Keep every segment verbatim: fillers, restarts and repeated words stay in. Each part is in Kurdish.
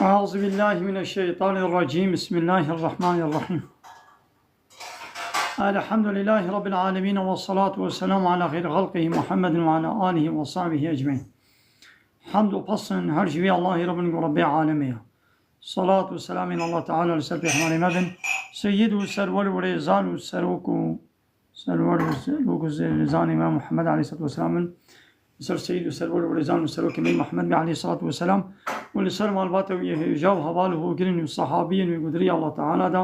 أعوذ بالله من الشيطان الرجيم. بسم الله الرحمن الرحيم. الحمد لله رب العالمين، والصلاة والسلام على خير خلقه محمد وعلى آله وصحبه أجمعين. Hamd û pesn her ji vî Allahî re bin ku Rebbê alemê ye. Salat û selamên Allah Teala li ser pêxemberê me bin. Seyyid û serwer û rêzan û serok û serwer û serok û rêzanê me Muhammed aleyhisselatu vesselam bin. Li ser seyyid û serwer û rêzan û serokê me Muhammed be aleyhisselatu vesselam û li ser malbata wî hêja û heval û hogirên û sahabiyên wî gudirî Allah Teala da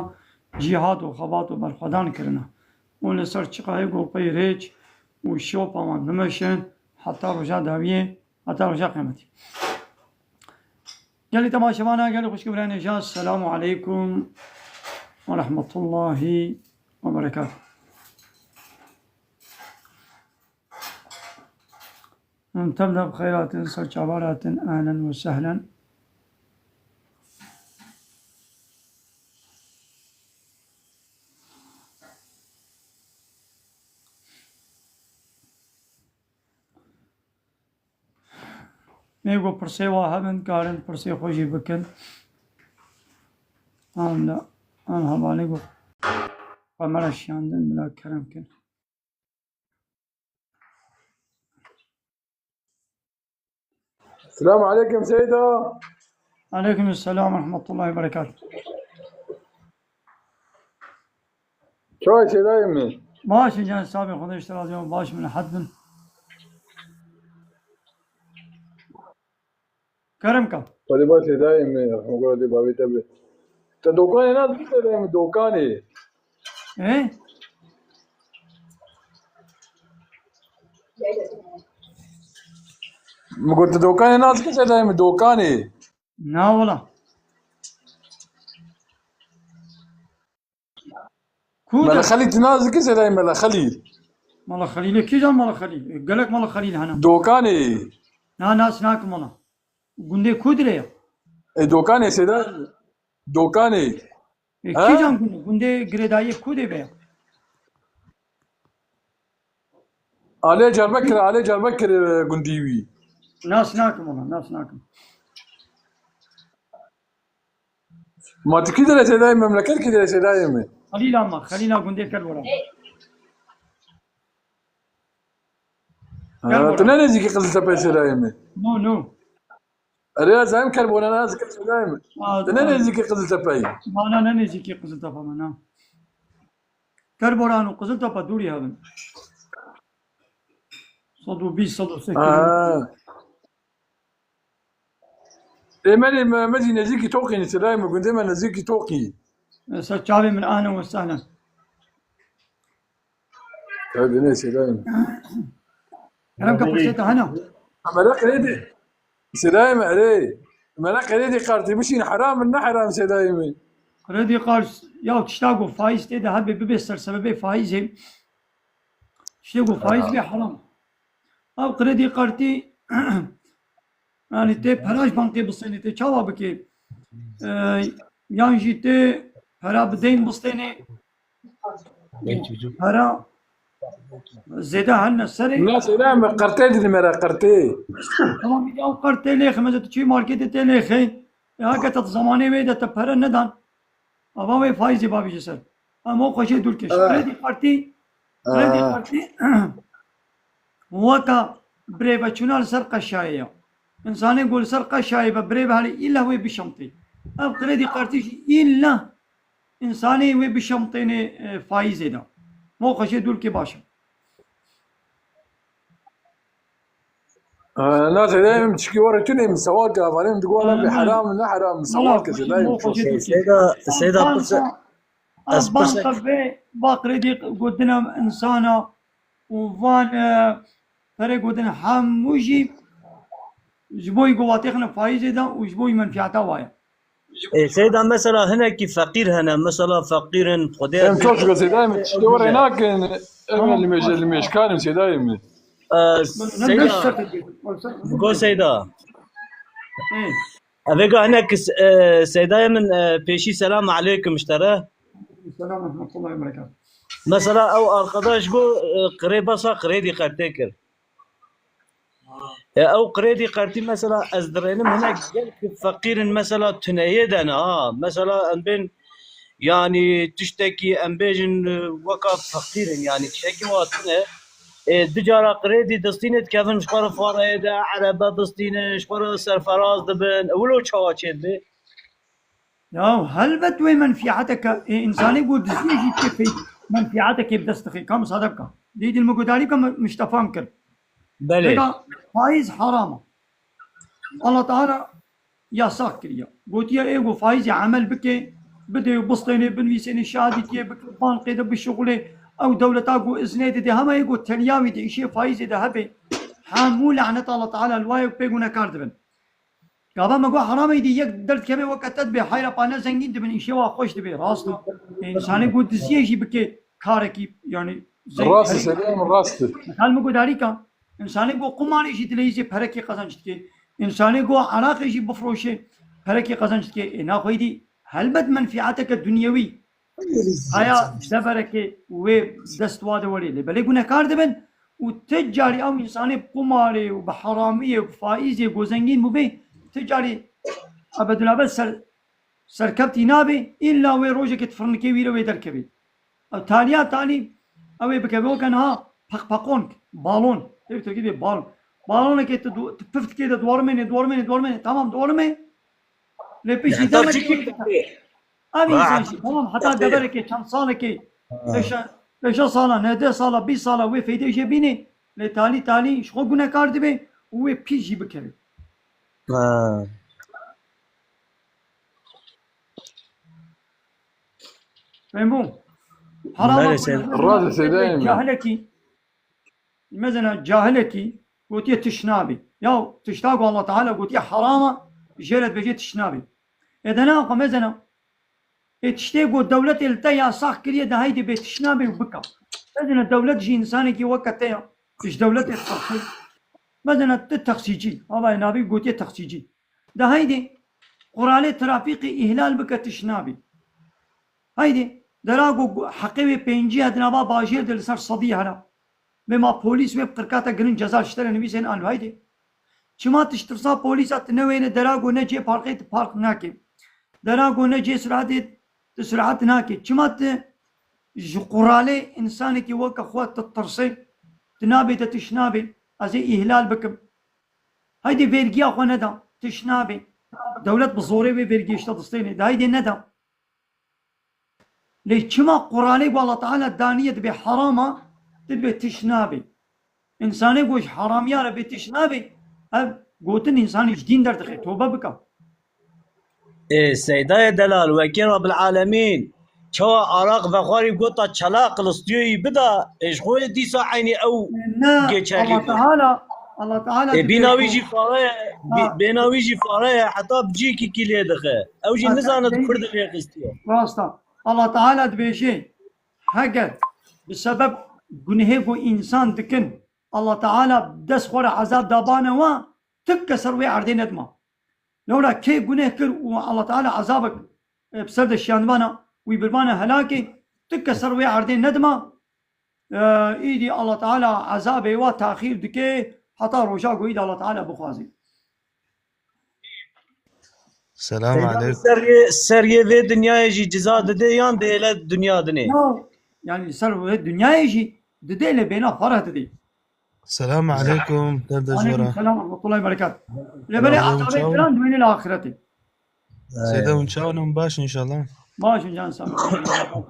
cîhad û xebat û berxwedan kirine. Û li ser çiqayê ku pey rêç û şopa wan bimeşin heta roja dawiyê, heta roja qiyametî. Gelî temaşevana, gelî xwişk û birayên hêja, selamu aleykum ve rahmetullahi ve berekatuh. Em tevde bi xeyr hatin, ser çavan hatin, ehlen ve sehlen. Ê ku pirsê wa hebin, karin pirsê xwe jî bikin. An, an hevalê ku kamera şiyandin, bila kerem kin. Selamu aleykum Seyda. Aleykum selam ve rahmetullahi ve berekatuh. Çawa Seydayê min? Baş in can, sabê Xwedê ji te razî be, baş min, rehet bin. Kerem ka. Xwedê baş Seydayê min, rehma gora dê bavê te be. Te dokanê nas dikî Seydayê min, dokanê? Ê? Min got, te dokanê nas dikî Seydayê min, dokanê? Na wala. Ku Mele de? Xelîl, tu nas dikî Seydayê Mele Xelîl? Mala Xelîlê kîjan Mala Xelîl? E, gelek Mala Xelîl hene. Dokanê. Na, nas nakim wala. Gundê ku dire ya? E, dokanê Seyda, dokanê. E, Ha? Kîjan gundê? Gundê girêdayê ku de be ya? Alê Diyarbekir, Alê Diyarbekir, e, gundî wî. Nas nakim wala, nas nakim. Ma tu kî derê Seydayê, memleket kî derê Seydayê min? Xelîla ma, Xelîla gundê Kerbora. Ha, Kerbora. Tu ne nêzîkî Qiziltepe Seydayê min? No, no. Erê, ez em Kerbora ne, ez Seydayê min. Aa, tu ne aa. Nêzîkî Qiziltepe yî? Ma na, ne nêzîkî Qiziltepe me, na. Kerboran û Qiziltepe dûrî hebin. Sed û bîst, sed û sî kilometre. Ha. Ê, me, me, me jî nêzîkî Toqî ne, Seydayê min, gundê me nêzîkî Toqî. Ser çavê min, ahlen ve sehlen. Tabii, ne Seydayê min. Kerem ka pirsê te hene? Emre Qirêdî. Seydayê min, erê. Emre Qirêdî qartî bişîn heram in, ne heram Seydayê min? Qirêdî qart, ya tişta ku faiz tê de hebe, bibe ser sebebê faizê. Tiştê ku faiz bê heram. Ev qirêdî qartî, yani tê pera ji bankê bistênê, tê çawa bikê? E, yan jî tê pera bi deyn bistênê, pera zêde hene serê. Na Seydayê min, qertê didî me re, qertê. Tamam, ya qertê lêxe, mesela tu çi marketê tê lêxe. E, heke te zamanê wê de te pere nedan. Ava wê faîzê bavêje ser. Em o xweşê dûr kir. Ah. Qredî kartî, qredî Ah. kartî weka birêveçûna li ser qeşayê ya. Însanê ku li ser qeşayê be birêve herî îlla wê bişemtê. Ev qredî kartî jî îlla însanê wê bişemtênê, e, faîzê de. Mo xweşê dûr kê baş e. Ee, na Seydayê min, çikî were tune min sewal ke, hevalê min digo, wala bi heram, ne heram, sewal ke Seydayê min. Seyda, Seyda, pirsek, ez pirsek. Banka vê, ba kredî gotina insana û van, e, perê gotin hemû jî ji bo wî ku watêxine faîzê de û ji bo wî menfiyata waye. Ê, Seyda, mesela hinekî feqîr hene, mesela feqîr in, Xwedê Em ez çok güzel Seydayê min, tiştê were nakin, em Tamam. li mêje-, li mêjkan in Seydayê min. Ee, Seyda, go Seyda. Ê. Evê ga hinek, e, Seydayê min, e, pêşî selam aleykum ji te re. Selam rahmetullahi ve berekatuh. Mesela ew arkadaş go, e, qirê basa qirê dî qertê kir. E, ew qirêdî qertî mesela ez dirênim hinek gelkî feqîr in mesela tuneyê de ne ha. Mesela em bên yanî tiştekî em bêjin, e, weka feqîr in yanî tiştekî wa tune. E, du cara qirêdî distînê dikevin ji xwe re fareyê de, erebe distînin, ji xwe re serferaz dibin. Ewilo çawa çêdibe? Ya helbet wê menfîeteke, ê, însanê ku diziyê jî tê pey menfîetekê bi dest dixê. Ka misade bika. Dî dil min gudarî bika, min, min ji te fam kir. Belê. Vêga faîz haram e. Allah Teala yasak kiriye. Gotiye ê ku faîzê emel bike, bidê û bistênê, binivîsênê, şehadîtiyê bike, bankê de bişuxulê, ew dewleta ku iznê dide, hema ê ku tenya wî di îşê faîzê de hebe, hemû lanet Allah Teala li wayê pê gunekar dibin. Gava me got heramê dî yek derdikeve weke te dibê, heyra pa ne zengîn dibin, îşê wa xweş dibê, rast e. Însanê got diziyê jî bike karekî, yanî zengîn. Rast e, Seyda, em rast e. Misal min got darîka, însanê got qumarê jî dileyîzê perekê qezenc dike. Însanê got eraqê jî bifroşe, perekê qezenc dike. Ê naxweyî dî helbet menfîeteke dunyewî. Haya deverekê wê dest wa de werê lê belê gunekar dibin û ti carî ew însanê bi qumarê û bi heramiyê û bi faîzê ku zengîn bûbê, ti carî ebedulabed ser, serkevtî nabe, îlla wê rojekê di firnikê wî re wê derkevê. Ew taliya talî ew ê bikeve weke niha peqpeqonk, balon. Tê bi tirkî dê balon. Balonekê tu du-, tu pif dikê de diwarimênê, diwarimênê, diwarimênê. Tamam diwarimê. Lê piştî Heta demekê çi wê dike. Ev însan jî, tamam, heta deverekê, çend salekê, beşa, beşa sala, nehde sala, bîst sala wê feydê jê bînê, lê talî talî ji xwe gunekar dibe û wê pîs jî bikeve. Ha. Fehmbû? Haram Belê, e, sen- Rast e, Seyda Emine. Cahilekî, Mesela cahilekî gotiye tişt nabî. Ya tişta ku Allah Teala gotiye herama, jê re dibêje tişt nabî. Ê de ne xwe mezena. Ê tiştê ku dewletê li te yasax kiriye de heydê bê tişt nabê û bika. Mezena dewlet jî însanekî weke te ya. Ji dewletê dixwaze. Mezena tu taksîcî. Havayê nabî gotiye taksîcî. De heydê quralê trafîkê îhlal bike tişt nabî. Haydê, dera ku heqê wê pêncî ye di nava bajêr de li ser sedî hene. Bê ma polîs wê bi qirka te girin ceza ji te re nivîsên an haydê. Çima tu ji tirsa polîsa tu newêne dera ku ne cê parkê tu park nake. Dera ku ne cê surahetê tu surahet nake. Çima tu ji quralê însanekî weke xwe tu tirsê, tu nabê te tişt nabê, ez ê îhlal bikim. Haydê vergiya xwe neda, tişt nabê. Dewlet bi zorê wê vergiyê ji te distêne. De haydê neda. Lê çima quralê ku Allah Teala daniye dibe herama, tu dibe tişt nabê. Însanê ku ji heramiya re bê tişt nabê, ev gotin însanê ji dîn derdixe, tobe bika. Ê, Seydayê delal, wekî Rabbil Alemîn, çawa araq vexwarî gota çela qilistiyoyî bida, ê, ji xwe dîsa eynî ew Ne, geçerlî Allah bû. Teala, Allah Teala Ê, dibe bîna wî ku jî fare ye, bî-, Ha. bêna wî jî fare ye, heta bi cîkî kî lê dixe. Ew jî Ha, nizane di sey- kur de lê xistiye. Rast e. Allah Teala dibêje, heger bi sebeb gunehê ku însan dikin, Allah Teala dest xwe re ezab dabane wa, tik kes ser wê erdê nedima. Lewra kê guneh kir û Allah Teala ezabek, e, bi ser de şiyandibana, wî birbana helakê, tik kes ser wê erdê nedima. E, îdî Allah Teala ezabê wa taxîr dike heta roja ku îdî Allah Teala bixwaze. Selam Seyda, aleykum. Ser yê, ser yê vê dinyayê jî ciza dide yan dê le dinya dinê? Ya, yani ser vê dinyayê jî dide lê bêna fareh dide. Selam aleykum, derdê Aleykum jora. Selam ve rahmetullahi ve berekat. Lê belê Selam, azabê çawa? Diran dibêne li axiretê. Seyda hûn çawa ne, hûn baş inşallah. Baş in can sağ ol.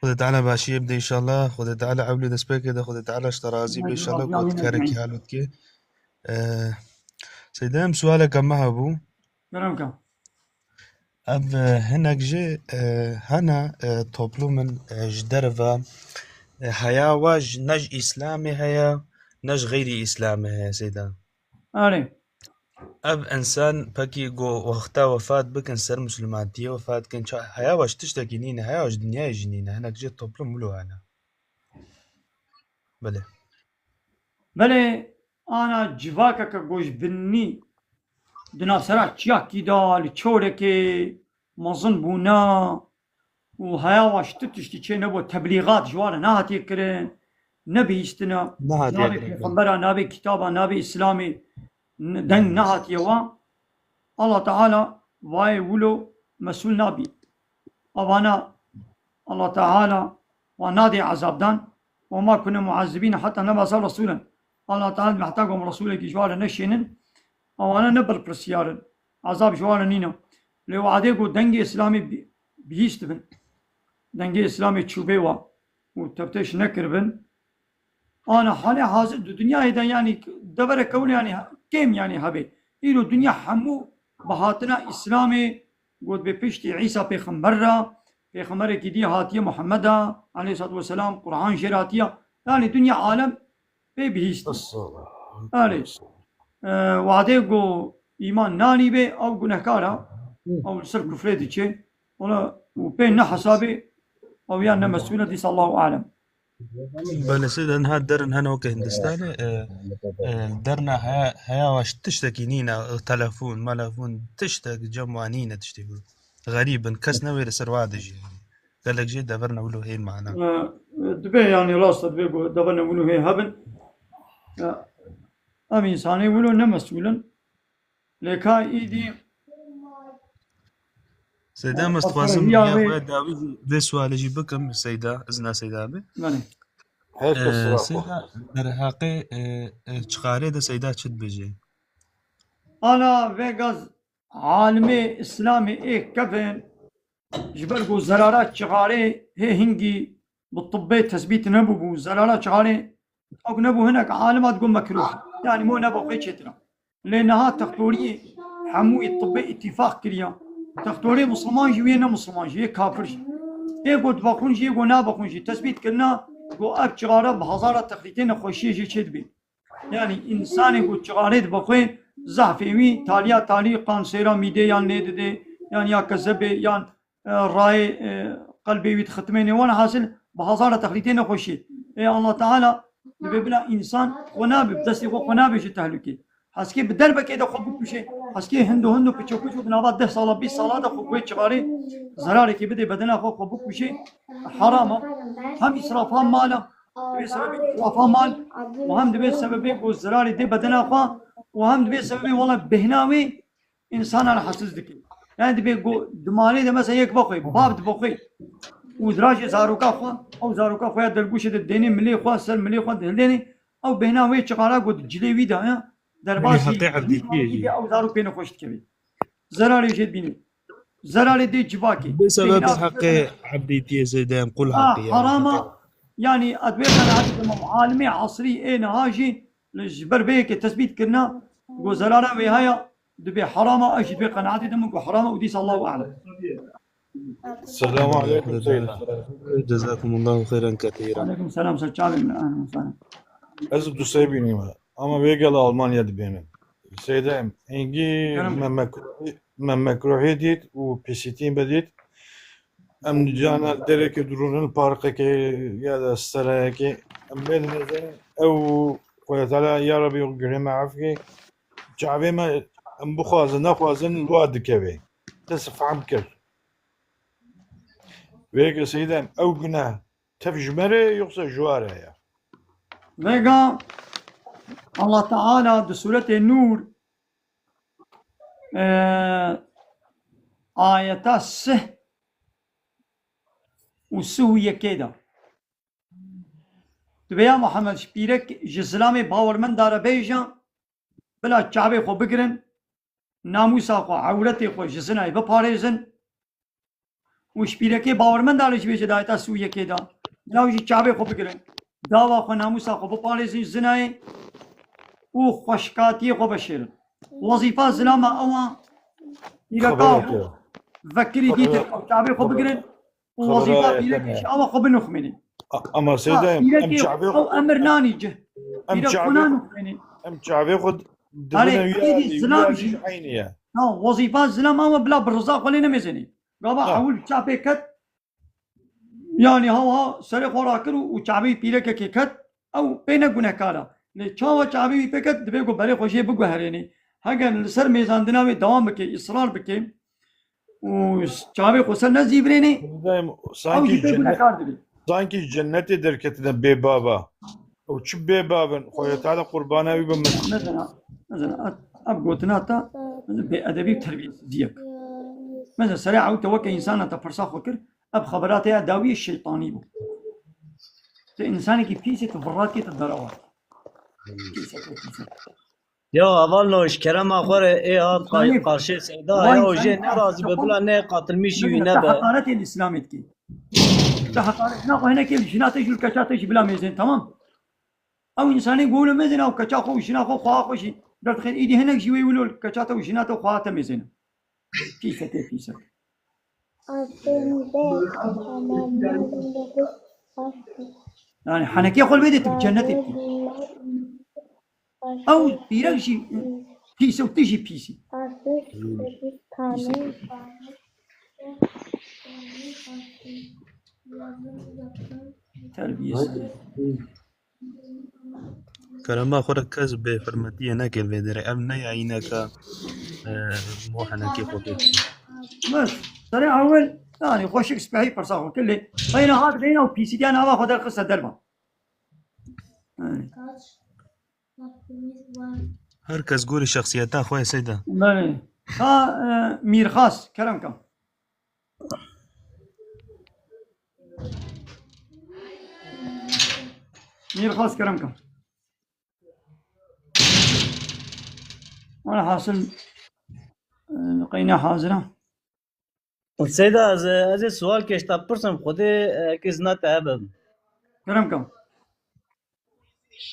Xwedê Teala başiyê bide inşallah. Xwedê Teala ewlê destpêkê de, Xwedê Teala ji te razî be inşallah. Amin, amin, amin. Ku tu kerekî hal dike. Ee, Seyda, em sualeke me hebû. Kerem ke. Ev, e, hinek jî, e, hene, e, toplumên, e, ji derve, e, heya wa ji, ne ji Îslamê heye, ne ji xeyrî Îslamê heye, Seyda. Erê. Ev însan pekî ku wexta wefat bikin, ser misilmantiyê wefat bikin, ça-, heya wa ji tiştekî nîne, heya wa ji dinyayê jî nîne, hinek jê toplum wilo hene. Belê. Belê, ana civakeke ku ji binî di navsera çiyakî de, li çorekê mezin bûna û heya wa ji tu tiştî çê nebû, teblîxat ji wan re nehatiye kirin. nebihîstina, Nehatiye navê direkt. Pêxembera, navê kitaba, navê Îslamê, n-, deng nehatiye wa, Allah Teala vayê wilo mesûl nabî. Avana Allah Teala wa nadê ezabdan, "Ve ma kune muazzibîne hatta nebasa resûlen." Allah Teala dibê heta ku em resûlekî ji wan re neşênin, awana ne berpirsiyar in. Ezab ji wan re nîne. Lê wadê ku dengê Îslamê bi-, bihîst dibin. Dengê Îslamê çûbê wa û tefteş nekiribin. Ana halê hazir di dinyayê de, yanî, devere kewne, yanî, kêm, yanî, hebe. Îro dinya hemû bi hatina Îslamê, got, bê piştî Îsa pêxember re, pêxemberekî dî hatiye Muhammeda aleyhissalatu vesselam, Qur'an jê re hatiye. Yanî dinya alem pê bihîst. Esselam. Yanî, e, wadê ku îman nanî bê, ew gunehkar e, Hı. ew li ser kufrê diçe. Ona û pê ne hesabê, ew ya ne mesûl e, dîsa Allahu alem. Belê, sê de niha derin hene weke Hindistanê, e, e, derna heya, heya waş tiştekî nîne, e, telefon, melefon, tiştek cem wan nîne tiştê ku. Xerîb in, kes newê li ser wa dijî. Gelek jê deverna wilo hê mana. E, e, dibe, yanî rast e, dibe ku deverna wilo hê hebin. E, ev însanê wilo ne mesûl in. Lê ka îdî Seyda, em ez dixwazim Efendiya ya wê xwe dawî jî vê sualê jî bikim, Seyda, izna Seyda be. Belê. Her kes Ee, sira xwe. Seyda, derheqê, e, e, çixarê de Seyda çi dibêje? Ana vê gaz alimê Îslamê ê kevin ji ber ku zerara çixarê hê hingî bi tibbê tesbît nebûbû, zerara çixarê ew nebû, hinek alima digot mekruh. Yanî mo nebe xwê çêtir e. Lê niha textoriyê hemûyê tibbê îtîfaq kiriya. Textorê misilman jî, wê ne misilman jî, yê kafir jî. Yê got vexwin jî, yê got navexwin jî. Tesbît kirina ku ev çixare bi hezara texlîtê nexweşiyê jê çêdibê. Yanî însanê ku çixarê dibexwe, zehfê wî taliya talî qansêra mîdê yan lê didê, yan ya kezebê, yan, e, rayê, e, qelbê wî dixitmêne. Wan hasil bi hezara texlîtê nexweşiyê. Ê Allah Teala dibê bila însan xwe nabe, bi destê xwe xwe nabe ji tehlûkê. Heskê bi derbekê de xwe bikuşe, heskê hindo hindo piço piço di nava deh sala, bîst sala de xwe guhê çixarê zerarekê bidê bedena xwe, xwe bikuşe, heram e. Hem îsrafa mal e, dibê sebebê îsrafa mal û hem dibê sebebê ku zerarê dê bedena xwe û hem dibê sebebê wela bêhna wê însanan rahatsiz dike. Yani dibê ku di malê de mesela yek vexwe, bav dibexwe û dirajê zaroka xwe, ew zaroka xwe ya delgûşê de dênê milê xwe, ser milê xwe dihildênê, ew bêhna wê çixara ku di cilê wî de heye, derbasî Heqê Evdîtiyê jî. Ew zarok pê nexweş dikeve. Zerarê jê dibîne. Zerarê dê civakê. Bi sebeb Bêhna heqê Evdîtiyê zêde em qul Ha, heqê yani. Harama, yani, ez wê qenaetê de me, alimê asrî ê niha jî li ji ber vê yekê tesbît kirina, ku zerara wê haya, dibê harama, ez jî dibê qenaetê de me ku harama û dîsa Allahu alem. Selamun aleyküm Seyda. Cezakumullahu xeyran kethîra. Aleyküm selam, ser çavên me, ehlen we sehlen. Ez du sey bînîme. Ama vê gel Almanya dibênim. Seyda em, hingî Kerem. me mekruhî, me mekruhî dît û pisîtî me dît. Em cana derekê durûnin parkekê ya da serayekê. Em bên mezenin ew Xwedê Teala ya Rebî gunê me efkê. Çavê me em bixwazin, nexwazin, li wa dikeve. Te sifam kir. Vê yekê Seyda em, ew guneh tev ji me re yoksa ji wa re ye? Vêga Allah Teala di Sûretê Nûr, e, ayeta sih û sih û yekê de. Dibê ya Muhammed ji pîrek, ji zilamê bawermenda re bêje, bila çavê xwe bigirin, namûsa xwe, ewretê xwe ji zinayê biparêzin û ji pîrekê bawermenda re jî bêje di ayeta sih û yekê de, bila wî jî çavê xwe bigirin, dava xwe, namûsa xwe biparêzin ji zinayê û xweşkatiyê xwe veşêrin. Wezîfa zilama ew a pîreka Xebereke. vekirî dîtin, ew çavê xwe bigirin, û Xebera wezîfa pîrekê jî ewa xwe binixmînin. A-, ama Ha, Seyda em, em pîrekê çavê ew emir nanî cih. Em Pîrek çavê xwe nanixmînin. Em çavê xwe Erê, dibine wî êdî ya, zilam wî ya jî. Jî eynî ye. Ha, wezîfa zilam ama bila bi riza xwe lê nemêzenî. Gava Ha. hewil çapê ket, yani hawa serê xwe rakir û, û çavê pîrekekê ket, ew pê ne gunehkar e. Lê çawa çavê wî pê ket, dibê ku berê xwe jê biguherênê. Heger li ser mêzandina wê dewam bike, israr bike, û çavê xwe ser nezîvirênê, Dayım, ew sanki jî pê cennet, gunehkar dibî. Sankî ji cennetê derketine bê baba. Ew çi bê bav in? Xwedê Teala qurbana wî bimin. Mesela, mesela, ev gotina te bê edebî û terbiyesiziyek. Mesela, serê ew te weke însana te pirsa xwe kir, ev xebera te ya dawiyê şeytanî bû. Tu însanekî pîs î, tu viratî, tu derew hatî. Pîs e, tu pîs e. Ya hevalno, ji kerema xwe re ê hat qay-, qarşê Seyda, ya o jê nerazî be, bila ne qatilmîşî wî nebe. Heqaretê li Îslamê dikî. Te heqaret, na xwe hinekê li jina te jî, li keça te jî bila mêzên, tamam? Ew însanê ku wilo mêzên, ew keça xwe û jina xwe, xweha xwe jî derdixin, îdî hinek jî wê wilo li keça te û jina te û xweha te mêzêne. Pîs e, tê pîs e. Aslında tamamlandı. Yani henekê xwe li vê de tu bi cennetê dikî. Ew pîrek jî pîs e û tu jî pîs î. Terbiyesiz. Kerema xwe re kes bêhurmetiyê neke vê derê. Ev ne yayîneka, e, mo henekê xwe pê. Bes, serê ewil, yani xweşik spehî pirsa xwe kir lê. Xeyna hat reyna û pîsîtiya nava xwe derxiste derva. Yani. Her kes gorî şexsiyeta xwe ye Seyda. Belê. Ha, e, Mîrxas, kerem ke. Mîrxas, kerem ke. Welhasil, e, qeyne hazir e. Seyda, ez, ez ê sualkê ji te bipirsim, Xwedê, e, eke izna te hebe. Kerem ke.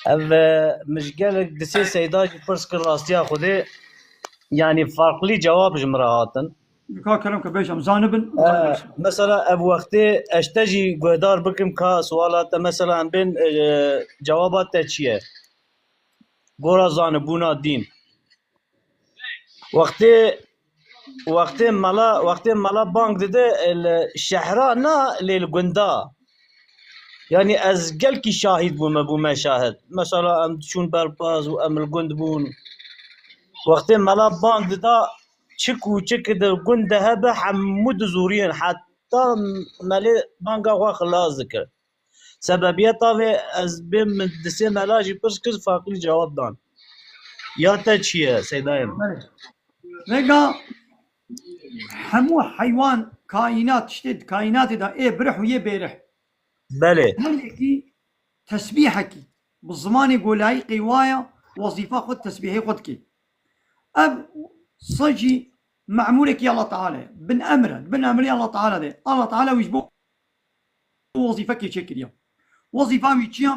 Ev, e, min ji gelek disê Seyda jî pirs kir rastiya Xwedê, yanî farklı cewab ji min re hatin. Ka kerem ke bêjim, zanibin. E, mesela ev wextê ez te jî guhdar bikim ka suala te, mesela em bên, e, cewaba te çi ye? Gora zanibûna dîn. Wextê, wextê mela, wextê mela bang dide, e, li şehra na, lê li gunda. Yanî ez gelkî şahîd bûme, bûme şahid. Mesela em diçûn berpaz û em li gund bûn. Wextê mela bang dida, çi kûçik di gund de hebe, hemû dizûriyin. Heta melê banga xwe xilas dikir. Sebebiyeta vê ez bêm min disê mela jî pirs kir, farklı cewab dan. Ya te çi ye, Seydayê min? Vêga hemû heywan, kaînat, tiştê di kaînatê de ê birih û yê bêrih. Belê. Her yekî tesbîhekî bi zimanê ku layîqê wa ye, wezîfa xwe, tesbîhê xwe dike. Ev sa jî memûrekî Allah Teala ye. Bin emr e. Bin emrê Allah Teala de. Allah Teala wî ji bo wezîfekê çêkiriye. Wezîfa wî çi ye?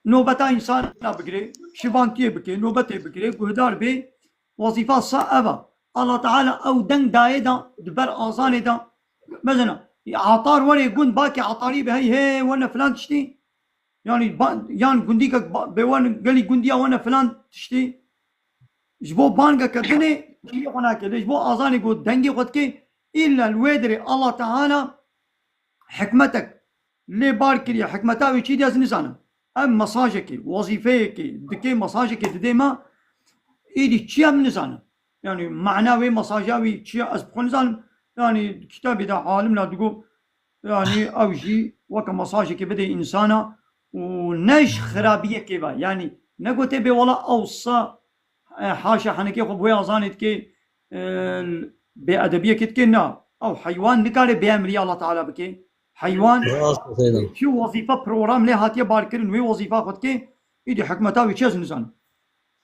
Nobeta însana bigire, şivantiyê bike, nobetê bigire, guhdar bê. Wezîfa sa ev e. Allah Teala ew deng dayê de, di ber azanê de. Mesela, atar were gund, bakê atarî be, hey, hey, wene filan tiştî. Yani, ba-, yan gundîkek ba-, bê wen gelî gundiya wene filan tiştî. Ji bo bangeke dinê dengê xwe nake. Lê ji bo azanê ku dengê xwe dike, îlla li wê dirê Allah Teala hikmetek lê bar kiriye. Hikmeta wê çi diye ez nizanim. Ev mesajekê, wezîfeyekê, dike mesajekê didê me, îdî çi ye em nizanim. Yani mana wê mesaja wî çi ye ez bi xwe nizanim. Yani kitabê de alimler digo, yani ew jî weke mesajekê bidê însana û ne ji xirabiyekê ve. Yani ne gotê bê wela ew sa, e, haşa henekê xwe bi wê azanê dike, e, bêedebiyekê dike, na. Ew heywan nikare bêemrî Allah Teala bike. Heywan Rast e Seyda. çi wezîfe program lê hatiye barkirin, wê wezîfa xwe dike, îdî hikmeta wî çi ez nizanim.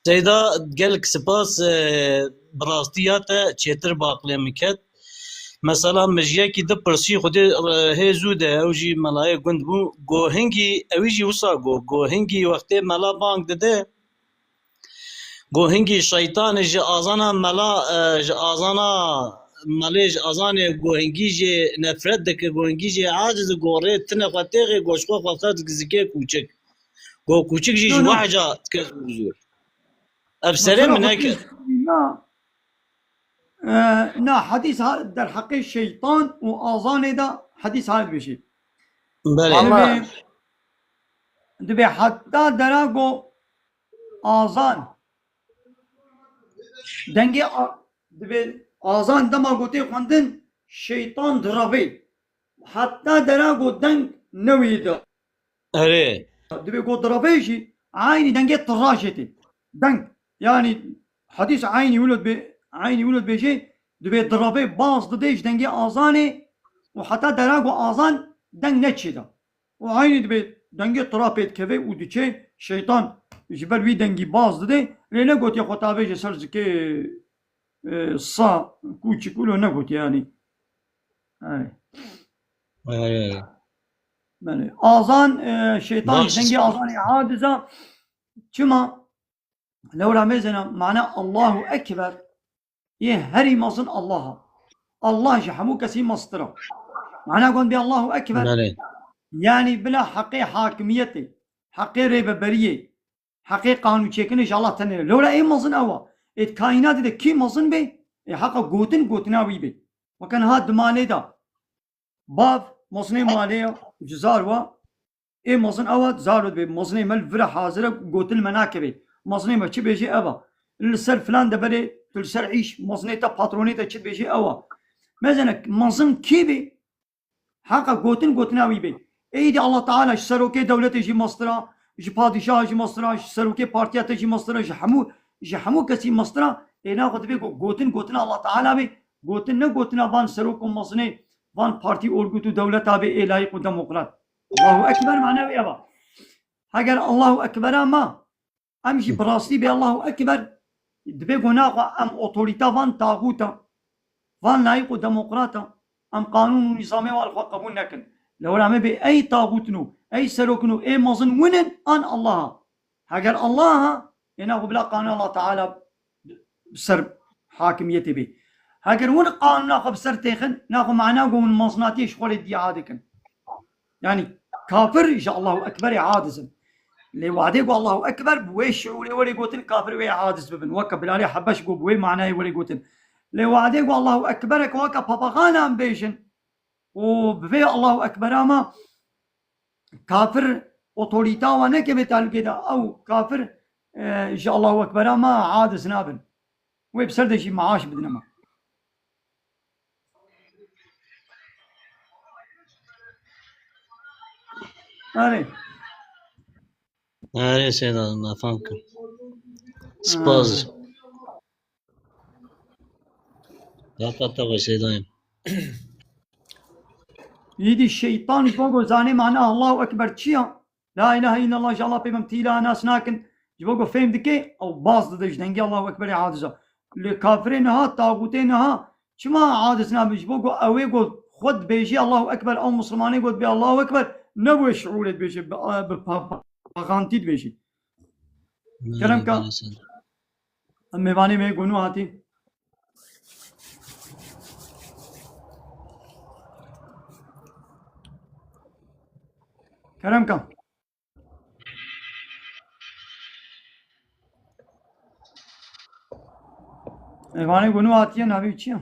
Seyda, gelek spas, e, bi rastî ya te çêtir bi aqlê min ket. Mesela min ji yekî di pirsî Xwedê, e, hê zû de, ew jî melayê gund bû, go hingî, ewî jî wisa go, go hingî wextê mela bang dide, go hingî şeytanê ji azana mela, e, ji azana melê, ji azanê go hingî jê nefret dike, go hingî jê aciz, go rê tine xwe têxê, go ji xwe xwe xwe dike zikê kûçik. Go kûçik jî ji wehca dike zûr zûr. Ev serê min neke. Na, e, na, hedîs ha-, derheqê şeytan û azanê de hedîs ha dibêjî. Belê. Ama dibê heta dera go azan. Dengê a-, dibê azan dema gotê xwendin, şeytan direvê. Heta dera ku deng newî da. Erê. Dibê ku direvê jî eynî dengê tira jê tê. Deng. Yanî hedîs eynî wilo dibê, eynî wilo dibêjê, dibê direvê baz didê ji dengê azanê û heta dera ku azan deng neçê da. Û eynî dibê dengê tira pê dikeve û diçe, şeytan ji ber wî dengî baz didê, lê negotiye xwe tavêje ser zikê, e, sa, kûçik wilo negotiye yanî. Erê. Erê, erê. Belê. Azan, e, şeytan Baş. Dengê azanê hadiza. Çima? Lewra mêzena mana Allahu Ekber. Yê herî mezin Allah a. Allah ji hemû kesî meztir a. Mana gon bê Allahu Ekber. Belê. Yanî bila heqê hakimiyetê, heqê rêveberiyê, heqê qanûnçêkinê ji Allah tenê. Lewra ê mezin ew a. Ê di kaînatê de kî mezin bê? Ê heqa gotin, gotina wî bê. Weke niha di malê de. Bav, mezinê malê ya, ji zar wa, ê mezin ew e, zar dibê, mezinê me li vir e, hazir e, gotin me nakeve. Mezinê me çi bêjê ev e. Li ser filan deverê, tu li ser îş, mezinê te, patronê te çi dibêjê ew e. Mezene, mezin kî bê? Heqa gotin, gotina wî bê. Êdî Allah Teala ji serokê dewletê jî meztir a, ji padîşaha jî meztir a, ji serokê partiya te jî meztir a, ji hemû, ji hemû kesî meztir a. Ê naxwe dibê ku gotin, gotina Allah Teala bê. Gotin ne gotina van serok û mezinê, van partî olgut û dewleta bê ê layîq û demokrat. Allahu Ekber mana wê ev a. Heger Allahu Ekbera ma, em jî bi rastî bê Allahu Ekber, dibê ku naxwe em otorîta van taxûta, van layîq û demokrata, em qanûn û nîzamê wan li xwe qebûl nekin. Lewra me bê ey taxûtin û ey serokin û ê mezin win in an Allah a. Heger Allah a, ê naxwe bila qanûn Allah Teala bi ser hakimiyetê bê. Heger win qanûna xwe bi ser têxin, naxwe mana ku win mezinatiyê ji xwe lê dîa dikin. Yanî kafir ji Allahu Ekberê aciz in. Lê wadê ku Allahu Ekber bi wê şiûrê were gotin, kafir wê aciz bibin. Weke Bilalê Hebeş got bi wê manayê were gotin. Lê wadê ku Allahu Ekberek weke papaxanan bêjin û bi vê Allahu Ekbera me kafir otorîta wan nekeve tehlûkê de, ew kafir, e, ji Allahu Ekbera me aciz nabin. Wê bi ser de jî maaş bidine me. Erê. Erê Seyda, me fam kir. Spas. Hata te ve Seydayê. Îdî şeytan ji bo ku zanê mana Allahu Ekber çi ya? La ilahe illallah ji Allah pê bim tîla nas nakin. Ji bo ku fêm dike, ew baz dide ji dengê Allahu Ekberê aciz a. Lê kafirê niha, taxûtê niha, çima aciz nabin? Ji bo ku ew ê ku xwe dibêjî Allahu Ekber, ew Mislimanê ku dibê Allahu Ekber, ne bi wê şiûrê dibêjê, bi, bi pa-, pa-, paxantî dibêjî. Kerem ka. Em mêvanê me gonû hatî. Kerem ka. Mêvanê gonû hatiye, navê wî çi ye?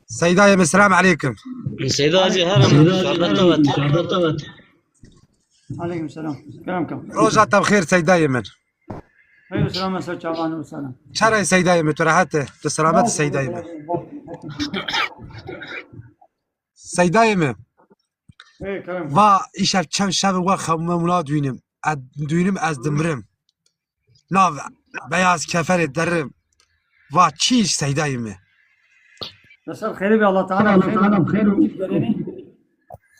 Seydayê min, selam aleykum. Seyda Hacî, her em şarda te vet. Aleykum selam. Kerem ka. Roja te bi xêr Seydayê min. Xeyr û selam ser çavan û selam. Çare Seydayê min, tu rehet e? Tu selamet Seydayê min. Seydayê min. Ê, kerem. Va îşev çend şev we xewme mula dûnim. Ez dûnim, ez dimirim. Nav beyaz keferê derim. Va çi îş Seydayê min. Mesela xêrê be, Allah Teala xêr û xêr û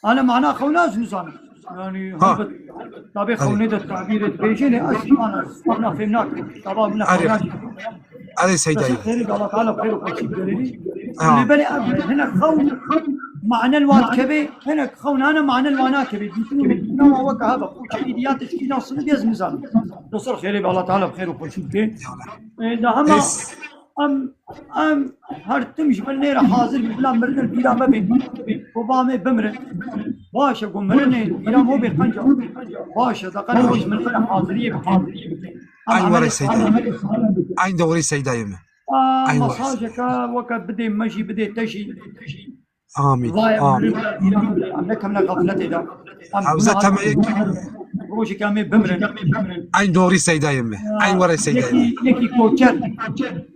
Ana mana xewna ez nizanim. Yani, ha, helbet, tabê, erê, xewnê de tabîr et bêjê, lê ez mana, mana fêm nakim. Taba min, erê, xewna jî. Erê Seydayê. Xêrê de Allah Teala xêr û xweşî biderê. Ha. Lê belê ev hinek xewn, mane li wan kevê, hinek xewn hene mane li wan nakevê. Dîtin û dîtina wan weke hebe. Û çi îdîya tişkîla sinî ez nizanim. Doser xêrê be, Allah Teala xêr û xweşî bike. Ê, da hema em, em her tim ji bin nêre hazir bî, bila mirin li bîra me bê. Ku ba me bimirin. Baş e, ku mirinê bîra me bê qenca. Baş e, da qenca ji min nêre haziriyê bike. Em, eyn were Seydayê. Eyn dewrê Seydayê me. Eyn were. Mesajeke weke bidê me jî, bidê te jî. Amîn. Vay, amîn. Em nekemine gafletê de. Em hewze te me yek. Rojek em ê bimrin. Eyn dorî seydayê min. Eyn were seydayê min. Yekî, yekî koçer.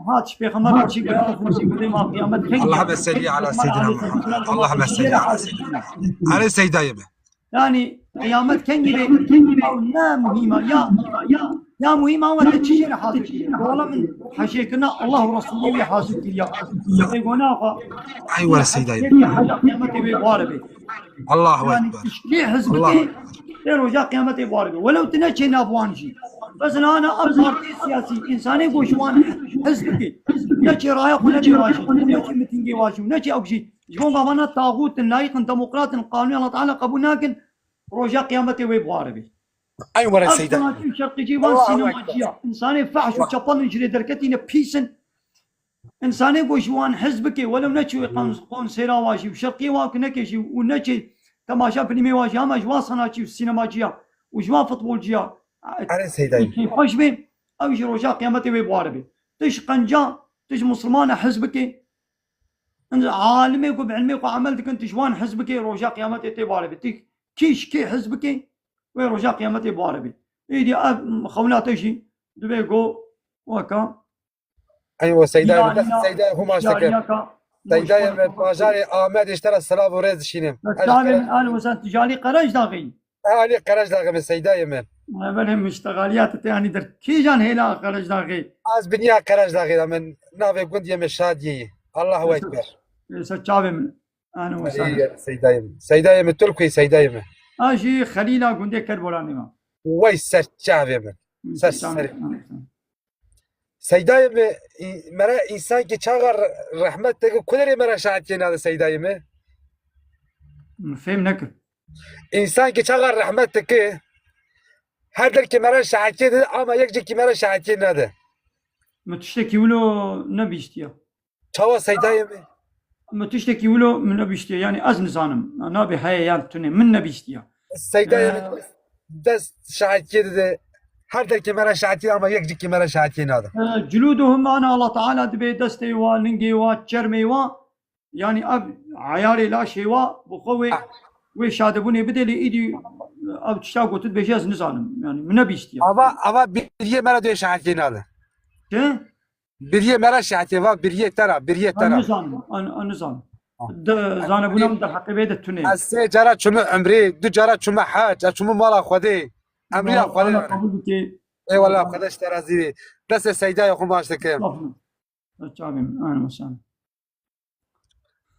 Hat ji Pêxember re çi got, ev rojê gudê ma qiyamet keng. Allahümme salli ala seyyidina Muhammed. Allahümme salli ala seyyidina Muhammed. Erê seydayê min. Yani qiyamet kengî be, ew ne muhîm e. Ya, ya, ya muhîm e, ew te çi jê re hazir kiriye? Wala min hecê kirina Allah û Resulî wî hazir kiriya. Ê gona xwe. Ay were seydayê min. Hecê qiyametê wê bixware be. Allahu Ekber. Yanî piştgirî hizbikê tê roja qiyametê bixware be. Welew tu neçê nav wan jî. Mesela ana ev partiyê siyasî, însanê ku ji wan hizbikê. Neçê raya xwe, neçê rajî, neçê mitîngê wa jî, neçê ew jî. Ji bo vana taxût in, layîq in, demokrat in, qanûnê Allah Teala qebûl nakin, roja qiyametê wê bixware be. Ay were seyda. Ev sanatçî û şerqîcî van sînemaciya. Însanê fehş û çapal in ji rê derketîne pîs in. Însanê ku ji wan hez bike, welew neçû wê qan-, konsêra wa jî û şerqiyê wa ku neke jî û neçê temaşa filmê wa jî, hema ji wan sanatçî û sînemaciya û ji wan futbolciya, Erê seydayê. Kêfxweş bê, ew jî roja qiyametê wê bixware bê. Tu ji qenca, tu ji misilmana hez bike, alimê ku bi ilmê xwe emel dikin, tu ji wan hez bike, roja qiyametê tê bixware bê. Tu kî ji kê hez bike, wê roja qiyametê bixware bê. Êdî ev xewna te jî divê ku weka Eywa seydayê min, dest seydayê xwe maç dike. Seydayê min, bajarê Amedê ji te re silav û rêz dişînim. Çavê min, Alî Hesen, tu ji alî Qerejdaxê yî? Alî Qerejdaxê min, seydayê min. Belê min ji te xaliya te tê anî der. Kîjan hêla Qerejdaxê? Ez biniya Qerejdaxê de, min navê gundiyê min Şadiyê yî. Allahu Ekber. Ser çavê min. Anî Hesen. Seydayê min. Seydayê min, Tirkuyê seydayê min. A jî Xelîla gundê Kerbolanê me. Wey ser çavê min. Ser serê. Seydayê mi, î-, mere însan ki çaxa re-, rehmet dike, ku derê mere şahetiyê nade seydayê mi? Fêm nekir. Însan ki çaxa rehmet dike, her der ki mere şahetiyê dide, ama yek cî ki mere şahetiyê nade. Mi tiştekî wilo nebîstiya. Çawa seydayê mi? Mi tiştekî wilo min nebîstiye. Yanî ez nizanim. Nabê heye yan tune. Min nebîstiye. Seydayê mi dest şahitiyê dide. Her derkê me re şahitiyê ama yek cîkî me re şahitiyê nade. E, Cilûduhum, ana Allah Teala dibê destê wa, lingê wa, çermê wa. Yanî ev ayarê laşê wa, bi xwe wê, wê şadebûnê bidê lê îdî ev tişta gotu dibêje ez nizanim. Yanî min nebîstiye. Ava, ava biriyê me re dê şahitiyê nade. Çi? Biriyê me re şahetê va, biriyê te ra, biriyê te ra. Nizanim, an, an nizanim. De, zanebûna min derheqê vê de tune. Ez sê cara çûme umrê, du cara çûme hec, ez çûme mala Xwedê. Emriya Xwedê. Qebûl bike. Eyvallah, Xwedê ji te razî bê. Destê seydayê xwe maç dike. Estağfurullah. Çavê min, ahlen we sehlen.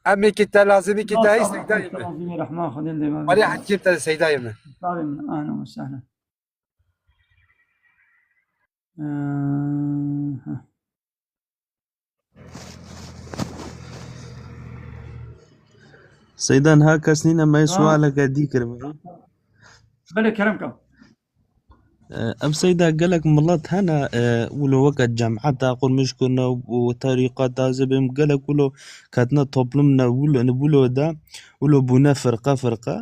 Em ê ki te lazimî ki te hî seydayê min. Lazimî rehma Xwedê de. Wele hekîm te seydayê min. Çavê min, ahlen we sehlen. Ee, heh. Seyda, niha kes nîne, me sualeke dî kiribû. Belê, kerem ke. Ee, ev seyda gelek milet hene, e, wilo weke cemeta qurmiş kirine û terîqeta zibêm gelek wilo ketine toplum ne wilo, ne wilo de, wilo bûne firqe firqe.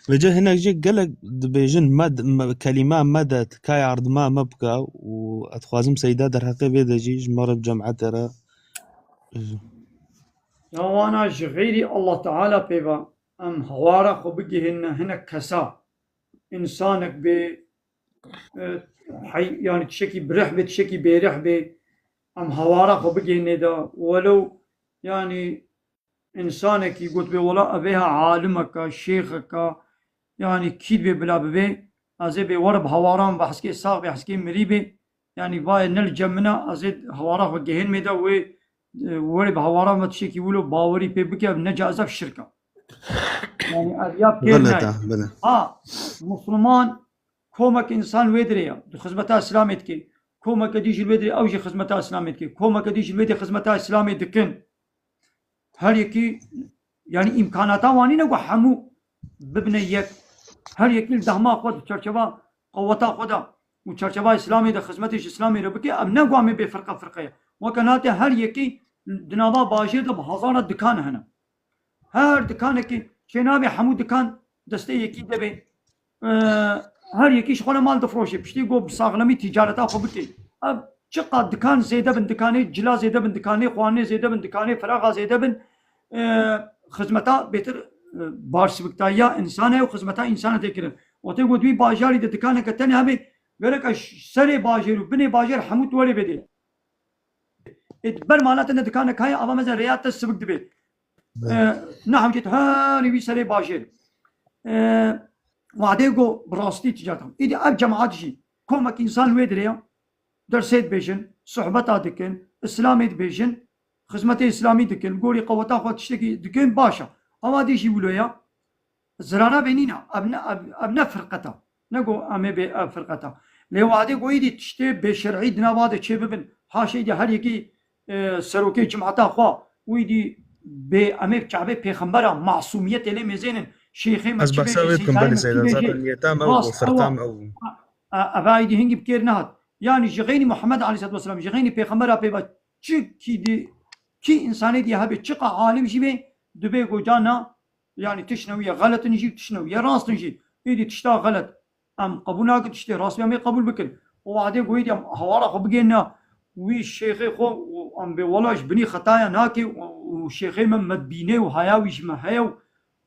Vêca hinek jî gelek dibêjin med, me, kelîma medet, ka yardıma me bika û ez dixwazim seyda derheqê vê de jî ji me re bi cemaetê re. Ya wana ji xeyrî Allah Teala pê ve em hawara xwe bigihîne hinek kesa, însanek bê, e, hey, yanî tiştekî birih bê, tiştekî bêrih bê, em hawara xwe bigihîne de, welew yanî Însanekî gotibê, wela ev ê ha alimeka, şêxeka, yanî kî dibê bila bibê, ez ê bê were bi hewaran ve heskê sax bê, heskê mirî bê, yanî vayê ne li cem min e, ez ê hewara xwe gehên mê de wê, e, were bi hewaran ve tiştekî wilo bawerî pê bike, ev ne caiz e, ev şirk e. Yanî ev ya pêr nayê. Xelet e, belê. Ha, Musliman komek însan wê dirê ya, di xizmeta Îslamê dike. Komeke dî jî li wê dirê, ew jî xizmeta Îslamê dike. Komeke dî jî li wê dirê xizmeta Îslamê dikin. Her yekî, yanî îmkanata wan nîne ku hemû bibine yek. Her yekî li dehma xwe di çerçeva qeweta xwe de û çerçeva Îslamê de xizmetê ji Îslamê re bike, ev ne ku em ê bê firqe firqe ye. Weke nate her yekî di nava bajêr de bi hezara dikan hene. Her dikanekî çênabê hemû dikan destê yekî de bê. Ee, her yekî ji xwe re mal difroşê. Piştî ku bi saxlemî tîcareta xwe bike. Ev çiqa dikan zêde bin, dikanê cila zêde bin, dikanê xwarinê zêde bin, dikanê firaxa zêde bin, ee, xizmeta bêtir, ee, barsibiktayiya însan e û xizmeta însan e tê kirin. Wextê got wî bajarî de dikaneke tenê hebe, gereka ş-, serê bajêr û binê bajêr hemû tu werê bêdê. Ê, di ber mala te ne dikanek heye, ava meze rêya te sibik dibe. Belê. E, ne hewcet herî wî serê bajêr. E, Wadê go bi rastî ticaret. Îdî ev cemaat jî komek însan wê dirê ya. Dersê dibêjin, sohbeta dikin, Îslamê dibêjin, xizmetê Îslamî dikin, gorî qeweta xwe tiştekî dikin, baş e. Ava dî jî wilo ya. Zirara vê nîne. Ev ne, ev, ev ne firqet e. Ne go em ê bê ev firqet e. Lê wadê go îdî tiştê bêşerî di nava de çê bibin. Haşê de her yekî, e, serokê cimata xwe û îdî bê em ê çavê pêxembera masûmiyetê lê mêzênin. Şêxê me Ez çi behsa bêjê, wê dikim, seyda belê me çi seyda. bêjê. Zaten niyeta me û Rast firqa ewa. me ew. A, a, eva îdî hingî bi kêr nehat. Yani ji xeynî Muhammed aleyhissalatu vesselam, ji xeynî pêxembera pê ve çi kî di, kî insanê diye hebe, çi qa alim jî bê, dibê go cana, yani tişt newî ye xelet in jî, tişt newî ye rast in jî. Êdî tişta xelet em qebûl nakin, tiştê rast em ê qebûl bikin. Û wadê go êdî em hawara xwe bigêne wî şêxê xwe û em bê wela ji binî xetaya nake û, û şêxê me me dibîne û haya wî ji me heye û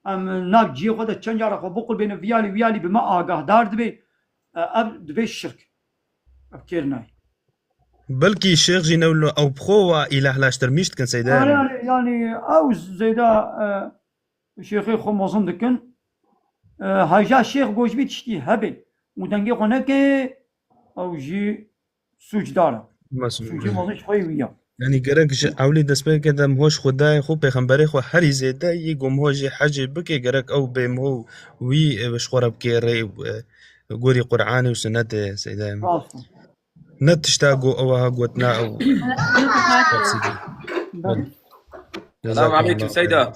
em nav cihê xwe de çend cara xwe biqurbêne vî alî wî alî bi me agahdar dibe. E, ev dibe şirk. Ev kêr nayê. Belkî şêx jî ne wilo ew bi xwe wa îlahlaştirmîş dikin seyda. Yani, yani, yani ew zêde, e, şêxê xwe mezin dikin. E, heyja şêx go ji vî tiştî hebe û dengê xwe neke, ew jî sûcdar e. Sûcê mezin ji xwe yê wî ya. Yani gerek ji ewlî dest pê ke dem hoş Xwedayê xwe, pêxemberê xwe herî zêde yî gomho jî hecê bike, gerek ew bê miho wî, e, ji xwe re bikê rê, e, gorî Qur'anê û Sunnetê seyda. Rast e. Ne tişta ku ew aha gotina ew. Belê. Selam aleykum Seyda.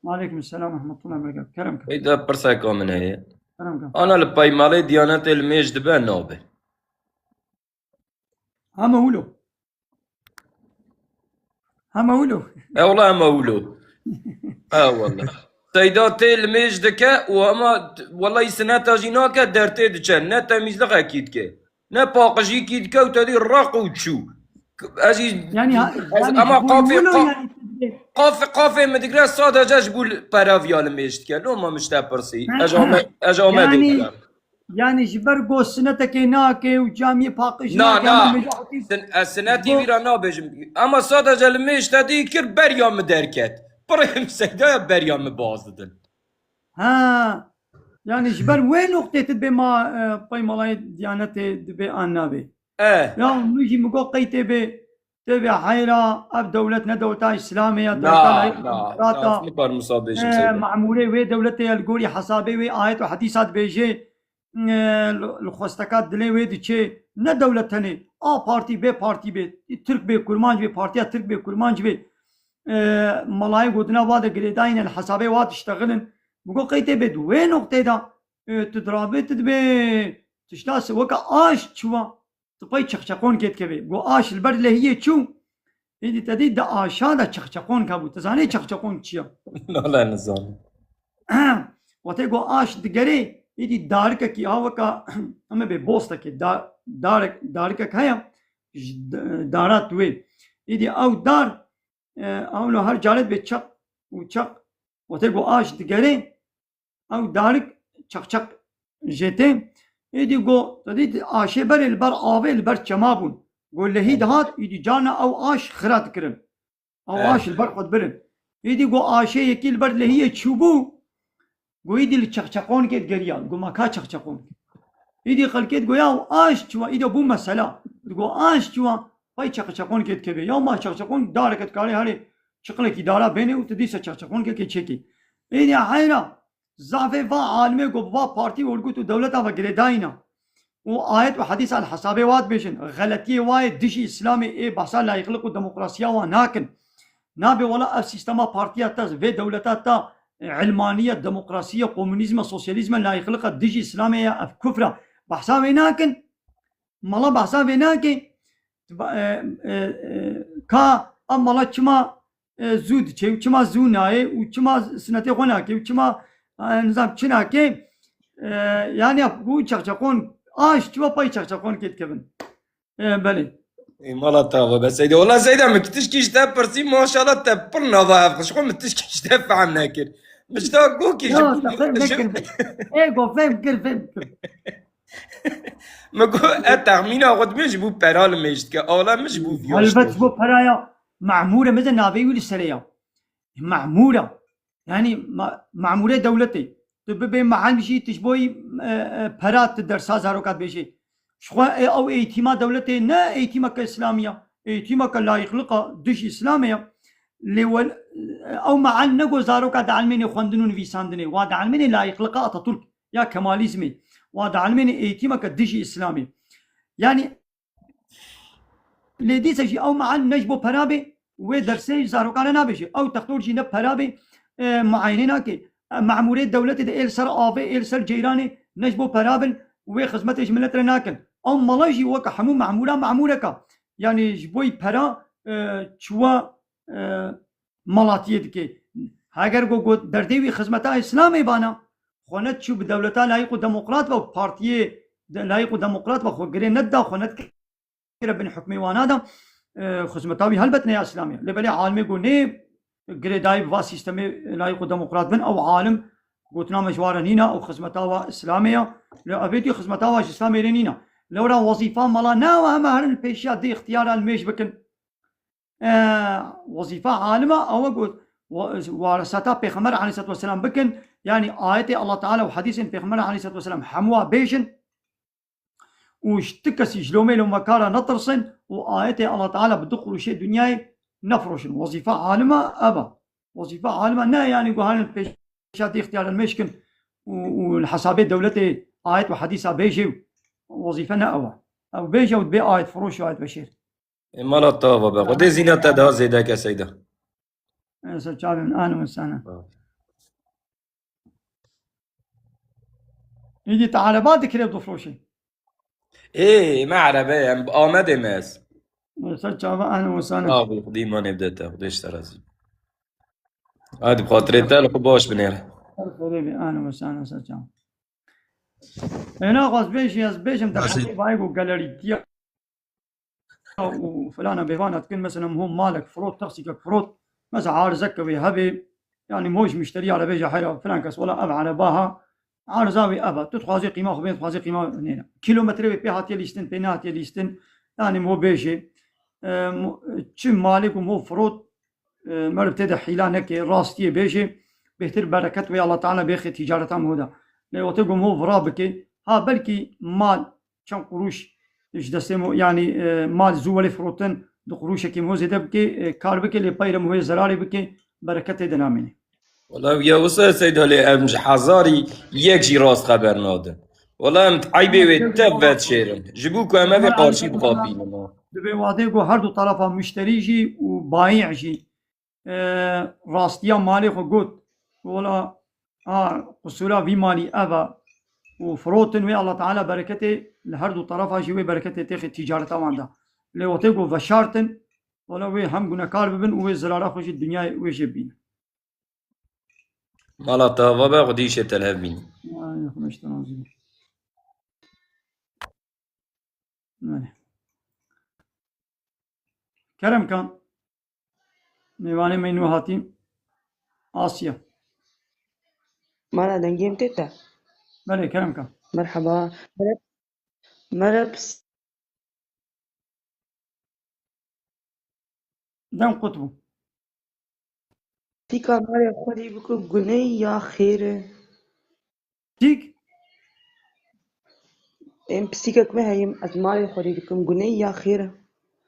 Aleykum selam ve rahmetullah ve berekatuhu. Kerem ke. Seyda, pirseka min heye. Kerem ke. Ana li peymalê Diyanetê li mêj dibe nabe? Hema wilo. Hema wilo. E wala hema wilo. E wala. Seyda tê li mêj dike û hema wala î sineta jî nake, dertê diçe. Ne temîzlixekî dike. Ne paqijîkî dike û te dî req û çû. Ez jî, Yani ha, ez, yani ama ji bo qafê, wilo qa-, yani tu dibê. Qafê, qafê min digre sadece ji bo li, pereviya li mêj dike. Loma min ji te pirsî. Ha, Ez ame, ez ame yani, dikire. Yani ji ber go sinetekê nake û camiyê paqij Na, nake, na. ama mêj Sin-, ez sinetî Go- vîra nabêjim. Ama sadece li mêj te dî kir beriya min derket. Pirê min Seydaya beriya min baz didin. Ha. Yani ji ber wê noqtê tu dibê ma, e, peymalayê Diyanetê dibê an nabê. E. Ya min jî min got qey tê bê, tê bê heyra, ev dewlet ne dewleta Îslamê ya, Na, dewleta layîk na, demokrat a. na, ez nikarim wisa bêjim, E, Seyda. Memûrê wê dewletê ya li gorî hesabê wê ayet û hedîsa dibêjê, e, li, li xwesteka dilê wê diçê. Ne dewlet tenê, A partî, B partî bê, Tirk bê, Kurmanc bê, partiya Tirk bê, Kurmanc bê. E, Melayê gotina va de girêdayî ne, li hesabê wa diştexilin. Min got qey tê bê di wê noqtê de, e, tu dirabê tu dibê tişta se weke aş çiwa, tu pey çeqçeqonkê dikevê. Got aş li ber lehiyê çû, êdî te dî di aşa de çeqçeqonk hebû. Tu zanê çeqçeqonk çi ye? Wala nizanim. Wextê got aş digerê, êdî darikekî ha weka, em ê bê bostekê, da-, darek, darikek heye, ji d-, dara tu wê. Êdî ew dar, e, ewlo her carê dibê çeq û çeq. Wextê got aş digerê, ew darik çeqçeq jê tê. Êdî got, te dît aşê berê li ber avê, li ber çema bûn. Got lehî dihat, êdî carna ew aş xira dikirin. Ew Eh. aş li ber xwe dibirin. Êdî got aşê yekî li ber lehiyê çûbû, got êdî li çeqçeqonkê digeriya. Got ma ka çeqçeqonk. Êdî xelkê digot ya aş çiwa, êdî bû mesela. Digot aş çiwa, pey çeqçeqonkê dikevê. Ya ma çeqçeqonk dareke dikarê herê çiqlekî dara bênê û tu dîsa çeqçeqonkekê çêkî. Êdî heyra, zafê va alimê ku bi va partî, orgut û dewleta ve girêdayî ne û ayet û hedîsa li hesabê wa dibêjin, xeletiyê wa yê dijî Îslamê ê behsa layîqlik û demokrasiya wa nakin. Nabê wela ev sîstema partiya te, vê dewleta te, e, ilmaniyet, demokrasiyet, komunîzm e, sosyalîzm e, layîqlik e, dijî Îslamê ye, ev kufr e. Behsa wê nakin. Mala behsa vê nake. Ba-, e, e, e, ka ev mala çima, e, zû diçe û çima zû nayê û çima sinetê xwe nake û çima, e, nizam çi nake? E, yani ya bu çeqçeqon aş çiwa pay çeqçeqon kê dikevin. E, belê. Ê, mala te ava be Seyda. Wala Seyda, min tişkî ji te pirsî, maşallah te pir nava hev xwe, min tişkî ji te fehm nekir. Min ji te gokê ji Ya, bo te fêm ji nekir. Ê, go fêm kir, fêm kir. Min got, e, texmîna xwe dibê ji bo pera li mêj dike. Ala min ji bo viya Helbet ji bo peraya. Memûre, meze navê wî li serê ya. Memûre. Yani ma-, memûrê dewletê. Tu bibê mehel jî, tu ji bo yî, e, e, pera tu dersa zaroka dibêjê. Ji xwe, e, ew eğîtîma dewletê ne eğîtîmeke îslamî ya. Eğîtîmeke layîqlika dij îslamê ya. Lê wel-, ew mehel ne ku zaroka dielmênê xwendin û nivîsandinê. Wa dielmênê layîqlika Atatürk ya Kemalizmê. Wa dielmênê eğîtîmeke dijî îslamê. Yani Lê dîsa jî ew mehel ne ji bo pera bê, wê dersê ji zarokan re nabêje. Ew textor jî ne pera bê, e, muayene nake. E, memûrê dewletê de ê li ser avê, ê li ser ceyranê ne ji bo pera bin, wê xizmetê ji milet re nakin. Ew mala jî weke hemû memûra memûreka. Yani ji bo yî pera, e, çuwa, e, malatiyê dike. Heger got, got derdê wî xizmeta Îslamê bana, xwe ne çû bi dewleta layîq û demokrat ve û partiyê de layîq û demokrat ve xwe girê nedida, xwe nedikire bin hukmê wana de, e, xizmeta wî helbet ne ya Îslamê. Lê belê alimê got nê girêdayî bi va sîstemê layîq û demokrat bin, ew alim gotina me ji wa re nîne, ew xizmeta wa Îslamê ya. Lê evêtî xizmeta wa ji Îslamê rê nîne. Lewra wezîfa mala ne ew heme herin pêşiya dê îxtiyara li mêj bikin. E, wezîfa alima ew e ku wa-, warisata Pêxember aleyhisselatu vesselam bikin, yani ayetê Allah Teala û hedîsên Pêxember aleyhisselatu vesselam hemû wa bêjin û ji ti kesî ji lomê lomekara netirsin û ayetê Allah Teala bi du quruşê dinyayê nefiroşin. Wezîfa alima ev e. Wezîfa alima ne yani guhanin pêşatî îxtiyar mêşkin û, û li hesabê dewletê ayet û hedîsa bêjê û wezîfe ne ew e. Ew bêje û dibê ayet firoş û ayet veşêr. Ê mala te ava be. Xwedê zîna te daha zêde ke seyda. Ê, ser çavê min, ahlen we sahlen. Ha. Îdî te ereba dikirê difroşê. Ê, me erebe ye, em bi Amedê me ez. Ê, ser çava, ahlen we sahlen. Abi, Xwedê imanê bide te, Xwedê ji te razî. Hadi bi xatirê te li xwe baş binêre. Ser xêrê bê, ahlen we sahlen, ser çava. Ê, naxwaz bêjî, ez bêjim, Nasıl? Derheqê vayê ku gelerîtiya û filana bêvana dikin, mesela, ho malek firot, taksîkek firot, mesela, arizeke wê hebe, yani, ho ji muşteriya re bêje, heyra filan kes, wela ev ereba ha, ariza wê ev e. Tu dixwazî qîma xwe bê, dixwazî qîma nêne. Kilometre wê pê hatiye lîstin, pê nehatiye lîstin, yani, ho bêjê, e, mo-, çi malê ku ho firot, e, meriv tê de hîla neke, rastiyê bêjê, bêhtir bereket wê Allah Teala bêxê ticareta min da. Lê wextê ku min ho vira bike, ha belkî mal çend quruş ji destê min, yani, e, mal zû welê firotin, du quruşekî min ho zêde bike, e, kar bike, lê peyre min ho yê zerarê bike, bereket tê de namêne. Wala ya wisa Seyda lê em ji hezarî yek jî rast xeber nadin. Wala em eybê wê tev vedişêrin. Ji bo ku em evê qarşî bixapînin. Dibê wadê ku her du tarafa muşterî jî û bayî jî, e, rastiya malê xwe got. Wela, a, qusûra vî malî ev e. Û firotin wê Allah Teala bereketê li her du tarafa jî wê bereketê têxê ticareta wan de. Lê wextê ku veşartin, wela wê hem gunekar bibin û wê zirara xwe jî dinyayê wê jê bînin. Mala te ava be, Xwedî îşê te li hev bînî. Ay, Xwedê ji te razî be. Belê. Kerem kan. Mêvanê me nû hatî. Asya. Mala dengê min tê te? Belê, Kerem kan. Merhaba. Merhaba. Merhaba. Dem qut bû. Pisîka malê xwedî bike guney ya xêr e? Pisîk? Em pisîkek me heye, ez malê xwedî dikim, guney ya xêr e?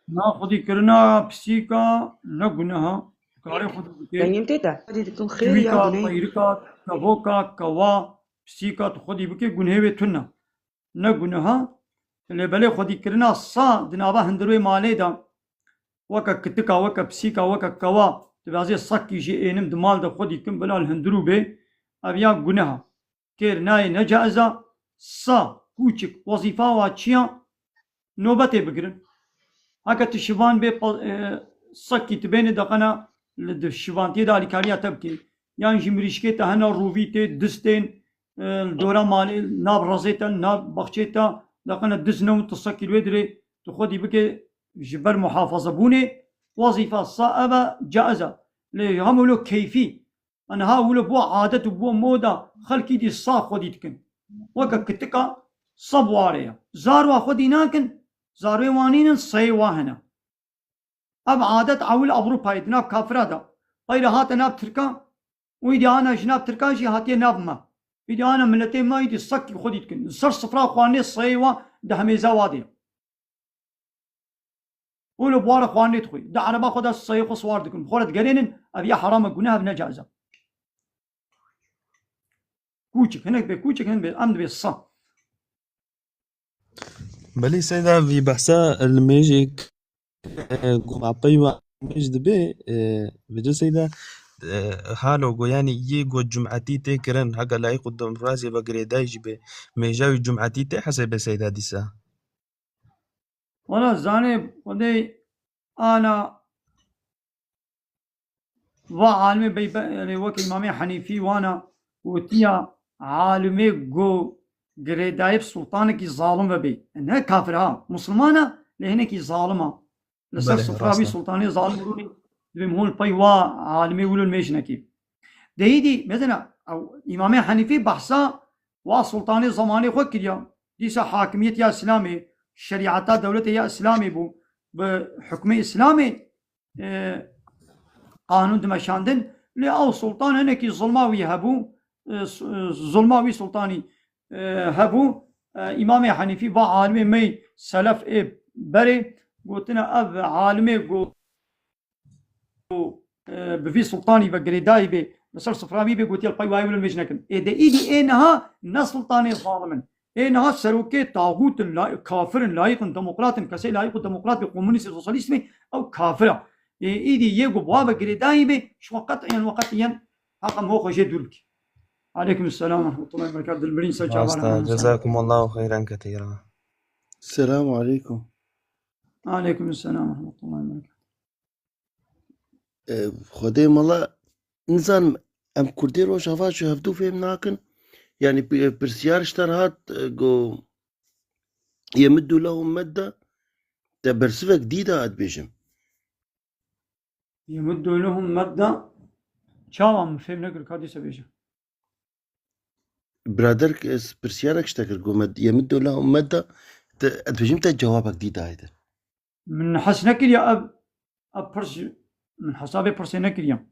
Na, xwedî kirina pisîka ne guneha. Karê xwedî bike. Dengê min tê te? Xwedî dikim xêr ya guney? Çivîka, peyrika, kevoka, kewa, pisîka tu xwedî bike gunehê wê tune. Ne guneha. Lê belê xwedîkirina sa di nava hundirê malê de, weke kitika, weke pisîka, weke kewa, tu vazê sekî jî ênim di mal de xwedî kim bila li hundirû bê, ev ya guneha. Kêr nayê ne caiza, sa, kûçik, wezîfa wa çi ya? Nobetê bigirin. Heke tu şivan bê pa-, e, sekî tu bênê deqena li di şivantiyê de alîkariya te bikê. Yan jî mirîşkê te hena rûvî tê, distên, e, li dora malê, nav rezê te, nav baxçê te, deqena dist newin tu sekî li wê dirê, tu xwedî bikê ji ber muhafazebûnê, wezîfa sa ev e, caiz e. Lê hemû lo keyfî, Niha wilo bû adet û bû moda, xelkî dî sa xwedî dikin. Weke kitika sa bi warê ye. Zarwa xwedî nakin, zarwê wan nînin, seyê wa hene. Ev adet ewil Ewropayê di nav kafira de. Peyre hate nav Tirka, û îdî ana ji nav Tirkan jî hatiye nav me. Îdî ana miletê me îdî sekî xwedî dikin. Li ser sifra xwarinê seyê wa di hemêza wa de ye. Û li bû wara xwarinê dixwî. Di ereba xwe de seyê xwe siwar dikin. Bi xwe re digerênin, ev ya heram e, guneh e, ev ne caiz e. Kûçik, hinek bê kûçik, hinek bê, em dibê sa. Belê seyda, vî behsa li mêjê e, ku mapey wa mêj dibe, e, vêca seyda, e, halo go, yanî yê go cumetî tê kirin, heke layîq û demokrasiyê ve girêdayî jî be, mêja wî cumetî tê hesê be seyda dîsa? Wala zanê Xwedê ana va alimê bey be-, yanî wek Îmamê Henîfî wana gotiya alimê go girêdayî bi sultanekî zalim ve bê. Ne kafir ha, musulman e, lê hinekî zalim e. Li ser Belê, sifra rast wî e. Sultanê zalim rûnî dibê mihûl pey wa alimê wilo mêj nekî. Deyî dî, mesela, ew Îmamê Henîfî behsa wa sultanê zamanê xwe kiriya. Dîsa hakimiyet ya Îslamê, şerîeta dewletê ya Îslamê bû. Bi hukmê Îslamê, e, qanûn dimeşandin. Lê ew sultan hinekî zulma wî hebû, e, s-, e, zulma wî sultanî, e, hebû. E, Îmamê Henîfî va alimê me selef ê berê gotine ev alimê go-, e, bi vî sultanî ve girêdayî bê, li ser sifra wî bê, gotiye li pey wayê wilo mêj nekin. Ê de îdî ê niha ne sultanê zalim in. Ê niha serokê taxût in, la-, kafir in, layîq in, demokrat in, kesê layîq û demokrat bê, komunîst ê, sosyalîst bê, ew kafir e. Ê îdî yê ku bi wa ve girêdayî bê, şima qet'iyen ve qet'iyen heqa min xwe jê dûr bikî. Aleykum selam ve rahmetullahi ve berekatuhu. Dilbirîn ser çava. Rast e, cezakumullahu xeyran kethîra. Selamu aleykum. Aleykum selam ve rahmetullahi ve berekatuhu. E, Xwedê mala, nizanim, em Kurdê Rojava ji hevdû fêm nakin. Yanî pi-, pirsiyar ji te re hat, e, go, yemiddu lehum medda, te bersivek dî da, ez dibêjim. Yemuddu lehum medda. Çawa min fêm nekir, ka dîsa bêje. Birader, ez pirsiyarek ji te kir, got, med-, yemuddu lehum medda, te, ez dibêjim te cewabek dî dayê te. Min hes nekiriya ev, ev pirs, min hesabê pirsê nekiriya.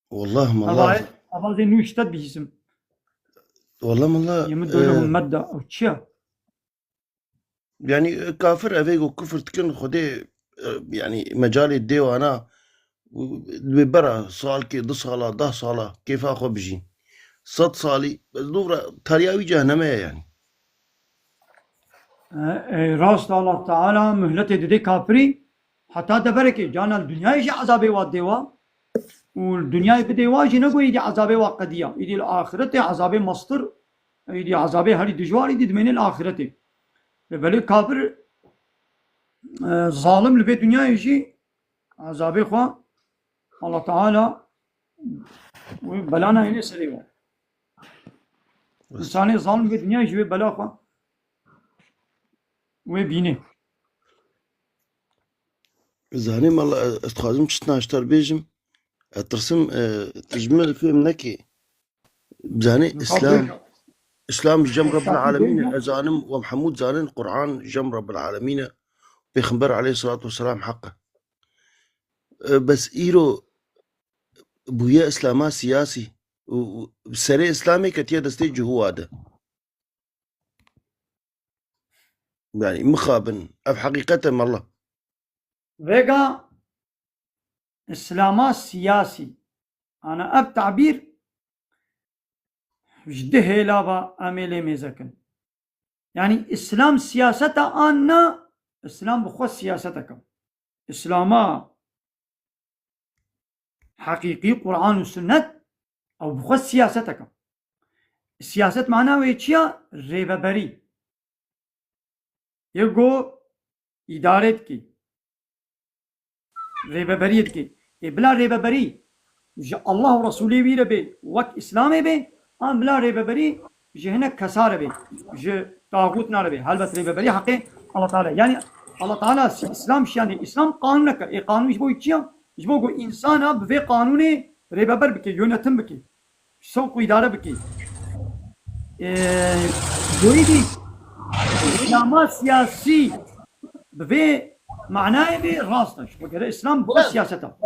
Wallah, mallah. Ava, ava zê nû ji te dibihîsim. Wallah, mallah, Yemuddu lehum, e, medda, ew çi ye? Yanî, e, kafir, evê ku kufir dikin, Xwedê, e, yanî, mecalê dê wana, wê bera salkê, du sala, deh sala, kêfa xwe bijîn. Sed salî, ez dûvra tariya wî cehenneme ye, yanî. E, e, rast, Allah Teala muhletê didê kafirî, heta deverekê, cana li dinyayê jî ezabê wa dê wa, û li dinyayê bidê wa jî ne ku êdî ezabê wa qediya. Êdî li axiretê ezabê mestir, êdî ezabê herî dijwar êdî dimêne li axiretê. Lê belê kafir, e, zalim li vê dinyayê jî ezabê xwe Allah Teala wê bela nayêne serê we. Însanê zalim vê dinyayê jî wê bela xwe wê bînê. Zanî mala, ez dixwazim çitina ji te re bêjim. Ez tirsim, e, tu ji min fêm nekî. Zanî Îslam, Îslam ji cem Rabbil Alemîn e. Ez zanim we Mehmûd zanin Quran ji cem Rabbil Alemîn e. Pêxember aleyhissalatu vesselam heq e. E, bes îro bûye Îslama siyasî û, û serê Îslamê ketiye destê cihûwa de. Yanî mixabin, ev heqîqet e mala. Vêga Îslama siyasî. Ana ev tabîr ji du hêla ve em ê lê mêze kin. Yanî Îslam siyaset e an na, Îslam bi xwe siyasetek e. Îslama heqîqî, Quran û Sunnet, ew bi xwe siyasetek e. Siyaset mana wê çi ya? Rêveberî. Yê ku îdare dikî. Rêveberiyê dikî. Ê bila rêveberî ji Allah û Resûlê wî re bê, wek Îslamê bê, an bila rêveberî ji hinek kesa re bê, ji taxûtina re bê. Helbet rêveberî heqê Allah Teala. Yanî Allah Teala sî-, Îslam şiyandê. Îslam qanûnek e. Ê qanûn ji bo wî çi ya? Ji bo ku însana bi vê qanûnê rêveber bike, yönetim bike, sewq û îdare bike. Ee, Goyî dî Îslama siyasî bi vê manayê bê rast e. Ji xwe gere Îslam bi siyaseta.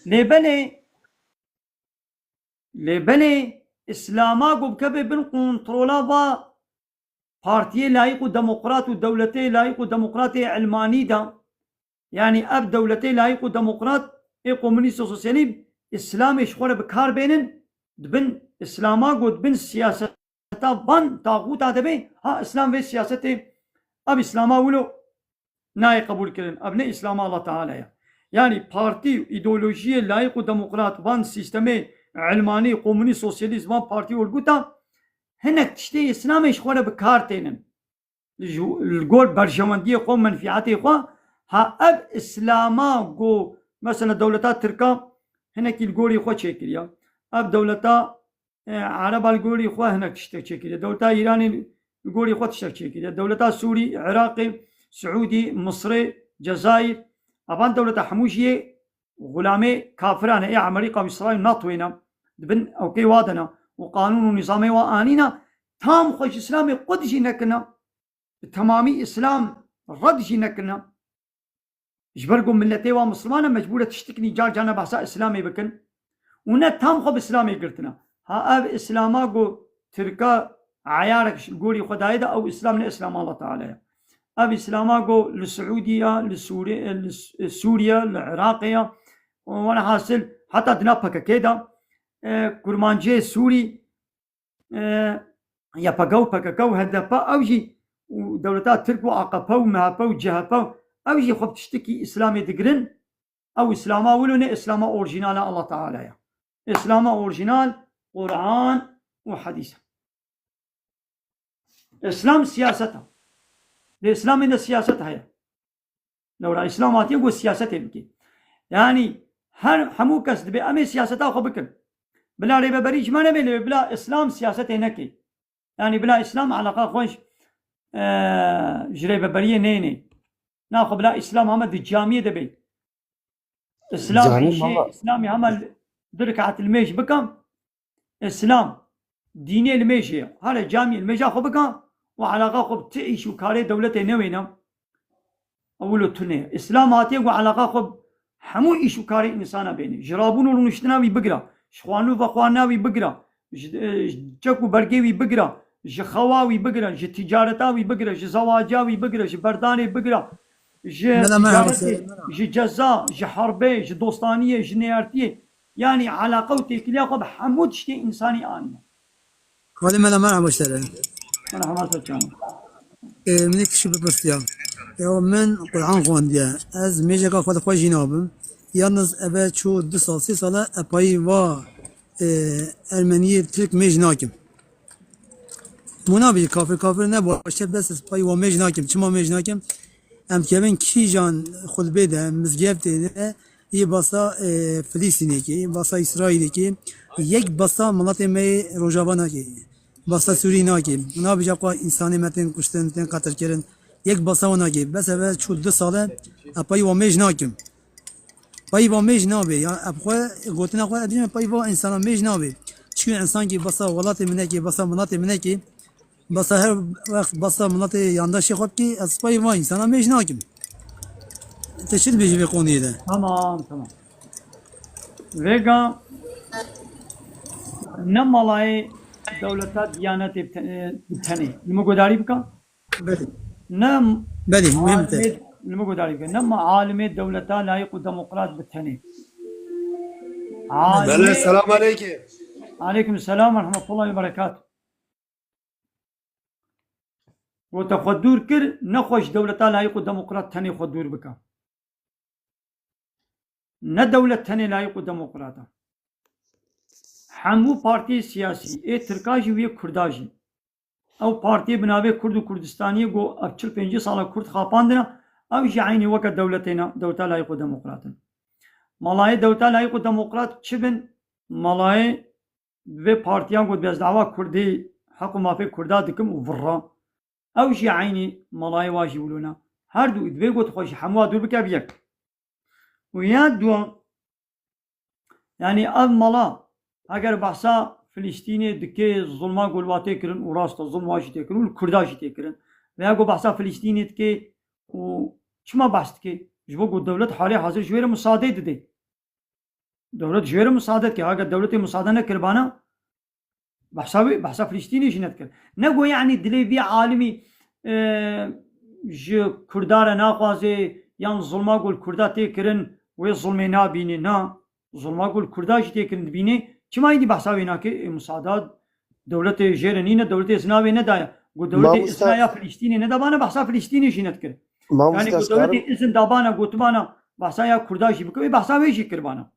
Lê belê, lê belê Îslama ku bikeve bin kontrola va partiyê layîq û demokrat û dewletê layîq û demokratê ilmanî de, yanî ev dewletê layîq û demokrat ê komûnîst û sosyalî Îslamê ji xwe re bi kar bênin, di bin Îslama ku di bin siyaseta van taxûta de bê, ha Îslam vê siyasetê, ev Îslama wilo nayê qebûlkirin. Ev ne Îslama Allah Teala ye. Yanî partî û îdeolojiyê layîq û demokrat van sîstemê ilmanî, komûnîst, sosyalîst van partî û li guta hinek tiştê Îslamê ji xwe re bi kar tênin. Ji, li gor berjewendiyê xwe, menfîetê xwe, ha ev Îslama ku mesela dewleta Tirka hinekî li gorî xwe çêkiriye. Ev dewleta e, Ereba li gorî xwe hinek tiştek çêkiriye. Dewleta Îranê li gorî xwe tiştek çêkiriye. Dewleta Sûrî, Iraqê, Siûdî, Misrê, Cezayir, evan dewleta hemû jî yê xulamê kafiran e, ê Amerîka û Îsraîl, NATOyê ne. Di bin ewkê wa de ne. Û qanûn û nîzamê wa anîne. Tam xwe ji Îslamê qut jî nekirine. Bi temamî Îslam red jî nekirine. Ji ber ku miletê wa Misliman e, mecbûr e tiştiknî car carna behsa Îslamê bikin. Û ne tam xwe bi Îslamê girtine. Ha ev Îslama ku Tirka eyarek ji gorî xwe dayê de, ew Îslam ne Îslama Allah Teala ye. Ev Îslama ku li Siûdî ya, li Sûrî-, li S-, Sûriye, li Iraqê ya, û wene hasil heta dina P K K de, e, kurmanciyê Sûrî, e, Y P G û P K K û H D P, ew jî û dewleta Tirk û A K P û M H P û C H P, ew jî xwe bi tiştekî Îslamê digirin. Ew Îslama wilo ne Îslama orjînal a Allah Teala ye. Îslama orjînal Quran û Hedîs e. Îslam siyaset e. Di Îslamê de siyaset heye. Lewra Îslam hatiye ku siyasetê bike. Yanî her hemû kes dibe em ê siyaseta xwe bikin. Bila rêveberî ji me nebe lê bila Îslam siyasetê neke. Yanî bila Îslam eleqa xwe ji, e, ji rêveberiyê neyne. Naxwe bila Îslam heme di camiyê de be. Îslam Canî îşê, mama. Îslamî hema li-, du rekat li mêj bikim. Îslam dînê li mêjê ye. Here camî li mêja xwe bikim û eleqa xwe bi ti îş û karê dewletê newêne. Ew wilo tune ye. Îslam hatiye ku eleqa xwe bi hemû îş û karê însana bêne. Ji rabûn û rûniştina wî bigira. Ji xwarin û vexwarina wî bigira. Ji, e, ji çek û bergê wî bigira. Ji xewa wî bigira. Ji ticareta wî bigira. Ji zewaca wî bigira. Ji berdanê bigira. Ji Mela, merhaba, ticaretê, selam. Ji ceza, ji herbê, ji dostaniyê, ji neyartiyê. Yanî eleqa û têkiliya xwe bi hemû tiştê însanî aniye. Xalê Mela, merhaba, sere. Merhaba, ser çavan. Ê, min ê kişî bipirsiya. Ya min Quran xwendiye. Ez mêjeka xwe di xwe jî nabim. Yalnız eve çû du sal, sê sal e, epayî va, ê, Ermeniyê Tirk mêj nakim. Mûna bî kafir kafir ne, baş çep dest ez payî wa mêj nakim. Çima mêj nakim? Em dikevin kîjan xutbê de, mizgeftê de, yê basa, e, Filîstînê kê, basa Îsraîlê kê, yek basa miletê me yê Rojava nakê, basa Sûrî nakê. Nabêje xwe însanê me tên kuştin, tên qetilkirin. Yek basa wan nakê. Bes eve çû du sal e, epayî wa mêj nakim. Payî va mêj nabê. Ya ev xwe, gotina xwe, ez dibêjim payî va însana mêj nabê. Çiyo însankî basa welatê min nekê, basa miletê min nekê, basa her wext basa miletê yandaşê xwe bikê, ez payî va însana mêj nakim. Te çi dibêjî vê qoniyê de? Tamam, tamam. Vêga ne malayê dewleta diyanetê bi te-, bi tenê. Li min guhdarî bike. Belê. Ne Belê, muhim te. Alimê, li min guhdarî bike. Ne ma alimê dewleta layîq û demokrat bi tenê. Belê, Alimê selam aleyke. Aleykum selam ve rahmetullahi ve berekatuh. Ku te xwe dûr kir, ne xwe ji dewleta layîq û demokrat tenê xwe dûr bike. Ne dewlet tenê layîq û demokrat e. Hemû partiyê siyasî, ê Tirka jî û yê Kurda jî. Ew partiyê bi navê Kurd û Kurdistaniyê ku ev çil pêncî sala Kurd xapandine, ew jî eynî weke dewletê ne, dewleta layîq û demokrat in. Malayê dewleta layîq û demokrat çi bin? Malayê vê partiyan got, ez dawa Kurdê, heq û mafê Kurda dikim û virra. Ew jî eynî malayê wa jî wilo ne. Her du divê got xwe ji hemû dûr bike bi yek. Û ya duwan, yanî ev mala, eger behsa Filistînê dike, zulma ku li wa tê kirin, û rast e, zulma jî tê kirin, û li Kurda jî tê kirin. Veya ku behsa Filistînê dike û çima behs dike? Ji bo ku dewlet halê hazir ji wê re musade dide. Dewlet ji wê re musade dike. Eger dewletê musade nekiribana, behsa wê, behsa Filistînê jî nedikir. Ne ku, yanî, dilê vî alimî, e, ji Kurda re naxwaze, yan zulma ku li Kurda tê kirin, wê zulmê nabîne. Na, zulma ku li Kurda jî tê kirin dibîne. Çima êdî behsa wê nake? E, musada dewletê jê re nîne, dewletê izna wê nedaye. Ku dewletê Mamosta izna ya Filistînê nedabana, behsa Filistînê jî nedikir. Yanî Mamosta ku ez karim dewletê izin dabana, gotibana, behsa ya Kurda jî bike, wê behsa wê jî kiribana.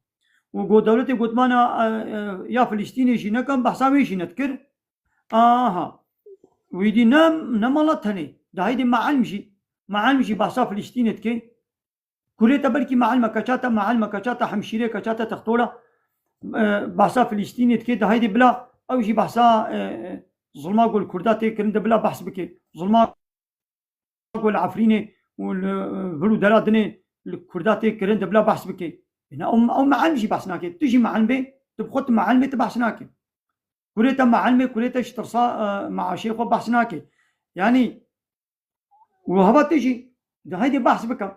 Û ku dewletê gotibana, e, e, ya Filistînê jî nekan, behsa wê jî nedikir. Aha. Wî dî ne, ne mala tenê. Dahîdê meelm jî. Meelm jî behsa Filistînê dike. Kurê te belkî meelm e, keça te meelm e, keça te hemşîrê, keça te textora, e, behsa Filistînê dike. Dahîdê bila ew jî behsa, e, e, zulma ku li Kurda tê kirin de bila behs bike. Zulma ku li Efrînê û li vir û dera dinê li Kurda tê kirin, de bila behs bike. Êna ew, ew meelm jî behs nake. Tu jî meelm bê, tu bi xwe tu meelm bê, tu behs nake. Kurê te meelm bê, kurê te ji tirsa, e, meaşê xwe behs nake. Yanî, û heva tu jî, de heydê behs bike.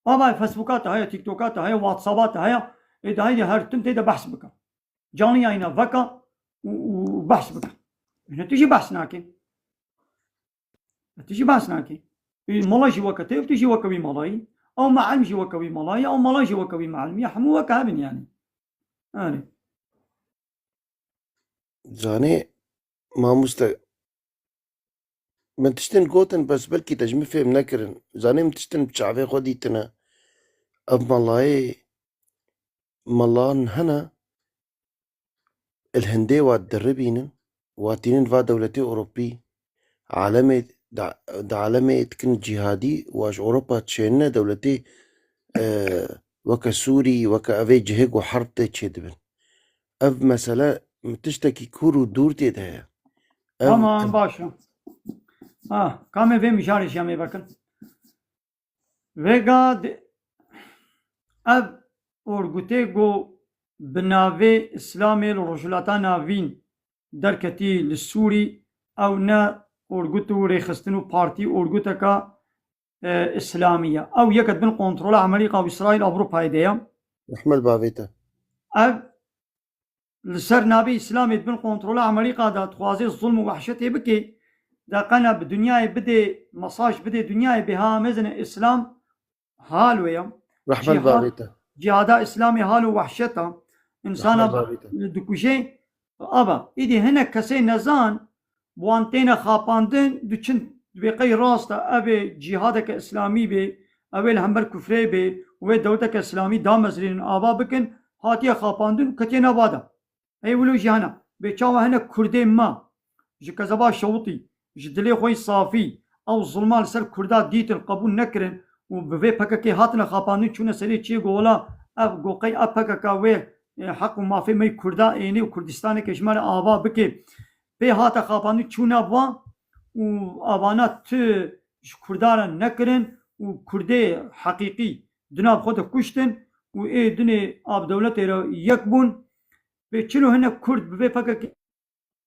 Ava Facebooka te heye, TikToka te heye, WhatsAppa te heye, ê de heydê her tim tê de behs bike. Canî yayna veke û, û behs bike. Êna tu jî behs nake. Tu jî behs nakî. Wî mala jî weke te, tu jî weke wî malayî. Ew meelm jî weke wî malayî, ew mala jî weke wî meelmî. Hemû weke hev in yanî. Erê. Zanê, mamoste, min tiştin gotin, bes belkî te ji min fêm nekirin. Zanê, min tiştin bi çavê xwe dîtine. Ev malayê, malan hene, li hindê wa diribînin, wa tînin va dewletê Ewropî, alemê, da, da alemê dikin cîhadî, wa ji Ewropa çênine dewletê, e, weke Sûrî, weke evê cihê ku herb tê çêdibin. Ev mesele tiştekî kûr û dûr tê de heye. Ev Tamam, baş e. Ha, kamê vê mijarê jî em ê vekin. Vêga di-, ev orgutê ku bi navê Îslamê li Rojhilata Navîn derketî li Sûrî, ew ne orgut û rêxistin û partî, orguteka, e, Îslamî ye. Ew yeke di bin kontrola Amerîka û Îsraîl, Ewropayê de ye. Rehme li bavê te. Ev li ser navê Îslamê di bin kontrola Amerîka de dixwaze zulm û wehşetê bike, de qena bi dinyayê bidê, mesaj bidê dinyayê bê ha mezine Îslam hal wê ye. Rehme li Cîhad, bavê te. Cîhada Îslamê hal û wehşet e. Rehme li bavê te. Însana dikuje. Ava, îdî hinek kesê nezan, bi wan têne xapandin, diçin, dibê qey rast e, ev ê cîhadeke Îslamî bê, ew ê li hember kufrê bê, wê dewleteke Îslamî damezrînin, ava bikin, hatiye xapandin û ketiye nav de. Ê wilo jî hene. Bê çawa hinek Kurdê me ji kezeba şewitî, ji dilê xwe yî safî, ew zulma li ser Kurda dîtin, qebûl nekirin û bi vê P K K hatine xapandin, çûne serê çiyê, got wela ev, got qey ev P K K wê, e, heq û mafê me yî Kurda ênê û Kurdistaneke ji me re ava bike. Pê hate xapandin, çûne va û avana tu ji Kurda re nekirin û Kurdê heqîqî di nav xwe de kuştin û ê dinê av dewletê re yek bûn. Bê çilo hinek Kurd bi vê P K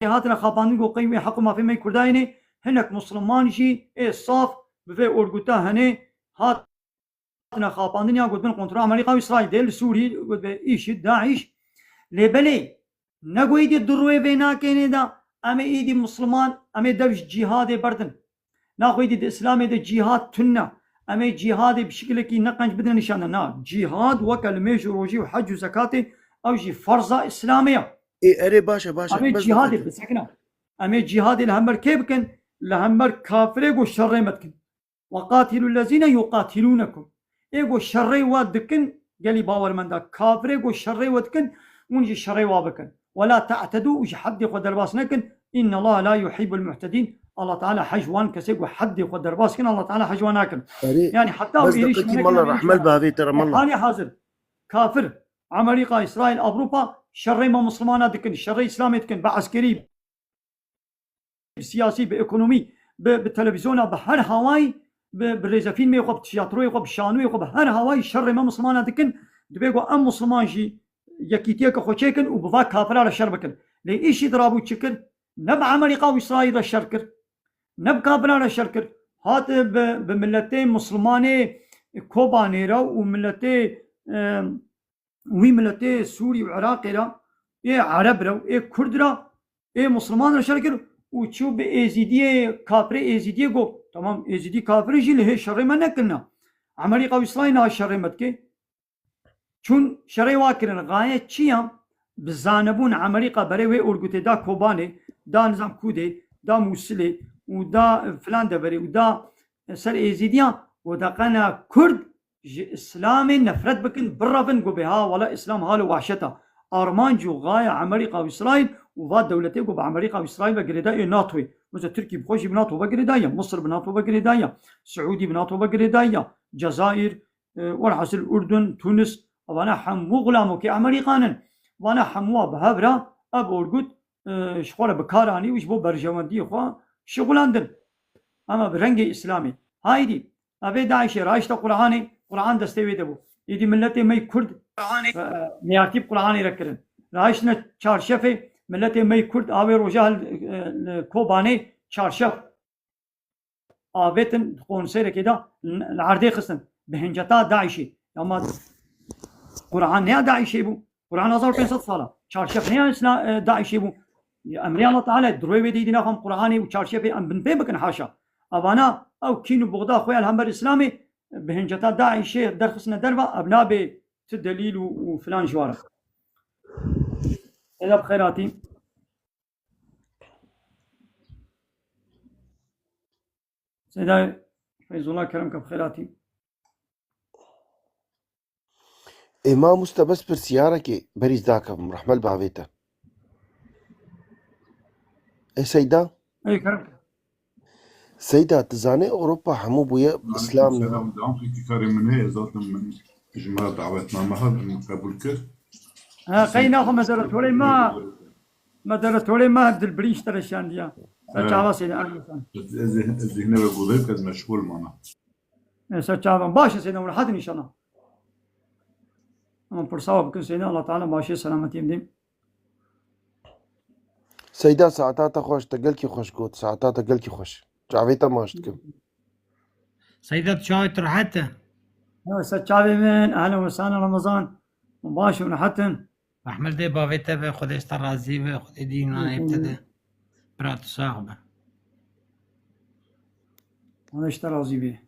K hatine xapandin, got qey wê heq û mafê me yî Kurda ênê, hinek Musliman jî ê saf bi vê orguta hene hatine xapandin, ya got bin kontrola Amerîka û Îsraîl de li Sûrî, got be îşîd, DAIŞ. Lê belê, ne got êdî di rûyê vê nakênê de, em ê êdî Musliman, em ê dev ji cîhadê berdin. Naxwe êdî di Îslamê de cîhad tune. Em ê cîhadê bi şikilekî ne qenc bidine nîşan de. Na, cîhad weke limêj û rojî û hec û zekatê, ew jî ferza Îslamê ye. Ê, erê, baş e, baş e. Em ê cîhadê, bisekine. Em ê cîhadê li hember kê bikin? Li hember kafirê ku şerê me dikin. وَقَاتِلُوا الَّذِينَ يُقَاتِلُونَكُمْ. Ê ku şerê we dikin, gelî bawermenda. Kafirê ku şerê we dikin, hûn jî şerê wa bikin. وَلَا تَعْتَدُوا, û ji heddê xwe derbas nekin. إِنَّ اللَّهَ لَا يُحِبُّ الْمُعْتَدِينَ. Allah Teala hej wan kesê ku heddê xwe derbas kin, Allah Teala hej wan nakin. Erê, yanî heta bes êrîş deqekî mala rehmel bavê te re mala. Halê hazir kafir, Amerîka, Îsraîl, Ewropa şerê me Muslimana dikin, şerê Îslamê dikin, bi eskerî, bi siyasî, bi ekonomî, bi, bi televîzyona, bi her hawayî bi, bi rêzefîlmê xwe, bi tiyatroyê xwe, bi şanoyê xwe, bi her hawayî şerê me Mislimana dikin, dibê ku em Misliman jî yekîtiyeke xwe çêkin û bi va kafira re şer bikin. Lê îşî di rabû çi kir? Ne bi Amerîka û Îsraîl re şer kir, ne bi kafiran re şer kir. Hat bi, bi miletê Mislimanê Kobanê re û miletê, e, wî miletê Sûrî û Iraqê re, ê Ereb re û ê Kurd re, ê Misliman re şer kir û çû bi Êzîdiyê, kafirê Êzîdiyê got. Tamam, Êzîdî kafir jî, lê hê şerê me nekirina. Amerîka û Îsraîl niha şerê me dike. Çûn şerê wa kirin. Xaye çi ya? Bi zanebûn Amerîka berê wê orgutê da Kobanê, da nizam Kûdê, da Mûsilê û da filan deverê û da ser Êzîdiyan, got, deqena Kurd ji Îslamê nefret bikin, birevin, got bê ha, wela Îslam halo wahşet a. Armanc û xaye Amerîka û Îsraîl û va dewletê got bi Amerîka û Îsraîl ve girêdayî ê NATOyê. Mesela Tirkî bi xwe jî bi NATO ve girêdayî ya, Misir bi NATO ve girêdayî ya, Siûdî bi NATO ve girêdayî ya, Cezayir, e, welhasil Urdun, Tunis, evana hemû xulamokê Amerîkan in. Vana hemûa bi hev re ev orgut, e, ji xwe re bi kar anî û ji bo berjewendiyê xwe şixulandin. Ama bi rengê Îslamê. Haydî, evê DAIŞê rahişte Qur'anê, Qur'an destê wê de bû. Êdî miletê me yê Kurd, e, neyartî bi Qur'anê re kirin. Rahiştine çarşefê, miletê me yê Kurd, avê roja hil, e, li Kobanê çarşef avêtin, konserekê de li erdê xistin. Bi hinceta DAIŞê. Ya ma Qur'an ne ya DAIŞê bû? Qur'an hezar û pênc sed sala. Çarşef ne ya Îsla-, e, DAIŞê bû? Ya emrê Allah Teala, di royê wê de îdî naxwem Qur'anê û çarşefê em binpê bikin, haşa. Evana ew kîn û buxda xwe ya li hember Îslamê, bi hinceta DAIŞê derxistine derva, ev nabê ti delîl û, û filan ji wa re. Êda bi xêr hatî. Seyda Feyzullah, kerem ke bi xêr hatî. Ê, mamoste, bes pirsiyarekê berî ez dakevim, rehmet bavê te. Ê Seyda? Ey, kerem ke. Seyda, tu zanê Ewropa hemû bûye Îslam. Selam, devam peki karê min heye, zaten min ji me re davetname hat, min qebûl kir. Ha, qey naxwe moderatorê me, moderatorê me dilbirî ji te re şandiya. Ser çava seyda, ahlan. Ez, ez, ez zihne ve guhdayım, ez meşgul mana. E, ser çava. Baş e seyda, rahat in inşallah. Ama pirsa bikin seyda, Allah Teala başê selametiyê bidê. Seyda, saeta te xweş, te gelkî xweş got, saeta te gelkî xweş. Çavê te maç dikim. Seyda, tu çavê tu rehet e? Ya, ser çavê min, ehlen ve sehlen Ramazan. Baş û rehet in. Rehmet dê bavê te be, Xwedê ji te razî be, Xwedê dîn û nanê te de. Bira tu sax be. Xwedê ji te razî be.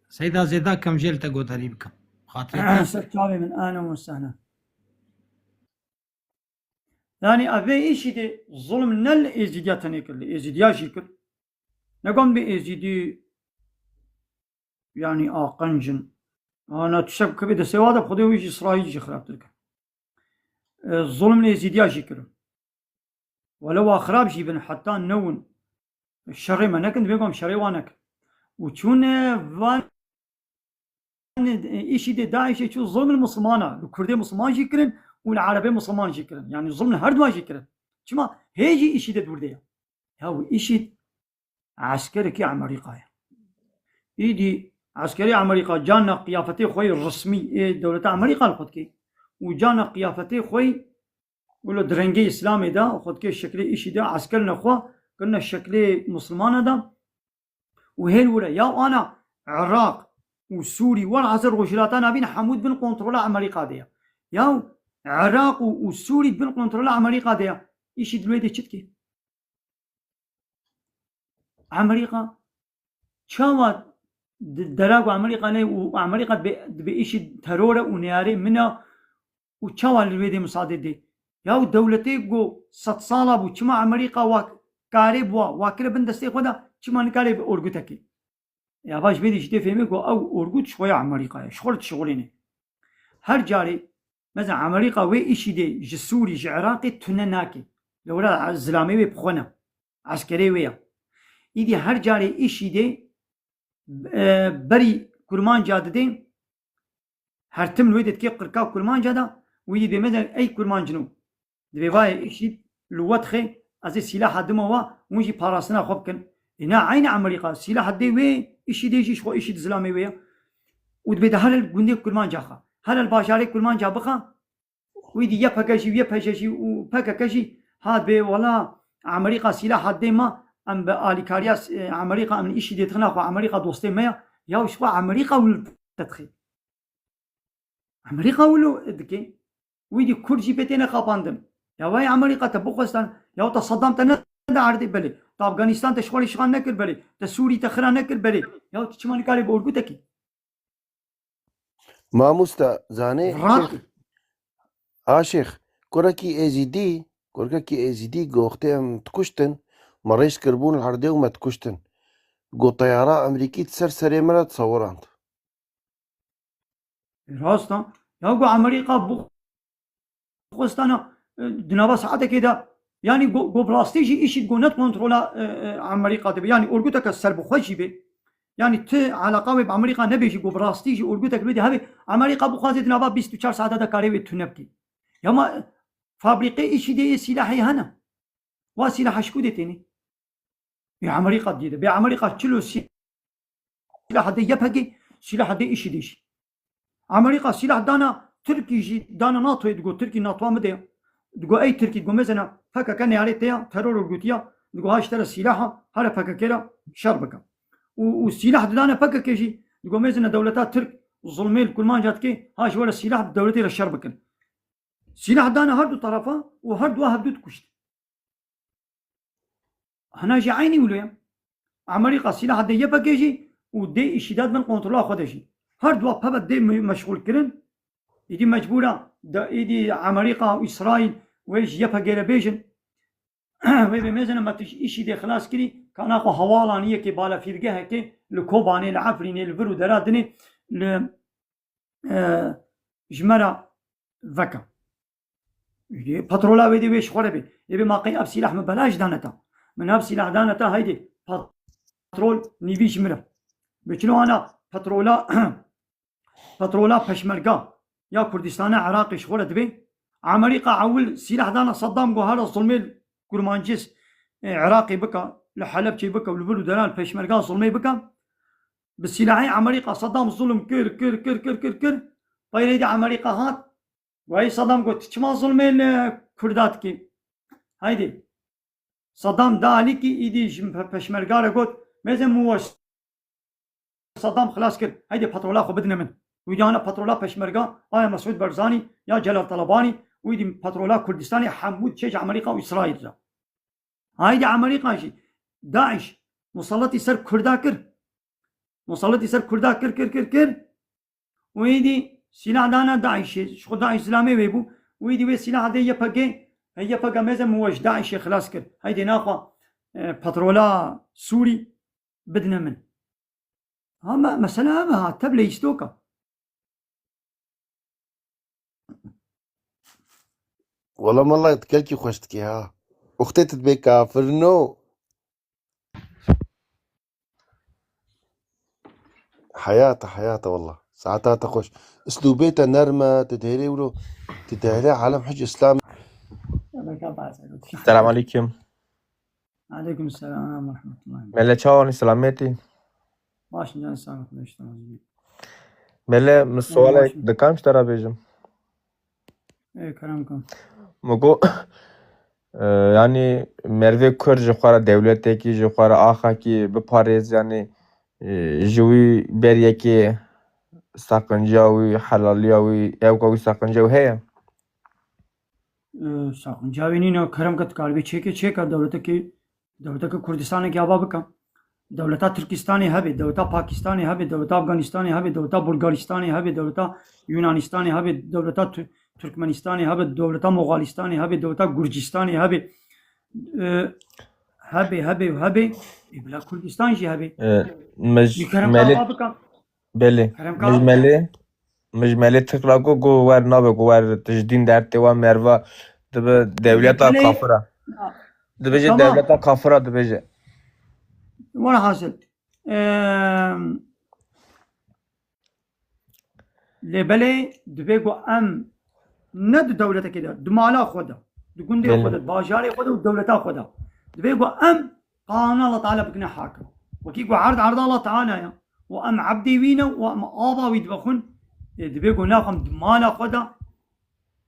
Seyda, zêda kem jê li te godarî bikim. Xatirê te. Ser çavê min, ehlen ve sehlen. Yani, ev vê Îşîdê zulm ne li Êzîdiya tenê kir, li Êzîdiya jî kir. Ne got bê Êzîdî, yani, aqenc in. Ana tiştek kevê destê wa de, Xwedê wî jî Îsraîl jî xirabtir kir. E, zulm li Êzîdiya jî kir. Wele wa xirab jî bin, heta newin. Şerê me nekin, divê ku em şerê wan nekin. Û çûne van, e, Îşîdê, DAIŞê çû zulm li Musulmana, li Kurdê Musulman jî kirin û li Erebê Musulman jî kirin. Yani zulm li her duwan jî kirin. Çima hê jî Îşîdê dûr de ye? Ya û Îşîd eskerekî Amerîka ye. Îdî eskerê Amerîka carna qiyafetê xwe yê resmî ê dewleta Amerîka li xwe dike û carna qiyafetê xwe yê wilo di rengê Îslamê de, xwe dike şeklê Îşîdê, eskerine xwe kirine şeklê Musulmana de. Û hêl wire, ya ana Iraq û Sûrî, welhasil Rojhilata Navîn hemû di bin kontrola Amerîka de ye. Ya Iraq û, û Sûrî di bin kontrola Amerîka de ye. Îşîd li wê de çi dike? Amerîka çawa di-, dera ku Amerîka ne û Amerîka dibe, dibe Îşîd teror e û neyarê min e û çawa li wê dê misade dê? Ya dewletê ku sedsala bû, çima Amerîka wa karê bû, wa kire bin destê xwe de, çima nikare bi orgutekê? Ya va ji vê dê jî tê fêmê ku ew orgut ji xwe ya Amerîka ye, ji xwe re dişixulîne. Her carê, mesela Amerîka wê Îşîdê ji Sûrî, ji Iraqê tune nake. Lewra zilamê wê bi xwe ne. Eskerê wê ya. Îdî her carê Îşîdê, e, berî Kurmanca didê, her tim li wê dê dikê qirka Kurmanca de, wî dî dê me de ey Kurmancino. Divê vayê Îşîd li we dixê, ez ê sîlaha dima we, hûn jî parastina xwe bikin. Ê na eynî Amerîka, sîlaha dê wê, Îşîdê jî ji xwe îşîd zilamê wê ye. Û dibê de her li gundê Kurmanca xa. Her li bajarê Kurmanca bixa. Wî dî Y P G jî, Y P J jî û P K K jî hat bê wela Amerîka sîlah hat dê ma, em bi alîkariya s-, e, Amerîka em îşîdê dixin xwe, Amerîka dostê me ya. Ya ji xwe Amerîka wil te dixê. Amerîka wilo dike. Wî dî Kurd jî pê têne xapandin. Ya vay Amerîka te bixwestan, ya te Saddam te neda erdê belê. Te Afganîstan te ji xwe re îşxal nekir belê. Te Sûrî te xira nekir belê. Ya tu çima nikarê bi orgutekî? Mamosta, zanê Rahat şêx, a şêx, kurekî Êzîdî, kurekî Êzîdî goxtê em dikuştin, me rêz kiribûn li erdê û me dikuştin. Got teyara Amerîkî di ser serê me re disewirand. Rast e. Ya ku Amerîka bixwestana, e, di nava saetekê de, yanî go-, go bi rastî jî îşîd go net kontrola, e, e, Amerîka dibe. Yanî orguteke serbixwe jî be. Yanî ti eleqa wê bi Amerîka nebe jî, go bi rastî jî orgutek wê de hebe. Amerîka bixwaze di nava bîst û çar saete de karê wê tune bike. Ya ma fabrîqê îşîdê yê sîlahê hene. Wa sîlaha ji ku dê têne? Bê Amerîka diyê de. Bê Amerîka çilo sîlaha dê Y P G, sîlaha dê îşîdê jî. Amerîka sîlah dana Tirkî jî, dana NATOyê, digo Tirkî NATOa min de. Digo ey Tirkî, digo mezena P K K neyarê te ya, teror örgütü ya, digo ha ji te re sîlaha, here P K K re şer bike. Û, û sîlah didane P K K jî, digo mezena dewleta Tirk zulmê li Kurmanca dike, ha ji we re sîlah bi dewletê re şer bikin. Sîlah dane her du tarafa û her dua hevdu dikuştin. Hina jî eynî wilo ye. Amerîka sîlaha dê Y P G jî û dê îşîda di bin kontrola xwe de jî. Her dua peve dê me-, meşxûl kirin. Îdî mecbûra de îdî Amerîka û Îsraîl wê ji Y P G re bêjin. Wê bê mêzene me tu ji îşîdê xilas kirî, kana xwe hewalanî yekê balefîrgehekê li Kobanê, li Efrînê, li vir û dera dinê, li, e, ji me re veke. Petrola wê dê wê ji xwe re bê. Ê bê ma qey ev sîlah min belaş dane te. Min ev sîlah dane te, heydê petrol nîvî ji min re. Bi çilo ana petrola, petrola peşmerga ya Kurdistana Iraqê ji xwe re dibê. Amerîka ewil sîlah dana Saddam, got here zulmê li Kurmancîs, e, Iraqê bike, li Helebçê bike û li vir û deran peşmerga zulmê bike. Bi sîlahê Amerîka Saddam zulm kir, kir, kir, kir, kir, kir. Peyre de Amerîka hat. Wayî Saddam got, "Tu çima zulmê li Kurda dikî?" Haydi. Saddam da alîkî îdî ji pe-, peşmerga re got, "Mêze min we Saddam xilas kir. Haydi petrola xwe bidine min." Wî dî ana petrola peşmerga, aya Mesûd Barzanî, ya Celal Talabanî, wî dî petrola Kurdistanê hemû diçe ji Amerîka û Îsraîl re. Haydi Amerîka jî, DAIŞ, musalletî ser Kurda kir. Musalletî ser Kurda kir, kir, kir, kir. Û êdî sîlah dana DAIŞê. Ji xwe DAIŞ zilamê wê bû. Û êdî wê sîlaha dê Y P G, he, Y P G mêze min we ji DAIŞê xilas kir. Heydê naxwe, e, petrola Sûrî bidine min. Ha, me-, mesela ev e ha, tevlê îstoka. Wela mala tu kelkî xweş dikî ha. Uxtê tu dibê kafir no. Heyata, heyata wela. Saeta te xweş. Islûbê te nerm e, tu dihêlê wilo, tu dihêlê alem hic Îslam. Selam aleyküm. Aleyküm selam ve rahmetullah. Mele çawanî selametî? Baş in, can sağ ol, işte. Mele, min sualek dikim ji te re bêjim? Ê, kerem kir. Min got, e, yanî mervê Kurd ji xwe re dewletekî, ji xwe re axakî biparêz, yanî, e, ji wî ber yekê saqinca wî, helaliya wî, ewka wî saqinca wî heye? E, saqinca wî nîne, kerem ke dikaribê çêke, çêke dewletekê, dewleteke Kurdistanekê ava bike. Dewleta Tirkistanê hebe, dewleta Pakistanê hebe, dewleta Afganistanê hebe, dewleta Bulgaristanê hebe, dewleta Yunanistanê hebe, dewleta Tu-, Turkmenistanê hebe, dewleta Moxalistanê hebe, dewleta Gurcistanê hebe. E, hebe, hebe, hebe. E, bila Kurdistan jî hebe. E, mej-, Ji kerem ke mele- ava bike. Belê. Kerem ka- Mijmelê, mijmelê Tirk ra got, got wer nabe, got wer tu ji dîn dertê wa merva dibe dewleta Belê. Kafira. Dibêje Tamam. Dewleta kafira dibêje. Wala hasil. Em, lê belê dibê ku em ne di dewletekê de, di mala xwe de, di gundê Belê. Xwe de, di bajarê xwe de û dewleta xwe de. Dibê ku em qanûna Allah Teala bikine hakim. Wekî ku erd erda Allah Teala ya. Û em ebdê wî ne û em ava wî dibexwin, ê, dibê ku naxwem di mala xwe de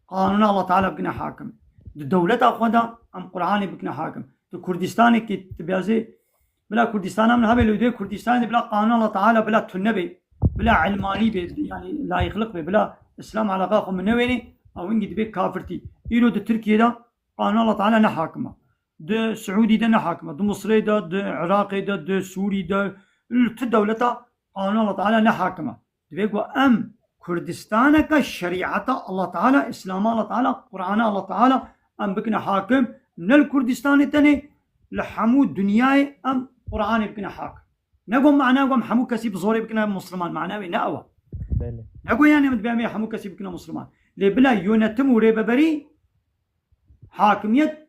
qanûna Allah Teala bikine hakim. Di dewleta xwe de em Qur'anê bikine hakim. Di Kurdistanekî tu biyazê bila Kurdistana min hebe lê dê Kurdistanê de bila qanûna Allah Teala bila tune bê, bila ilmanî bê, yanî layîqlik bê, bila Îslam eleqa xwe min newênê, ew hingî dibê kafirtî. Îro di Tirkiyê de qanûna Allah Teala ne hakim e. Di Siûdî de ne hakim e. Di Misirê de, di Iraqê de, di Sûrî de, li tu dewleta qanûna Allah Teala ne hakim e. Divê ku em Kurdistaneke şerîeta Allah Teala, Îslama Allah Teala, Qur'ana Allah Teala em bikine hakim. Ne li Kurdistanê tenê, li hemû dinyayê em Qur'anê bikine hakim. Ne ku mana ku em hemû kesî bi zorê bikine Musliman, mana wê ne ew e. Belê. Ne ku yani em dibê em ê hemû kesî bikine Musliman. Lê bila yönetim û rêveberî, hakimiyet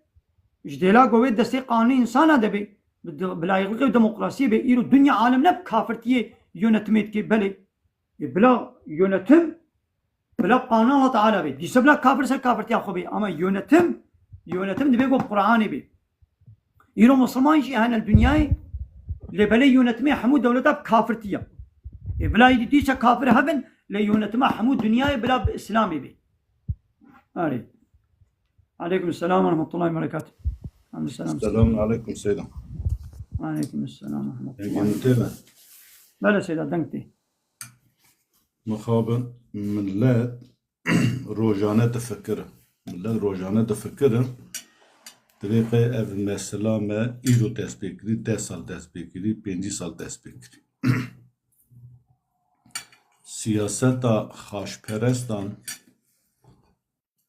ji dêla ku wê destê qanûnê însana de bê, bi de-, bi layîqlikê û demokrasiyê bê, îro dinya alem ne bi kafirtiyê yönetimê dikê, belê. Ê, bila yönetim, bila qanûna Allah Teala bê. Dîsa bila kafir ser kafirtiya xwe bê. Ama yönetim, yönetim dibê ku Qur'anê bê. Îro Musulman jî hene li dinyayê, lê belê yönetimê hemû dewleta bi kafirtiya. Ê, bila îdî dîsa kafir hebin, lê yönetima hemû dinyayê bila bi Îslamê bê. Erê. Aleykum selam ve rahmetullahi ve berekatuh. Aleykum selam. Selamun aleykum Seyda. Aleykum selam ve rahmetullah. Dengê min tê ve? Belê Seyda, deng tê. Mixabin millet rojane difikire. Millet rojane difikire. Divê qey ev mesela me îro dest pê kirî, deh sal dest pê kirî, pêncî sal dest pê kirî. Siyaseta xaçperestan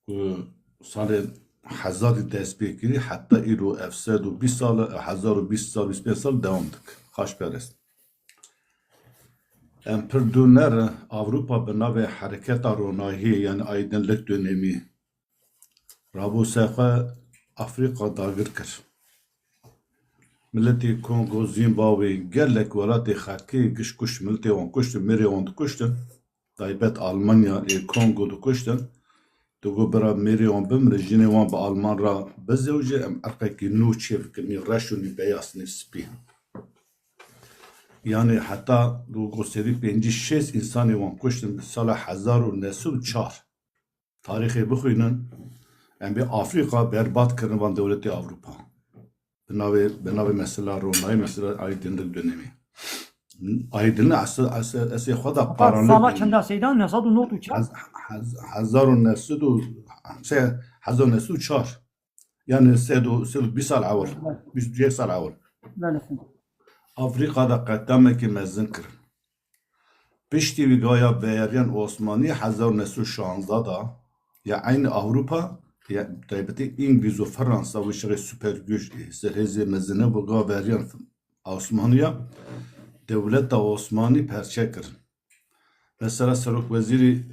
ku salê hezarî dest pê kirî, heta îro ev sed û bîst sal e, hezar û bîst sal, bîst pênc sal dewam dike. Xaçperest. Em pir dûr nerin, Ewropa bi navê Hereketa Ronahiyê, yanî Aydınlık Dönemi, rabû ser xwe Afrîka dagir kir. Miletê Kongo, Zimbabwe, gelek welatê xelkê giş kuşt, miletê wan kuştin, mêrê wan dikuştin. Taybet Almanya ê Kongo dikuştin. Digot bira mêrê wan bimire, jinê wan bi Alman re bizewje, em erqekî nû çêbikin, nî reş û nî beyaz, nî spî. Yanî heta digot serî pêncî şêst însanê wan kuştin di sala hezar û neh sed û çar. Tarîxê bixwînin, em bê Afrîka berbat kirin van dewletê Ewropa. Bi navê, bi navê mesela Ronayî, mesela Aydınlık Dönemi. Aydınlık esê, esê, esê xwe da Fakat qaranlık sala dönemi. Çenda Seyda? Neh sed û nod û çar? Hez-, hez-, hezar û neh sed û, şey, hezar û neh sed û çar. Yani sed û, sed û bîst sal ewil. Evet. Bîst û yek sal ewil. Belê. Afrîka da qetamekî mezin kirin. Piştî wî gaya veyariyan Osmanî hezar û neh sed û şanzde da, ya eynî Ewropa, ya taybetî Îngilîz û Fransa wî şixê super güç, serhêzê mezine bû, ga veyariyan Osmaniya, dewleta Osmanî perçe kirin. Mesela serokwezîrî,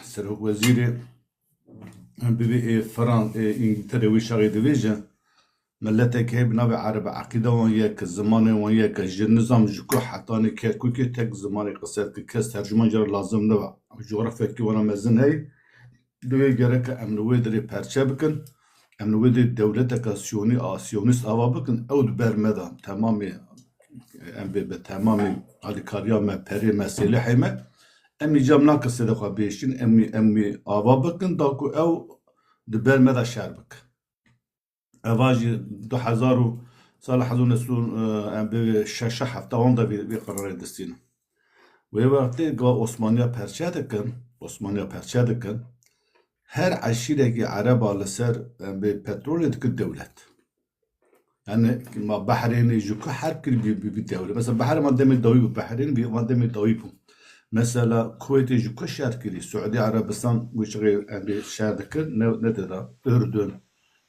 serokwezîrî bibî ê Fran-, ê Îngiltere wî şaxê dibêje, miletek heye bi navê Ereb, eqîda wan yek e, zimanê wan yek e, ji nizam ji ku hetanî Kerkûkê tek zimanê qise dike, kes tercûman jê re lazim nibe. Cografyekî wana mezin heye, divê gereke em li wê derê perçe bikin. Em li wê dê dewleteke siyonî a siyonîst ava bikin, ew di ber me de temamê, em bê bi temamê alîkariya me, perê me, sêlihê me, em îcab nakin sêdê xwe bêşîn, em wî, em wî ava bikin, da ku ew di ber me de şer bike. Eva jî du hezar û sala hezar û neh sed û, em bê şeşa hefta wan de vê, vê qerarê distînin. Wê wextê ga Osmaniya perçe dikin, Osmaniya perçe dikin, her eşîrekî Ereba li ser, em bê petrolê dikir dewlet. Yani ma Behrênê ji ku herb kir bî, bî, bî dewlet. Mesela Behrê ma demê dawî bû, Behrên bî, ma demê dawî bû. Mesela Kuweytê ji ku şer kirî, Suudî Erebistan wê çixê em bê şer dikir, ne, ne dida. Ürdün,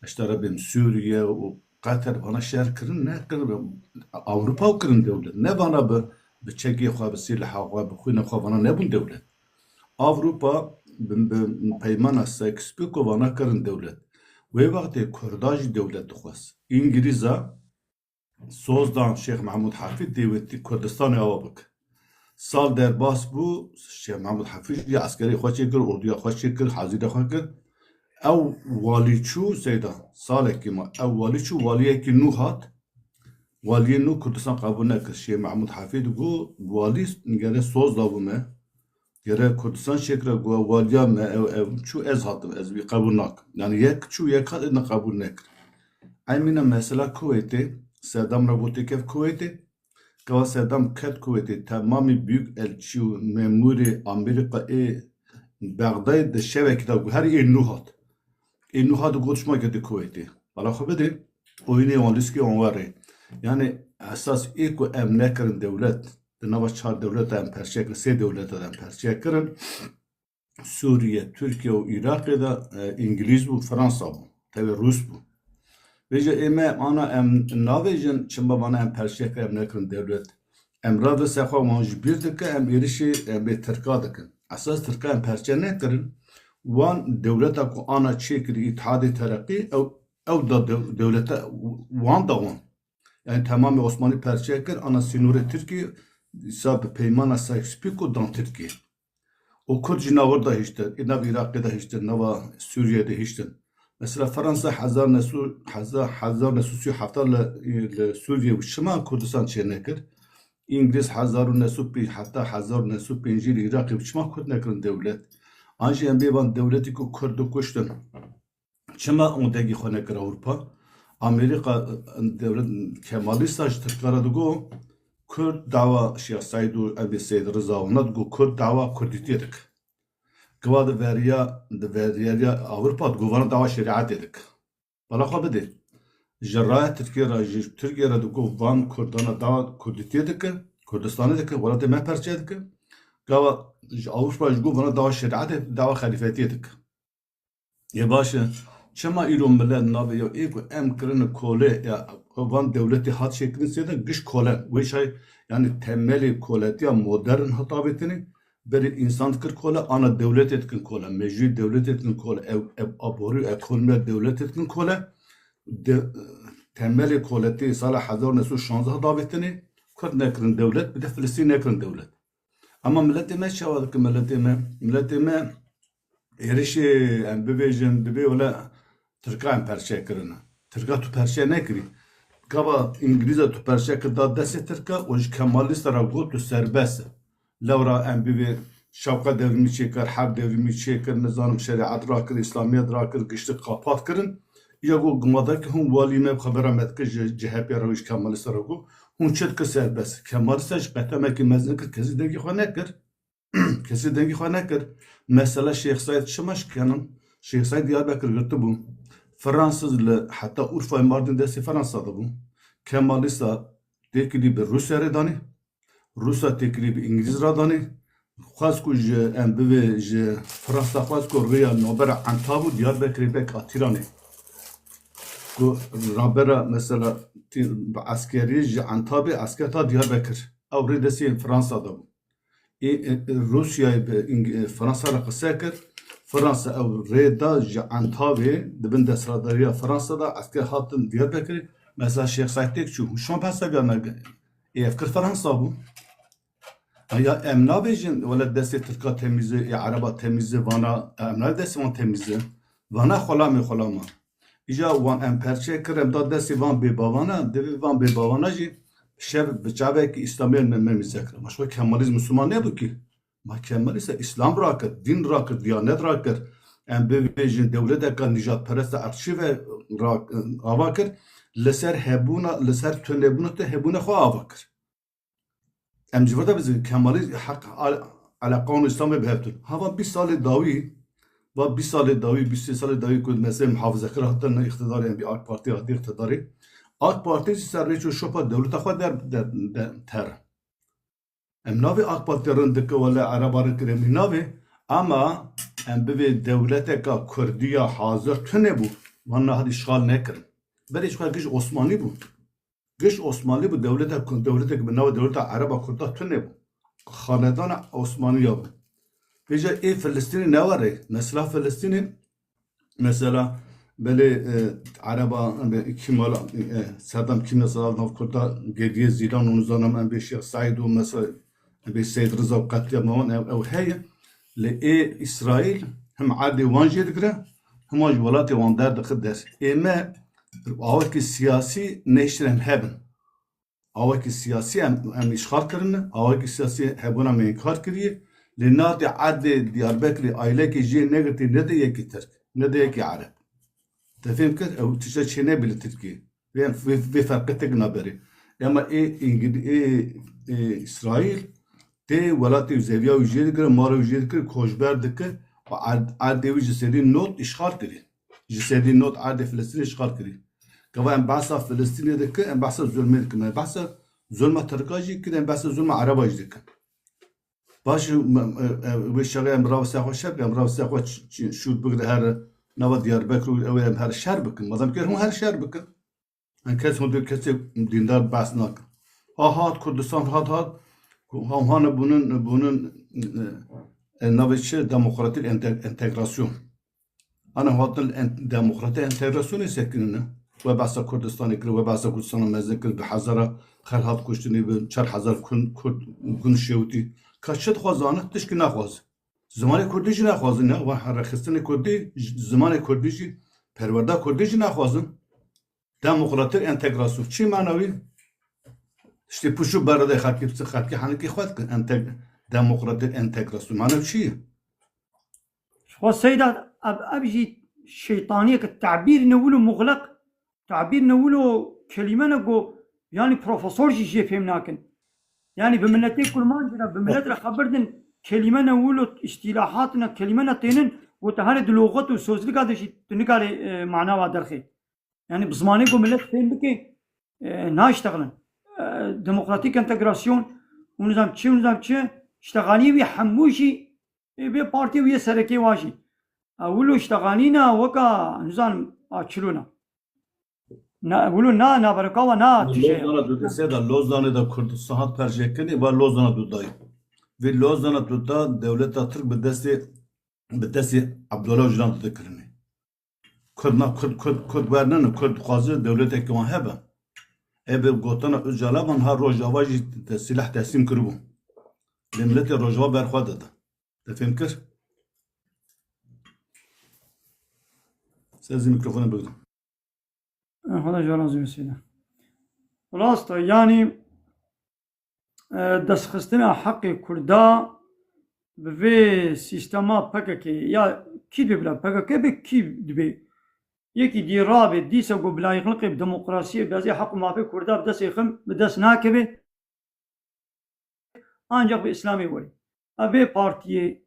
işte Rebim Sûriye û Qatar vana şer kirin, ne kirin, Ewropa kirin dewlet. Ne vana bi, bi çekê xwe, bi sîleha xwe, bi xwîna xwe vana nebûn dewlet. Ewropa bi, bi peymana Sykes-Picot vana kirin dewlet. Wê wextê Kurda jî dewlet dixwest. Îngilîza soz dan Şêx Mehmûd Hefîd dê wê Kurdistanê ava bike. Sal derbas bû, Şêx Mehmûd Hefîd jî eskerê xwe çêkir, orduya xwe çêkir, hazîra xwe kir. Ew walî çû Seyda, salekî ma, ew walî çû, waliyekî nû hat. Waliyê nû Kurdistan qebûl nekir. Şêx Mehmûd Hefî digot, walî gere soz dabû me. Gere Kurdistan çêkira, got, waliya me ew, ew çû, ez hatim, ez wî qebûl nakim. Yani yek çû, yek hat, êdî qebûl nekir. Eymîna mesela Kuweytê, Sedam re gotê kev Kuweytê. Gava Sedam ket Kuweytê, temamî büyük elçî û memûrê Amerîka ê Bexdayê di şevekî de got, her ê nû hat. Ê nû hat got, çima ketê Kuweytê? Bala xwe bidê, oyunê wan lîskê wan werê. Yani esas ê ku em nekirin dewlet, di nava çar dewleta em perçe kirin, sê dewleta de em perçe kirin. Sûriye, Tirkiye û Iraqê de, e, Îngilîz bû, Fransa bû, tevê Rûs bû. Vêca ê me ana em navêjin, çima vana em perçe kirin, em nekirin dewlet. Em radiyo ser xwe wan ji bîr dike, em êrişê, em bê Tirka dikin. Esas Tirka em perçe nekirin. Wan dewleta ku ana çêkirî Îtihadê Tereqî, ew, ew da dew-, dewlete wan da wan. Yani temamê Osmanî perçe kir, ana sînorê Tirkî, îsa bi peymana Sykes-Picot dan Tirkî. Û Kurd jî navir de hiştin, ê nav Iraqê de hiştin, nava Sûriyê de hiştin. Mesela Fransa hezar nesu, hezar, hezar nesu sî û heft li, li Sûriyê û çima Kurdistan çê nekir? Îngiliz hezar û nesu pênc, heta hezar û nesu pêncî li Iraqê û çima Kurd nekirin dewlet? An jî em bê van dewletî ku Kurd dikuştin. Çima û dengê xwe nekir Ewropa? Amerîka, e, dewlet Kemalîsta ji Tirka re digo, Kurd dawa Şêx Seîd û Ebê Seîd Riza û ne digo, Kurd dawa Kurdîtiyê dike. Giva di veriya, di veriyeriya Ewropa digo, vana dawa şerîetê dike. Bala xwe bidê. Ji raya Tirkiye re, ji Tirkiye re digo, van Kurdana dawa Kurdîtiyê dike, Kurdistanê dike, welatê me perçe dike. Gava ji Ewropa ji go vana dawa şerîetê, dawa xelîfetiyê dike. Yê baş e, çima îro milet navê ya ê ku em kirine kole, ya van dewletê hat çêkirin sê de giş kole. Wê çay, yani temelê koletiya modern hat avêtinê, berê însan dikir kole, ana dewletê dikin kole, mejûyê dewletê dikin kole, ev, ev aborî, ekonomiya dewletê dikin kole. De, temelê koletê sala hezar û neh sed û şanzdeh hat avêtinê, Kurd nekirin dewlet, bir de Filistîn nekirin dewlet. Ama miletê me çawa dike miletê me? Miletê me êrişê em bibêjin, dibê wele Tirka em perçe kirine. Tirka tu perçe nekirî. Gava Îngilîza tu perçe kir da destê Tirka û ji Kemalîsta re got tu serbest e. Lewra em bibê şewqa devrimî çêkir, herb devrimî çêkir, nizanim şerîet rakir, îslamiyet rakir, giştik qapat kirin. Ya got gumadar ki hûn walî me bi xebera me dike ji C H P re û ji Kemalîsta re got. Hûn çi dikir serbest? Kemalîsta ji qetemekî mezin kir, kesî dengê xwe nekir. Kesî dengê xwe nekir. Mesela Şêx Seîd çima şikenin? Şêx Seîd Diyarbekir girtibû. Fransız li heta Urfayê Mardin destê Fransa de bû. Kemalîsta têkilî bi Rûsya rê danê. Rûsya têkilî bi Îngilîz re danê. Xwest ku ji em bivê ji Fransa xwest ku rêya navbera Entab û Diyarbekirê bek a Tîranê. Ku rabera mesela tî-, bi eskerî ji Entabê esker ta Diyarbekir. Ew rê destê Fransa de bû. Ê, ê, ê, Rûsyayê bi Îng-, ê, Fransa re qise kir. Fransa ew rê da ji Entabê di bin desthilatdariya Fransa de esker hatin Diyarbekirê. Mesela Şêx Seîd têk çû. Hûn şan behsa biyana ê ev kir Fransa bû. Ya em nabêjin wele destê Tirka temîz e, ê Ereba temîz e, vana em nabê destê wan temîz e. Vana xulamê xulama. Îca wan em perçe kir, em da destê van bêbavana, divê van bêbavana jî şev bi çavekî Îslamê me, me mîze kir. Ma şo Kemalîz Misliman nebû kî. Ma Kemalîz e Îslam rakir, dîn rakir, diyanet rakir. Em bibêjin dewleteka nîjadperest e, erkçî ve ra-, ava kir. Li ser hebûna, li ser tunebûna te hebûna xwe ava kir. Em ji vir de bizin Kemalî heq al-, eleqan û Îslamê bi hev tun. Hava bîst salê dawî, va bîst salê dawî, bîst sê salê dawî ku mesela muhafazekar hatin îqtidarê, em bî AK Partî hatî îqtidarê. AK Partî jî ser rêç û şopa dewleta xwe der, der, der, ter. Em navê AK Partî rind dike wele Ereba rind kir em navê, ama em bivê dewleteka Kurdî ya hazir tune bû, van nehad îşxal nekirin. Berê ji xwe giş Osmanî bû. Giş Osmanî bû, dewleta ku, dewletek bi nava dewleta Ereba Kurda tune bû. Xanedana Osmaniya bû. Vêca ê Filistînê ne were, mesela Filistînê, mesela belê, e, Ereba, em bê Kîmala, e, Sedam Kîmya sala nav Kurda gediye zîran û nizanim em bê Şêx Seîd û mesela em bê Seyd Riza û qetlî mawan ew, ew heye. Lê ê Îsraîl him erdê wan jê digire, hima ji welatê wan derdixi der. Ê me awakî siyasî nehiştin em hebin. Awekî siyasî em, em îşxal kirine, awekî siyasî hebûna me înkar kiriye. Lê nate erdê Diyarbekirê aylekê jê negirtî, ne de yekî Tirk, ne de yekî Ereb. Te fêm kir, ew tişta çênebî li Tirkiyê. Vê, vê, vê ferqê tek naberê. Ema ê Îngil-, ê, ê Îsraîl tê welatê zeviya wî jê dikir, mala wî jê dikir, koçber dikir û erd-, erdê wî ji sedî nod îşxal kirî. Ji sedî nod erdê Filistînê îşxal kirî. Gava em behsa Filistînê dikin, em behsa zulmê dikin. Em behsa zulma Tirka jî dikin, em behsa zulma Ereba jî dikin. Baş e, me, e, e, wê şerê em rewşa xwe şer, em rewşa xwe ç-, ç-, şûr bigre here nava Diyarbekir û ew ê em her şer bikin. Madem ki hûn her şer bikin. Em kes hûn dê kesê dîndar behs nakin. Ha hat Kurdistan hat hat, ha hane bunun, bunun, e, e, navê çi? Demokratik ente-, entegrasyon. Ana hatin en-, demokratik entegrasyonê sekinine. We behsa Kurdistanê kir, we behsa Kurdistana mezin kir, bi hezara xelk hat kuştinê, bi çar hezar kun-, Kurd gun şewitî. Ka çi dixwazane? Tişkî naxwazin. Zimanê Kurdî jî naxwazin, ya. Wa herrexistinê Kurdî, j-, zimanê Kurdî jî, perwerda Kurdî jî naxwazin. Demokratik entegrasyon. Çi mana wî? İşte pişû beredê xelkî, xelkî henikî xwe dikin. Enteg-, demokratik entegrasyon. Mana çi ye? Ji xwe Seyda, ev, ev jî şeytaniyek e, tabîr ne wilo muxleq, tabîr ne wilo kelîme ne ku, yanî profesor jî jê fêm nakin. Yanî bi miletê kurmancî re, bi milet re xebir din, kelîme ne wilo îstîlahat ne, kelîme ne tênin, ku te herê di loxet û sozlika de jî tu nikarê, e, mana wa derxê. Yanî bi zimanê ku milet fêm bike, e, naştexilin. E, demokratik entegrasyon û nizam çi û nizam çi, ştexaliyê wî hemû jî, e, vê partî û yê serekê wa jî. E, wilo ştexalîna weka, nizanim, a çilo na. Na, wilo na, navereka wa na tije ya. Lozana Dudesê de, Lozanê de Kurdistan hat perjêkirinê, va Lozana Dudayê. Vê Lozana Duda dewleta Tirk bi destê, bi destê Abdullah Öcalan dikirinê. Kurd na, Kurd, Kurd, Kurd wernene, Kurd dixwaze dewletekî wan hebe. Ê bi gotina Ocalan ha Rojava jî te-, silah teslîm kiribû. Lê miletê Rojava berxwe dide. Te fêm kir? Sezî mîkrofonê bigrin. Xweda ji we razî be Seyda. Rast e, yanî, e, destxistina heqê Kurda bi vê sîstema P K K ya kî dibe bila P K K be kî dibe? Yekî dî rabe, dîsa ku bila yixliqê bi demokrasiyê, bi ezê heq û mafê Kurda bi destê xim bi dest nakeve. Ancak bi Îslamê werê. Ev vê partiyê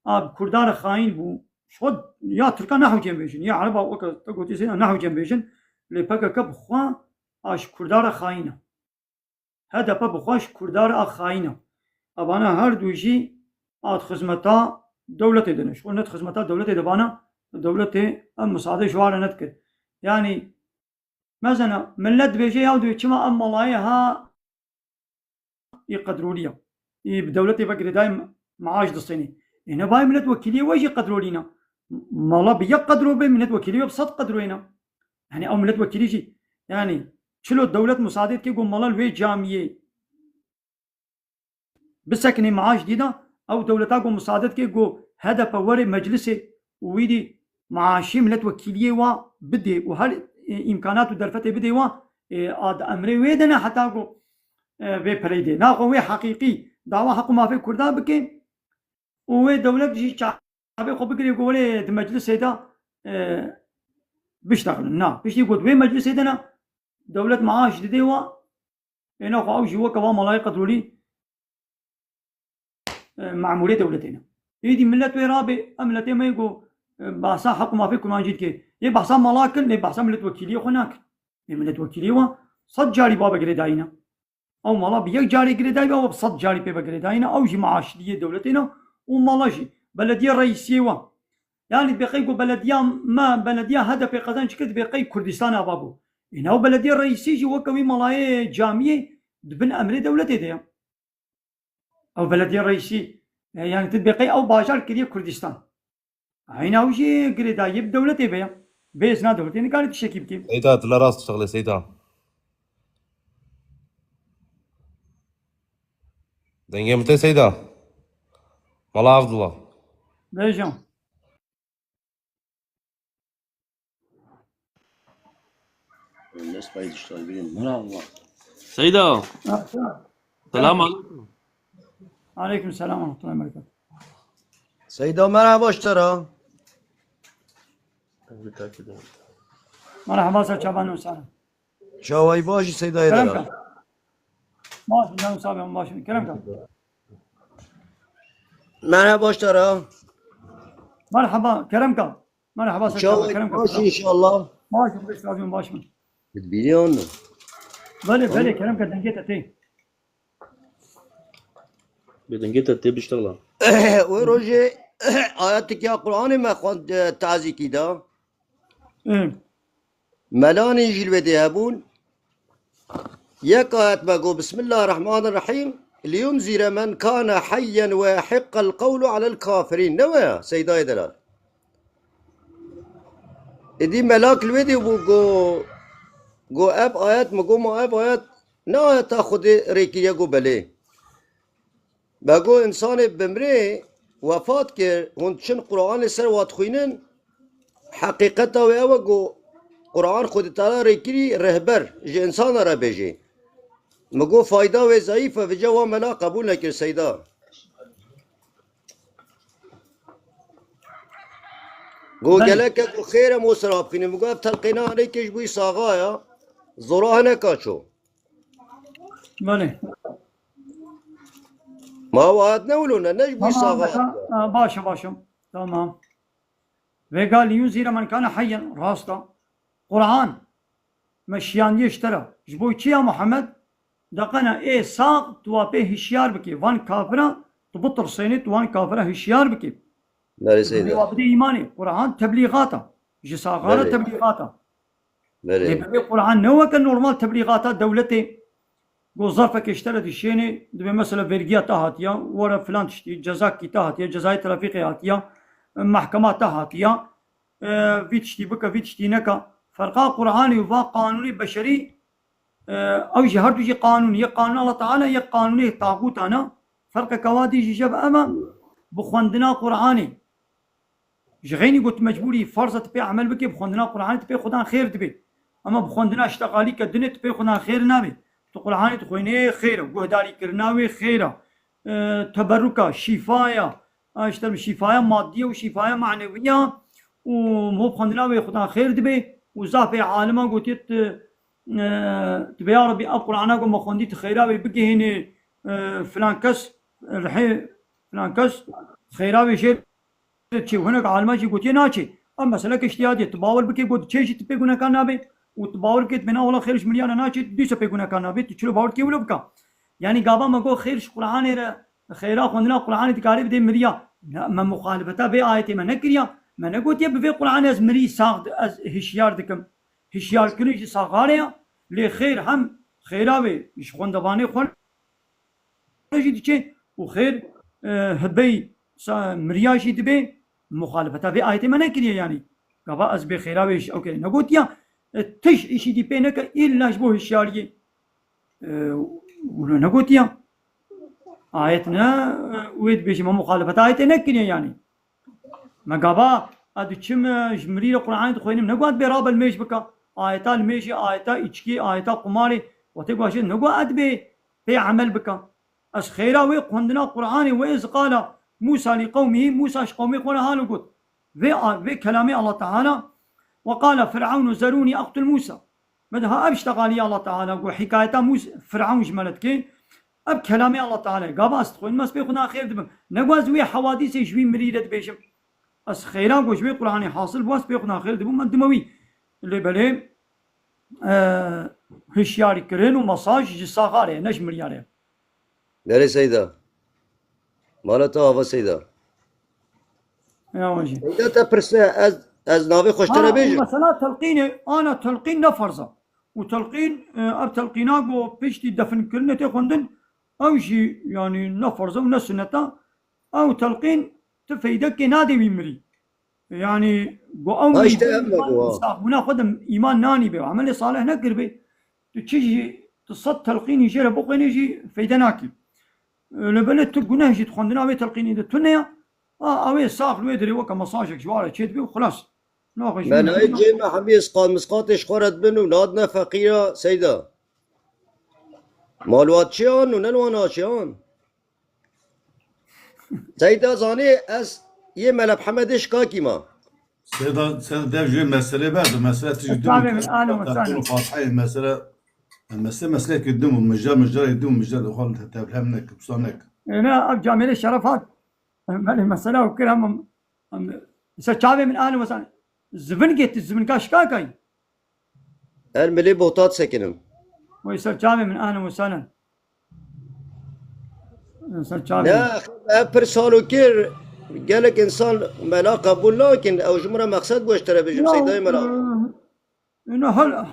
a bi Kurda re xayîn bû. Ji xwe ya Tirka nehewcên bêjin, ya Ereba weke te gotî Seyda nehewcên bêjin. Lê P K K bi xwe a ji Kurda re xayîn e. H D P bi xwe ji Kurda re a xayîn e. Evana her du jî a di xizmeta dewletê de ne. Ji xwe ne di xizmeta dewletê de vana, dewletê ev misade ji wan re nedikir. Yanî, mezena, millet dibêje ya dibê çima ev malayê ha î qedroliya. Î bi dewletê ve girêdayî maaş distênê. Ê ne vay millet wekîliyê we jî qedrolîna. Mala bi yek qedro be, millet wekîliyê we bi sed qedroyê ne. Yanî ew millet wekîlî jî, yanî çilo dewlet musaade dike ku mala li wê camiyê bisekinê maaş dî de, ew dewleta ku musaade dike ku H D P were meclisê û wî dî maaşê milletvekîliyê wa bidê û her, e, îmkanat û derfetê bidê wa, e, a di emrê wê de ne heta ku, e, vê pereyê dê. Naxwe wê heqîqî dawa heq û mafê Kurda bike û wê dewlet jî çavê xwe bigirê ku were di meclisê de, e, biştexilin. Na, piştî got wê meclisê de ne, dewlet maaş didê wa, ê naxwe ew jî weke wa malayê qedrolî, e, memûrê dewletê ne. Êdî millet wê rabê, em miletê me yê ku, e, behsa heq û mafê kurmancî dike. Yê behsa mala kin, lê behsa milletvekîliyê xwe nakin. Ê milletvekîliyê wa sed carî babe girêdayî ne. Ew mala bi yek carê girêdayî be, ew bi sed carî pê ve girêdayî ne. Ew jî maaşliyê dewletê ne û mala jî. Belediye reîsiyê wa. Yanî dibê qey ku belediya me, belediya H D P qezenc kir, dibê qey Kurdistan ava bû. Ê ne ew belediye reîsî jî weke wî malayê camiyê di bin emrê dewletê de ye. Ew belediye reîsî, e, yanî tu dibê qey ew bajar kiriye Kurdistan. Eyna ew jî girêdayî bi dewletê ve ye. Bê îzna dewletê nikare tiştekî bike. Seyda, tu la rast diştexile Seyda. Dengê min tê Seyda. Mala Abdullah. Bêje. Dest payı diştexile birî min Allah. Seyda. Ha, selam. Selam aleyküm. Aleyküm selam ve rahmetullahi ve berekatuhu. Seyda, merhaba ji te re. Merhaba, ser çavan û sar. Çawayî baş î Seydayê Kerem delal. Ka. Baş, canım sağ olun, baş. Kerem ka. Merhaba ji te re. Merhaba, Kerem ka. Merhaba, ser çavan, Kerem ka. Çawayî baş înşallah. Baş, baş, baş, baş. Bi bîrê wan. Belê, belê, Kerem ka, dengê te tê. Bi dengê te tê biştexla. Wê rojê ayetek ya Qur'anê me xwend, e, tazîkî da. Hı. Melanê jî li wê dê hebûn. Yek ayet me got, Bismillahirrahmanirrahîm. Liyunzire men kana hayyen ve yahiqqal qawlu alel kafirîn. Ne we ya? Seydayê delal. Êdî melak li wê dê bû, go, go ev ayet mi, go ma ev ayet ne ayeta Xwedê rê kiriye, go belê. Me go, însanê bimrê, wefat kir, hûn diçin Qur'anê ser wa dixwînin, heqîqeta wê ew e, go Qur'an Xwedê Teala rê kirî rehber, ji însana re bêjê. Min go, fayda wê zayîf e, vêca wa mela qebûl nekir, Seyda. Go, belê, gelek e, go xêr e, mo sera bixîne. Min go, ev telqîna nêke ji bo wî saxa ya, zora hineka ço. Belê. Ma ew ayet ne wilo ne, ne ji bo wî saxa ya. Tamam, ha, baş e, baş e. Tamam. Vêga liyunzire men kana hayyen, rast e. Qur'an me şiyandiye ji te re. Ji bo çi ya Muhammed? Deqena ê sax tu wa pê hişyar bikî. Van kafira tu bitirsênî, tu van kafira hişyar bikî. Belê, Seyda. Tu wa bidê îmanê. Qur'an teblîxat e. Ji saxa re, belê, teblîxat e. Belê. Lê bibê Qur'an ne weke normal teblîxata dewletê. Go zarfekê ji te re dişênê, dibê mesela vergiya te hatiya, were filan tiştî, cezakî te hatiye, cezayê trafîkê hatiya, mehkema te hatiya, e, vî tiştî bike, vî tiştî neke. Ferqa Qur'anê û va qanûnê beşerî, e, ew jî her du jî qanûn, yek qanûn Allah Teala, yek qanûnê taxûtan e. Ferqeke wa dî jî ji ev e, bi xwendina Qur'anê. Ji xeynî got mecbûrî, farz e tu pê emel bikê, bi xwendina Qur'anê tu pê xudan xêr dibê. Ama bi xwendina ştexalîke dinê tu pê xudan xêr nabê. Tu Qur'anê dixwînê xêr e, guhdarîkirina wê xêr e. E, teberruka, şîfaya, a, işte şîfaya maddiye û şîfaya manewiya û mo bi xwendina wê xudan xêr dibê û zafê alima gotiye tu, e, tu bê ya Rebî ev Qur'ana ku me xwendî tu xêra wê bigihînê, e, filan kes, rihê filan kes xêra wê jê çê û hinek alima jî gotiye naçê. Ev meseleke îhtiyadî ye. Tu bawer bikê ku diçê jî tu pê gunekan nabê û tu bawer bikê tu bêna wela xêr ji miriya re naçê, tu dîsa pê gunekan nabê, tu çilo bawer dikê wilo bika. Yanî gava me got xêr ji Qur'anê re, xêra xwendina Qur'anê dikarê bidê miriya. Ne, me muxalifeta vê ayetê me nekiriya. Me negotiye bi vê Qur'anê ez mirî sax di-, ez hişyar dikim. Hişyarkirin ji saxarê ya. Lê xêr hem xêra wê ji xwendevanê xwe jî diçe û xêr, e, hibey sa-, miriya jî dibe, muxalefeta vê ayetê me nekiriye yanî. Gava ez bê xêra wê ji ew kere negotiya, e, tij îşî dî pê neke îlla ji bo hişyariyê. E, wilo negotiya. Ayet ne, e, wê dibêje me muxalefeta ayetê nekiriye yanî. Me gava, ez diçim, e, ji mirî re Qur'anê dixwînim, negot bê rabe li mêj bika. Ayeta li mêjê, ayeta îçkê, ayeta qumarê, wextê ku ez jê negot ez dibê pê emel bika. Ez xêra wê xwendina Qur'anê, ve iz qala Musa li qewmihî, Musa ji qewmê xwe re halo got. Vê a-, vê kelamê Allah Teala, ve qala Fir'aunu zerûnî eqtul Musa. Min diha ev ştexalî Allah Teala got, hikayeta Mûs-, Fir'aun ji me re dike. Ev kelamê Allah Teala ye. Gava ez dixwînim, ez pê xwe na xêr dibim. Ne got ez wê hewadîsê ji wî mirî re dibêjim. Ez xêra got ji wê Qur'anê hasil bû, ez pê xwe na xêr dibûm, me dime wî. Lê belê, e, hişyarîkirin û mesaj ji saxarê ye, ne ji miryarê ye. Belê Seyda. Mala te ava Seyda. Ya wajî. Seyda te pirse, ez, ez navê xwe ji te re Ha, bêjim. Mesela telqînê, ana telqîn ne ferz e. Û telqîn, e, ev telqîna ku piştî definkirinê tê xwendin, ew jî, yanî, ne ferz e û ne sunnet e. Ew telqîn ti feydekê nade wî mirî. Yanî, ku ew Ha, mirî işte ev me îman, go. Saxbûna xwe de îman nanî bê, emelê salih nekiribê, tu çi jî, tu sed telqînî jê re bixwênî jî feyde nakî. Lê belê tu guneh jî di xwendina wê telqînî de tune ye. A, ew ê sax li wê dirê weke mesajek ji wa re çêdibe û xilas. Naxwe ji Belê cê me hemî isqat misqatê ji xwe re dibin û nadine feqîra Seyda. Malwatçiyan û ne li wan naçiyan. Seyda zanî ez yê Mele Hemedê şikakî ma. Seyda, Seyda dev jê mesele berdi. Mesele tijî din. Tabii, alo, Fatihayê mesele, mesele, meselekî din û mijar, mijarê din û mijar xwe tevlem nek, pisa nek. Êne ev camêrê şeref hat. Belê, mesela û kir hemû. Em, ser çavê min, ahlen we sahlen. Zivin gê tu, zivin ka şikakay. Er milê botat sekinim. Wey ser çavê min, ahlen we sahlen. Ser çavê Ne, min. Ev pir salo kir, gelek insan mela qebûl nakin. Ew ji min re mexsed bû, ez ji te re bêjim, Seydayê mela. Êne her,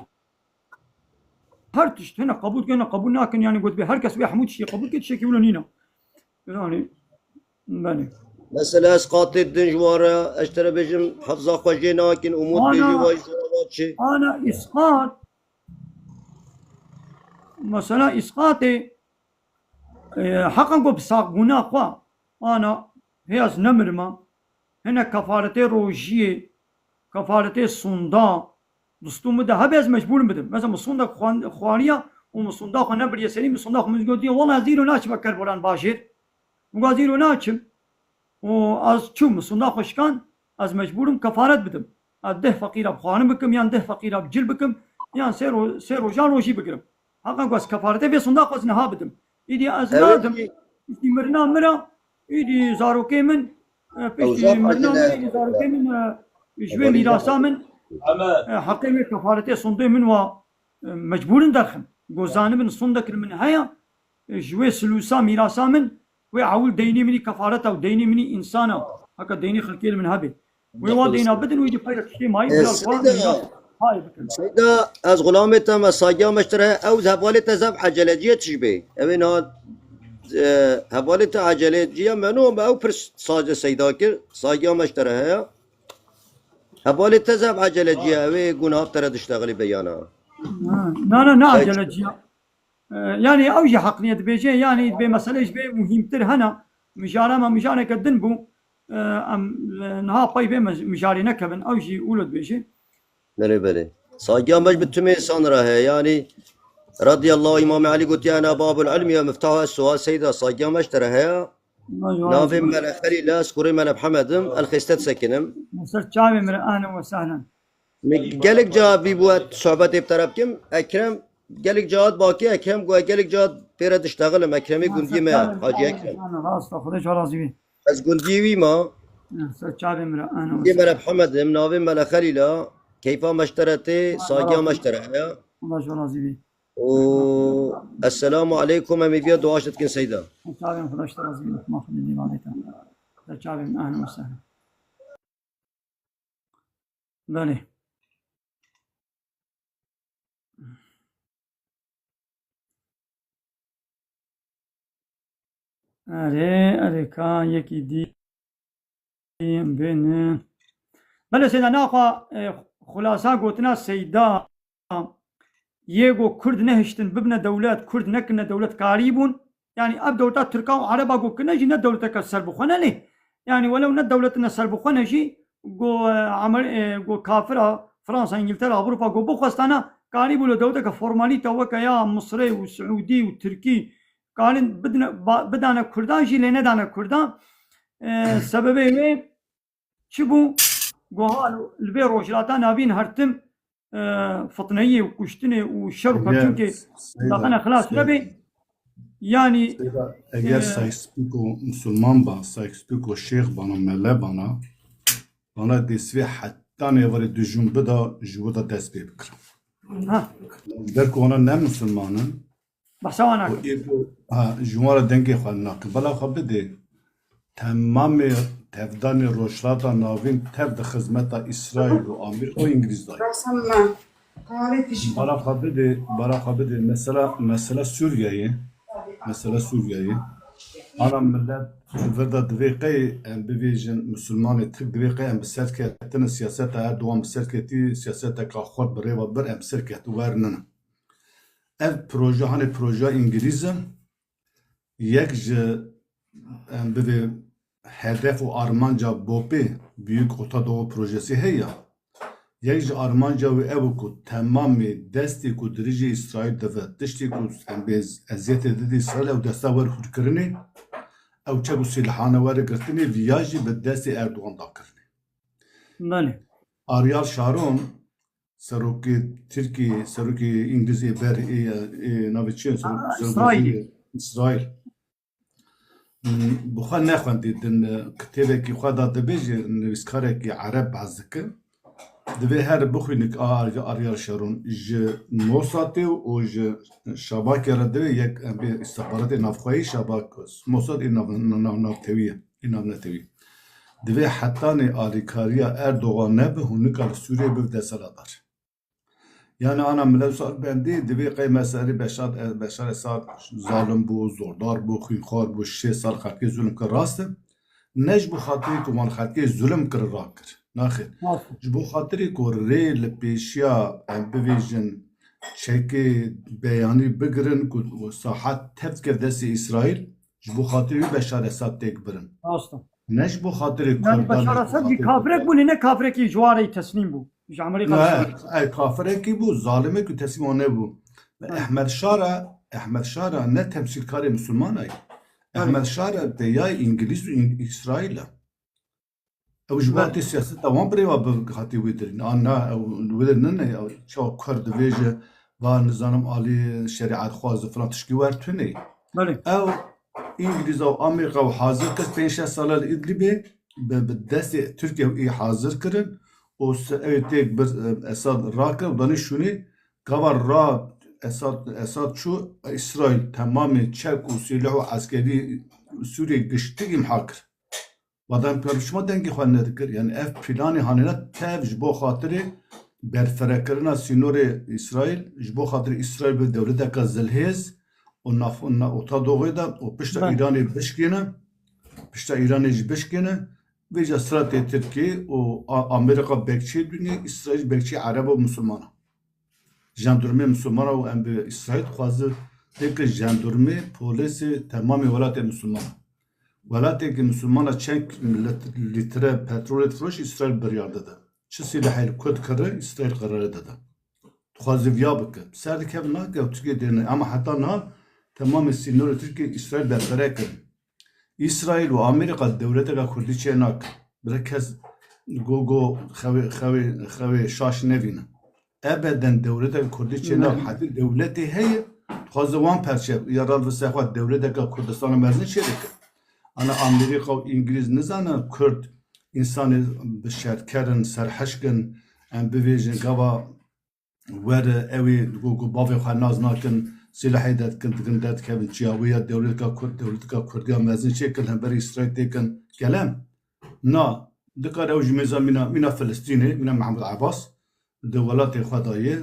her tişt hene qebûl dikin, hene qebûl nakin, yani got bê her kes wê hemû tiştê qebûl kir, tiştekî wilo nîne. Yani, belê. Mesela ez qatê din ji wan re, ez ji te re bêjim, hefza xwe jê nakin, umût bêjî vay ji wan re çi? Ana îsqat, mesela îsqatê, e, heqan ku bi saxbûna xwe, ana hê ez nemirima, hene kefaretê rojiyê, kefaretê sonda, distû min de hebe ez mecbûr im bidim. Mesela min sondek xwan-, xwariya û min sonda xwe nebiriye serî, min sonda xwe min gotiye, wela ez îro naçime Kerboran bajêr. Min got, ez îro naçim. Û ez çûm, min sonda xwe şikan, ez mecbûr im kefaret bidim. Ez deh feqîra bi xwarin bikim, yan deh feqîra bi cil bikim, yan sê ro-, sê rojan rojî bigirim. Heqan ku ez kefaretê vê sonda xwe ez niha bidim. Îdî ez nadim. Piştî mirina min re, îdî zarokê min, e, piştî mirina min re, îdî zarokê min, e, ji wê mîrasa min, e, heqê wê kefaretê sondê min wa, e, mecbûr in derxin. Ku zanibin sondek li min heye, e, ji wê silûsa mîrasa min, wê ewil deynê min î kefareta û deynê min î însana. Heke deynê xelkê li min hebe. Wê wa deyna bidin, wê jî peyre tiştê mayî, e, bila li xwe Seyda, mîras payê bikin. Seyda, ez xulamê te me, sagiya me ji te re, ew hevalê te zef eceleciye tişbê. Ew ê niha, e, hevalê te eceleciye me no, me ew pir sazê Seyda kir, sagiya me ji te re heye. Hevalê te zef eceleciye, ew ê guna te re diştexilî beyana. Ha, na, na, ne Peki. Eceleciye. E, yani ew jî heq niye dibêje, yani dibê mesele ji vê muhîmtir hene, mijara me mijareke din bû, e, em, e, niha pey vê mij-, mijarê nekevin, ew jî wilo dibêje. Belê, belê. Sagiya me ji bi timê însan re heye, yani radiyallahu Îmam Elî gotiye, "Ena babul ilmi ve miftahu es-sual." Seyda, sagiya me ji te re heye. Navê Mele Xelîl e, ez kurê Mele Mihemed im, ez li Xêste disekinim. Ser çavê min re, ahlen we sehlen. Min gelek cara vî bû, ez sohbetê bi te re bikim. Ekrem, gelek cara hat bakê, Ekrem got, gelek cara pê re diştexilim. Ekremê gundiyê me, Hacî Ekrem. Rast e, Xwedê ji we razî bî. Ez gundiyê wî ma. Ser çavê min re, ahlen we sehlen. Gundiyê Mele Mihemed im, navê Mele Xelîl e. Keyfa me ji te re tê, sagiya me ji te re heye. Allah ji we razî bî. û Esselamu aleykum, em ê viya dua ji te dikin Seyda. Çavên xwe daş te razî bin, ma xwe dî malê te. Te çavên, ahlen we sehlen. Belê. Erê, erê, ka yekî dî em bên. Belê Seyda, naxwa, e, xulasa gotina Seyda, yê go Kurd nehiştin bibine dewlet, Kurd nekirine dewlet karî bûn. Yani ev dewleta Tirka û Ereba go kirine jî ne dewleteke serbixwe ne lê. Yani welew ne dewletine serbixwe ne jî go, e, Amer-, e, go kafira Fransa, Îngiltere, Ewropa go bixwestana karî bû li dewleteke formalîte weke ya Misirê û Siûdî û Tirkî karin bidine, ba-, bidane Kurdan jî lê nedane Kurdan. E, sebebê wê çi bû? Goha li vê rojhilata navîn her tim, e, fitneyê û kuştinê û şer û pevçûnkê daxine xilas nebe. Yani, Seyda, eger e, Sykes-Picot Musulman ba, Sykes-Picot şêx bana, mele bana, bana destê hetanê êvarê dijûn bida, ji wir de dest pê bikirim. Ha. Ber ku wana ne Musulman in, Behsa wan nakim. Ê ku, ha, ji wan re dengê xwe nakim. Bela xwe bidê. Temamê tevdanê Rojhilata Navîn tev di xizmeta Îsraîl û Amerîka û Îngilîz de ye. Behsa me. Tarî tişt. Bela xwe bidê, bela xwe bidê. Mesela, mesela Sûriyeyê. Mesela Sûriyeyê. Ana millet li vir de divê qey em bivêjin, Musulmanê Tirk divê qey em bi ser ketine siyaseta Erdogan bi ser ketî, siyaseteka xurt bi rê ve bir em bi ser ketî wernine. Ev proje, hanê projeya Îngilîz e, yek ji, em bivê hedef û armanca BOPê, Büyük Orta Doğu Projesi heye. Yek ji armanca wî ew e ku temamê destê ku dirêjê Îsraîl dive, tiştê ku em bê eziyetê didî Îsraîl, ew desta wer hûrkirinê, ew çek û sîlehane were girtinê, viya jî bi destê Erdogan dakirinê. Belê. Ariel Sharon, serokê Tirkiyê, serokê Îngilîzê ber ê, ê navê çi ye? Serok-, Aa, serokê Îsraîlî. Îsraîl. Hmm, bi xwe nexwendî din, e, kitêbekî xwe da dibêje, nivîskarekî ereb behs dike. Divê her bixwînik a Ariel Sharon ji Mossadê û ji Şabakê re divê yek em bê îstixbaratê navxweyî Şabak, Mossad ê nav, nav, navnetewî ye, ê navnetewî. Divê hetanê alîkariya Erdogan nebe hûn nikare Sûriyê bibe desthilatdar. Yani ana millet sal bendî, divê qey meselê Beşar, Beşar Esad zalim bû, zordar bû, xwînxwar bû, şêst sal xelkê zulm kir, rast e. Ne ji bo xatirê ku wan xelkê zulm kir rakir. Naxêr. Rast e. Ji bo xatirê ku rê li pêşiya em bivêjin çekê beyanî bigirin ku sahet tev dike destê Îsraîl, ji bo xatirê wî Beşar Esad têk birin. Rast e. Ne ji bo xatirê Yani Kurdan, Beşar ne ji bo Esad jî xatirê kafirek Kurdan. Bû, lê ne kafirekî ji wan re teslîm bû. Ji Amerîka Ne, dişarî. Ey, kafirek bû, zalimek û teslîm wan nebû. Ve Hı. Ehmed Şara, Ehmed Şara ne temsîlkarê Musulman ay. Hı. Ehmed Şara peyayê Îngilîz û Îng-, Îsraîl e. Ew ji Hı. bo hatê siyaseta wan birêva bi hatî wê dirîn. An na, ew wê dirîn ne, ew çawa Kurd divêje, va nizanim alî şerîetxwaz û filan tişkî wer tune. Belê. Ew Îngilîza û Amerîka û hazir kir pênc şeş sala li Idlibê bi, bi destê Tirkiye û ê hazir kirin û se-, ew têk bir, e, Esad rakir û danî şûnê gava ra Esad, Esad çû Îsraîl temamê çek û sîleh û eskerî Sûriyê giştik îmha kir. Wadan pêşima dengê xwe nedikir. Yani ev planê hanêna tev ji bo xatirê berfirekirina sînorê Îsraîl, ji bo xatirê Îsraîl bi dewleteka zilhêz û naf-, na-, ota doxê de û pişta Belê. Îranê bişkêne, pişta Îranê jî bişkêne, vêca stratê Tirkiyê û A-, Amerîka bekçê dinyê, Îsraîl bekçê Ereb û Musulmana. Jandormê Musulmana û em bi Îsraîl dixwaze têke jandormê, polêsê temamê welatê Musulmana. Welateke Musulmana çend lit-, lître petrolê difiroş Îsraîl biryar dide. Çi sîlehê li Kurd kire, Îsraîl qerarê dide. Dixwaze viya bike. Ser dikeve nake, ew Tirkiye dêne. Ama heta niha temamê sînorê Tirkiye Îsraîl berfireh kirin. Îsraîl û Amerîka dewleteka Kurdî çê nake. Bire kes go go xewê, xewê, xewê şaş nevîne. Ebeden dewleteka Kurdî çê nake. Ne. Hetî dewletê heye, dixwaze wan perçe, ya rad ve ser xwe dewleteka Kurdistana mezin çê dike. Ana Amerîka û Îngilîz nizane Kurd însanê bi şerker in, serhişk in, em bivêjin gava were, ew ê go go bavê xwe nas nakin, sîlehê derdikin, dikin derdikevin çiya wê ya dewletka Kurd, dewletka Kurdiya mezin çêkin, hemberî Îsraîl têkin kelem. Na, dikare ew ji mêza mîna, mîna Filistînê, mîna Mehmûd Ebas, di welatê xwe de ye,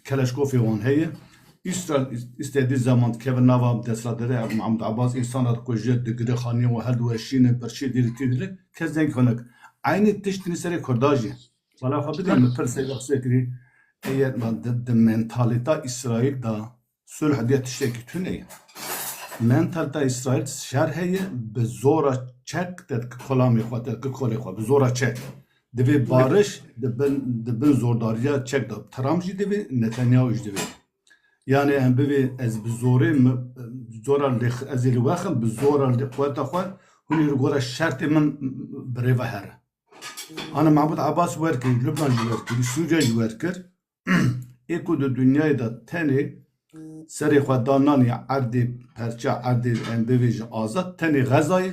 keleşkofê wan heye. Îsraîl îst-, îstediği zaman dikeve nava desthilatdarê Mehmûd Ebas, însana dikuje, digire, xaniyên wan her du weşîne, birçî dîrî tî dile, kes deng xwe nake. Eynî tişt dinî serê Kurda jî. Bala xwe bidin, min pirsek qise kirî. Eyer ma di, di mentalîta Îsraîl de sulh diye tiştekî tune ye. Mentalîta Îsraîl şer heye, bi zora çek te dike kolamê xwe, te dike kolê xwe, bi zora çek. Divê bariş di bin, di bin zordariya çek de. Trump jî divê, Netanyahu jî divê. Yani em bivê ez bi zorê mi, zora lê, ez ê li we xim, bi zora lê quweta xwe, hûn ê li gora şertê min bi rê ve here. Ana Mehmûd Ebas wer kirî, Lubnan jî wer kirî, Sûriye jî wer kir. Ê ku di dinyayê de tenê serê xwe da nanî erdê perça, erdê em bivêjin azad, tenê Xezayê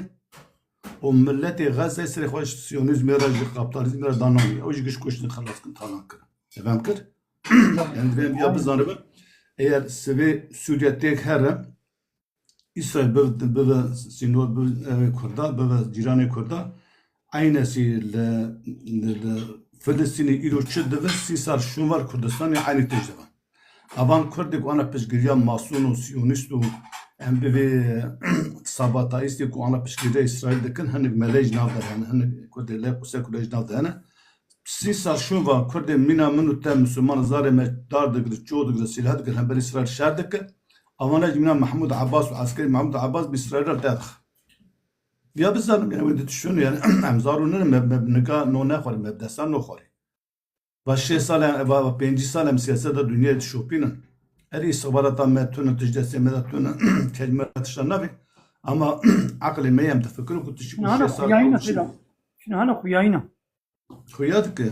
û miletê Xezayê serê xwe ji siyonîzmê re, ji kapitalizmê re da nanî. Ew jî giş kuştin, xelas kin, talan kirin. Efendim kir? Yani divê em ya bizanibe, eğer sivê Sûriye têk here, Îsraîl bibe, bibe sînor, bibe evê Kurda, bibe cîranê Kurda. Eynekî li, li, li Filistînê îro çi dibe, sî sal şûn ve Kurdistanê eynî tişt dibe. Evan Kurdê ku ana piştgiriya masûn û siyonîst û em bivê sabatayîstê ku ana piştgiriya Îsraîl dikin, hinek melê ji nav de hene, hinek Kurdê lê quse Kurdê ji nav de hene. Sî sal şûn ve Kurdê mîna min û te Musulman zarê me dar digire, ço digire, sîleh digire, hember Îsraîl şer dike. Avana jî mîna Mehmûd Ebas û eskerê Mehmûd Ebas bi Îsraîl re derdixe. Ya bizanim, yani, wê di tiştûn, yani, em zar û nîne, me, me nika no nexwarî, me bi destan noxwarî. Va şêst sal e, va, va pêncî sal em siyaseta dinyayê dişopînin. Erê îstixbarata me tune, tişt destê me de tune, kelîme tişta navê. Ama aqilê me em difikirin ku tişt ku Şuna hana şêst sal xuyayîna têda. Şuna hana xuyayîna. Xuya dike.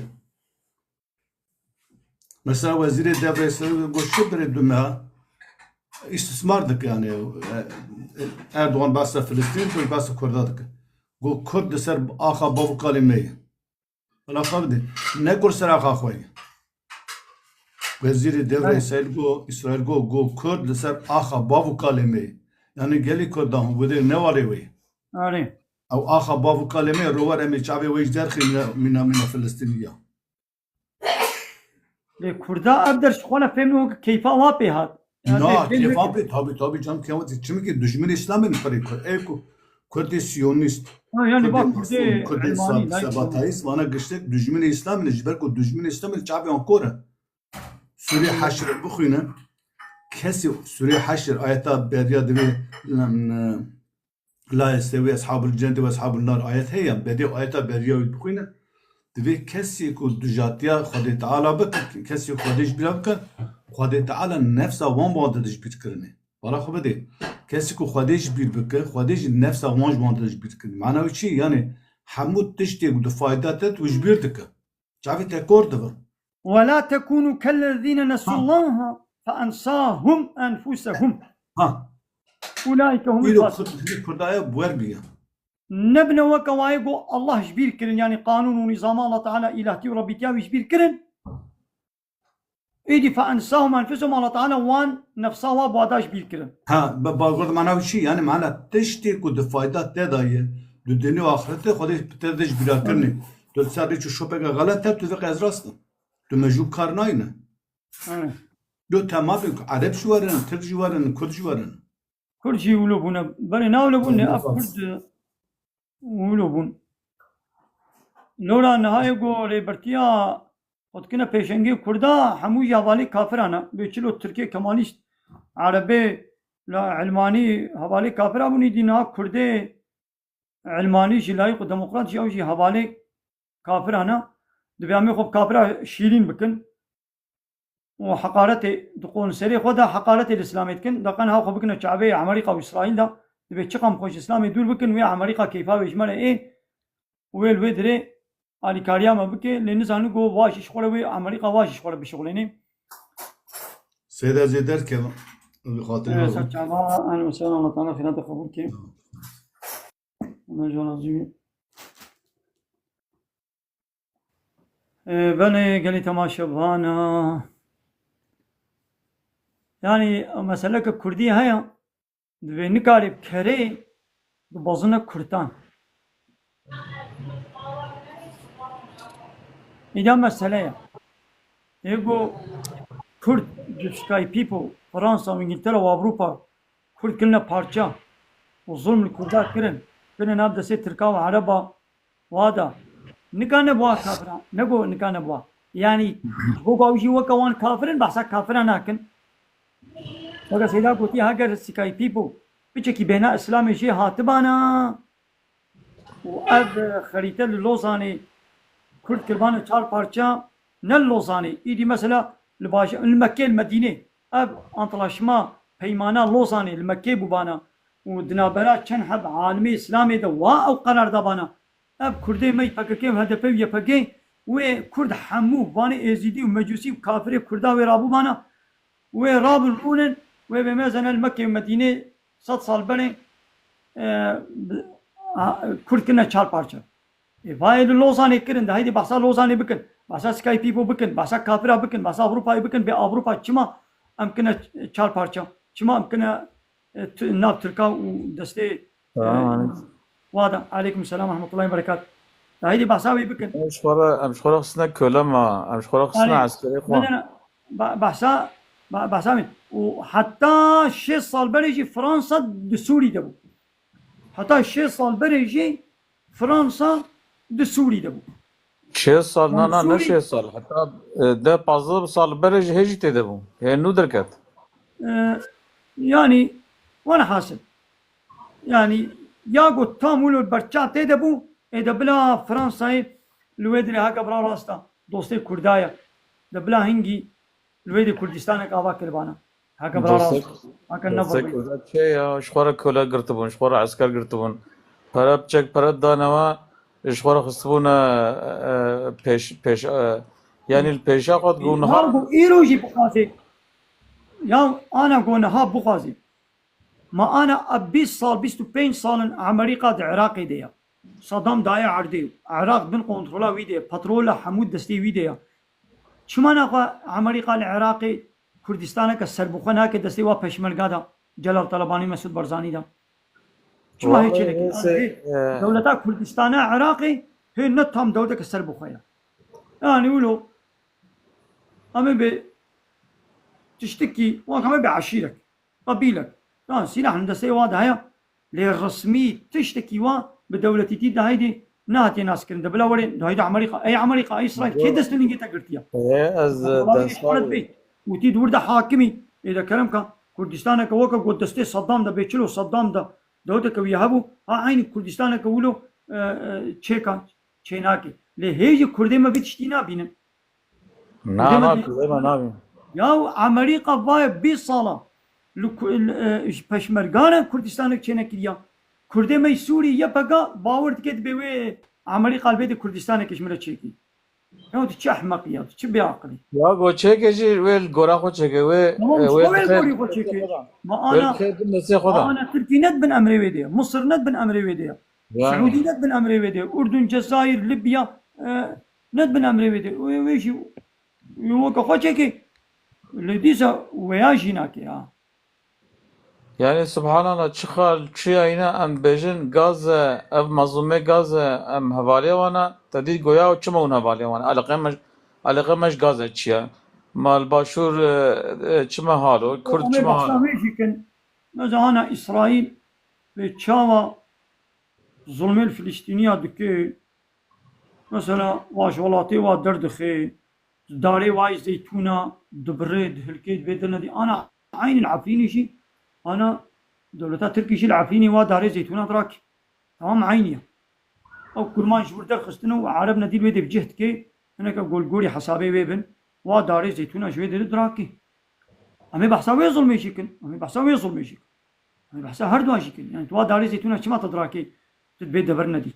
Mesela Wezîrê Devrê Sirri got çi birê du meha îstismar dike yani. E, e, Erdogan behsa Filistîn, tu behsa Kurda dike. Got Kurd li ser axa bav û kalê me ye. Bila xwe bidê. Ne Kurd ser axa xwe ye. Wezîrê Devrê Belê. Îsraîl got, Îsraîl got, got Kurd li ser axa bav û kalê me ye. Yani gelî Kurdan hûn bidê ne walê wê ye. Arê. Ew axa bav û kalê me ye, rower em ê çavê wê ji derxî mîna, mîna, mîna Filistînî ya. Lê Kurda ev der ji xwe ne fêm nû keyfa wa pê hat. Yani Na, fêm keyfa nû pê, tabi, tabi can keyfa çimkî dijminê Îslamê ne xirê Kurd. Ê ku Kurdê Siyonîst, Ha, yani Kurdê bak, Kurdê Mesûl, Kurdê Elmanî, Seb-, Laîk Sebatayîst, vana giştek dijminê Îslamê ne, ji ber ku dijminê Îslamê ne çavê wan kor e. Sûrê Heşr bixwîne. Kesê Sûrê Heşr ayeta beriya divê, em, Layê sê wê Eshabul Cennetê û Eshabul Nar ayet heye, berê ayeta beriya wî bixwîne. Divê kesê ku dijatiya Xwedê Teala bike, kesê ku Xwedê ji bîra bike, Xwedê Teala nefsa wan bi wan de dijbîr kirine. Bala xwe bidê. Kesê ku Xwedê ji bîr bike, Xwedê jî nefsa wan ji wan de dijbîr kirine. Mana wî çi? Yani hemû tiştê ku di fayda te tu ji bîr dike. Çavê te kor dibe. ولا تكونوا كالذين نسوا Ha. الله فأنساهم أنفسهم. Ha. أولئك هم Îro الفاسقون. Kurd, Kurdaye buwer bîye. Nebine weke wayê got Allah ji bîr kirin, yani qanûn û nîzama Allah Teala îlahtî û rebîtiya wî ji bîr kirin. Îdî فأنساهم أنفسهم, Allah Teala wan nefsa wa bada ji bîr kirin. Ha, be-, bagor mana wî çi? Yani mana tiştê ku di fayda te da ye, di dinê û axirete Xwedê bi te de ji bîra kirinê. Tu li ser rêç û şopeke xelet te, tu vê qe ez rast im. Tu mecû kar nayne. Evet. Yo tema bin ku Ereb jî werin, Tirk jî werin, Kurd jî werin. Kurd jî wilo bûne. Berê na wilo bûne, Kurd ev bas. Kurd wilo bûn. Lora nihayê go rêbertiya xwe dikine pêşengê Kurda, hemû jî hevalê kafiran e. Bê çilo Tirkê Kemalîst, Erebê, la Elmanî hevalê kafira bûn, îdî niha Kurdê Elmanî jî, layîq û demokrat jî, ew jî hevalê kafiran e. Divê em ê xwe bi kafira şîrîn bikin. û heqaretê diqon serê xwe de heqaretê li Îslamê dikin, da qe niha xwe bikine çavê Amerîka û Îsraîl de, dibê çiqam xwe ji Îslamê dûr bikin, wê Amerîka keyfa wê ji me re ê û wê li wê dirê alîkariya me bike, lê nizanin ku va jî ji xwe re wê Amerîka va jî ji xwe re bişixulênê. Seyda ez ê derkevim, bi xatirê Ee, we. Ser çava, ehlen we sehlen, Allah Teala xêra te qebûl ke. Tamam. Ona jî razî bî. Ee, belê gelî temaşevana. Yani meseleke Kurdî heye, divê nikarê kerê bibazine Kurdan. Îda mesele ye. Ê ku Kurd di Skype û Fransa û Îngiltere û Ewropa Kurd kirine parça û zulm li Kurda kirin, kirine nav destê Tirka û Ereba wa da. Nika nebûa kafira, nego nika nebûa. Yani, ji bo ku ew jî weke wan kafir in, behsa kafira nakin. Weke Seyda gotiye, heger Skype bû, piçekî bêhna Îslamê jê hatibana û ev xerîte li Lozanê Kurd kiribane çar parça, ne li Lozanê, îdî mesela li baş-, li Mekkê, li Medînê, ev antlaşma, peymana Lozanê li Mekkê bûbana û di navbera çend heb alimê Îslamê de wa ew qerar dabana. Ev Kurdê me Y P K K û H D P û Y P G wê Kurd hemû vanê Êzîdî û Mecûsî û kafirê Kurda wê rabûbana. Wê rabin rûnin, wê bê mezene li Mekkê û Medînê sed sal berê, e, bi-, a, Kurd kirine çar parça. Ê, vayê li Lozanê kirin de, heydê behsa Lozanê bikin, behsa Skype bû bikin, behsa kafira bikin, behsa Avrupayê bikin, bê Avrupa çima em kirine çar parça? Çima em kirine, e, tu-, nav Tirka û destê, e, Selam aleyküm. Wa da, aleyküm selam ve rahmetullahi ve berekat. De heydê behsa wê bikin. Em ji xwe re, em ji xwe re xistine köle ma, em ji xwe re xistine Yani, eskerê xwe. Ne, ne, ne. Ba-, behsa, ba-, behsa min. Û heta şêst sal berê jî Fransa di Sûrî de bû. Heta şêst sal berê jî Fransa di Sûrî de bû. Şêst sal, na, Yani na, ne Sûrî şêst sal. Heta, e, deh pazdeh sal berê jî hê jî tê de bû. Hê nû derket. E, yani, wene hasil. Yani, ya got tam wilo berça tê de bû, ê de bila Fransayê li wê dirê heke bira rasta. dostê Kurda ye. De bila hingî li wê de Kurdistanek ava kiribana. Heke bira rast. Heke ne dostê Kurda çê ya, ji xwe re kole girtibûn, ji xwe re esker girtibûn. Pere biçek pere dane we, ji xwe re xistibûne, e, pêş, pêş, e, yanî li pêşa xwe digot niha. Niha ku îro jî bixwazê, ya ana ku niha bixwazê. Ma ana a bîst sal, bîst û pênc sal in Amerîka di Iraqê de ya. Saddam daye erdê. Iraq bin kontrola wî de ye. Petrol a hemû destê wî de ya. Çima naxwe Amerîka li Iraqê Kurdistaneke serbixwe nake destê wa peşmerga de, Celal Talebanî, Mesûd Barzanî de? Çima hê çêlekî? Wallahî hêsê, e, dewleta Kurdistana Iraqê hê ne tam dewleteke serbixwe ya. Yani wilo em ê bê tiştekî, wek em ê bê eşîrek, qebîlek. Yan sîlah li destê wa de heye. Lê resmî tiştekî wa bi dewletîtî dahî dê nehatiye naskirin. De bila were dahî de Amerîka. Ey Amerîka, ey Îsraîl, kê dest û ningê te girtiye? Ê, ez, e, Welaî destxwar bê. Û tî di wir de hakimî. Ê de kerem ka Kurdistaneke weke ku destê Saddam de bê, çilo Saddam de dewleteke wî hebû. Ha eynî Kurdistaneke wilo, e, e, çêka, çênake. Lê hê jî Kurdê me vî tiştî nabînin. Na, Kurdê me na, dê- Kurdê me nabînin. Ya Amerîka vaye bîst sala li ku-, li, e, ji peşmergana Kurdistanek çênekiriya. Kurdê me Sûrî, Y P G, bawer dike dibê wê Amerîka li vê de Kurdistanekê ji min re çêkî. Ya tu çi ehmeqî ya, tu çi bêaqilî. Ya go çêke jî wê li gora xwe çêke, wê, Tamam, e, wê wê li dixê gorî xwe çêke. Ma Wê ana, dixê bin destê xwe ma da. ana Tirkî ne dibin emrê wê de ye. Misir ne dibin emrê wê de ye. Yani. Siûdî ne dibin emrê wê de ye. Urdun, Cezayir, Libya, e, ne dibin emrê wê de ye. Wê, wê jî, wê weke xwe çêke. Lê dîsa weya jî nake ya. Yani subhanallah, çi xal, çi yayna em bêjin gaz e, ev mazlûmê gaz e, em hevalê wan e, te dî goya û çima hûn hevalê wan e? Eleqe me, eleqe me ji gaz e çi ye? Ma li Başûr, e, e, çima hal o? Kurd Em ê çima hal behsa o? wê jî kin. Mesela ana Îsraîl vê çawa zulmê li Filistîniya dike, mesela wa ji welatê wa derdixe, darê wa yê zeytûna dibire, dihilke, divê derine dî. Ana eynî li Efrînê jî, ana dewleta Tirkî jî li Efrînê wa darê zeytûna dirake. Tamam eynî ye. Ew kurmanc ji wir derxistine û Ereb nedî li wê de bi cih dike, hineke gol gorî hesabê wê bin, wa darê zeytûna ji wê derê dirake. Em ê behsa wê zulmê jî kin. Em ê behsa wê zulmê jî kin. Em ê behsa her duan jî kin. Yani tu wa darê zeytûna çima te dirake, tu dibê devir nedî.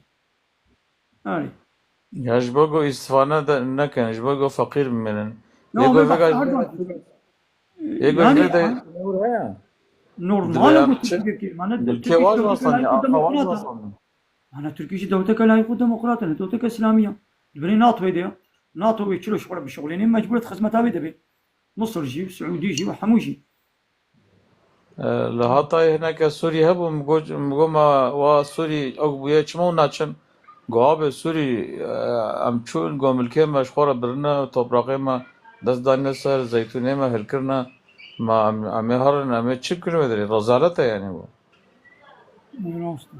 Erê. Ya ji bo ku îstifade de nekin, ji bo ku feqîr bimînin. Ya Yê em ku ê vega behsa ji her vê duan de, jî kin. yê ku ji Yani vê de an- nûr heye. Normal Dilê e ku çi? Tirkiye ki, mane Dilkê Tirkiye wa ji Tirkiye wesandî, layîk û axa wa ji demokrat e. wesandî. Ana Tirkiye jî dewleteke layîk û demokrat e, ne dewleteke îslamî ye. Di binê NATOyê de ye. NATO wê çilo ji xwe re bişuxulêne, mecbûr e di xizmeta wê de be. Misir jî, Siûdî jî û hemû jî. E, li Hatayê hineke Sûrî hebû, min got, min got, ma wa Sûrî ew bûye çima hûn naçin? Got, abê Sûrî, e, em çûn, got, milkê me ji xwe re birine, topraqê me dest danîne ser, zeytûnê me hilkirine, ma em, em ê herin, em ê çi bikin wê derê? Rezalet e yani bu. Rast e.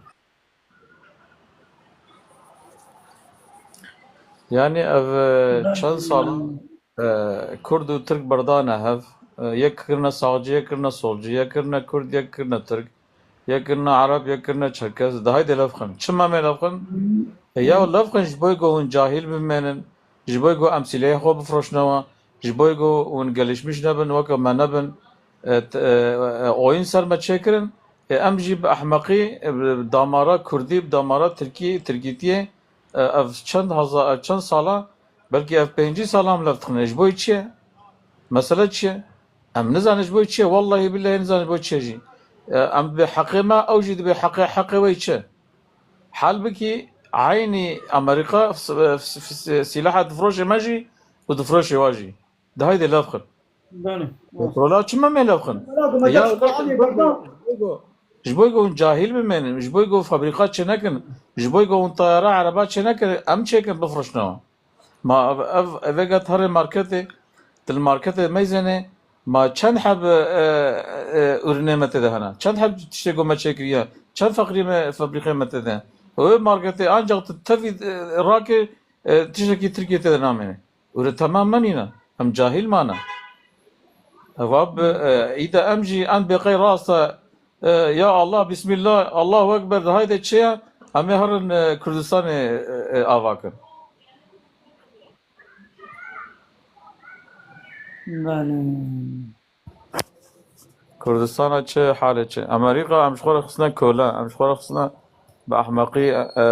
Yani ev, e, çend sal in, e, Kurd û Tirk berdane hev, e, yek kirine saxcî, yek kirine solcî, yek kirine Kurd, yek kirine Tirk, yek kirine Ereb, yek kirine Çerkes. De haydê lev xin. Çima me lev xin? E, ya lev xin ji bo ku hûn cahîl bimênin, ji bo ku em sîlehê xwe bifroşnewa, ji bo ku hûn gelişmiş nebin, weke me nebin. E, t-, e, e, oyun ser me çêkirin. E, em jî bi ehmeqî, e, bi damara kurdî, bi damara tirkî, tirkîtiyê, e, ev çend heza-, ev çend sala, belkî ev pêncî sala em lev dixine. Ji bo çi ye? Mesele çi ye? Em nizanin ji bo çi ye. Wellahî billahî nizanin ji bo çi ye jî. E, em dibê heqê me, ew jî dibê heqê, heqê wê çi? Halbikî eynî Amerîka f-, f-, f-, sîlaha difroşê me jî û difroşê wa jî. De haydê lev xin. Belê. Petrola çima me lev xin? Petrola ku me Ya, ket ji Qur'anê ji bo berda. ku, ji bo ku hûn cahîl bimênin, ji bo ku fabrîka çênekin, ji bo ku hûn tayara ereba çênekin, em çêkin bifroşnewa. Ma ev, ev, ev vega tarê marketê, til marketê meyzênê, ma çend heb, e, e, ürünê me tê de hene? Çend heb tiştê ku me çêkiriye? Çend feqrî me, fabrîkê me tê de? Wê marketê ancak tu tevî, e, rakê, e, tiştekî Tirkiye tê de namêne. Û li temam me nîne. Em cahîl mane. Eva bi, e, îde em jî en bêqey rast e, e, ya Allah, Bismillah, Allahu Ekber, de hayde çi ye? Em ê herin, e, Kurdistanê, e, e, ava kin. Belê. Kurdistana çi halê çi? Amerîka em ji xwe re xistine kole, em ji xwe re xistine bi ehmeqî, e, e,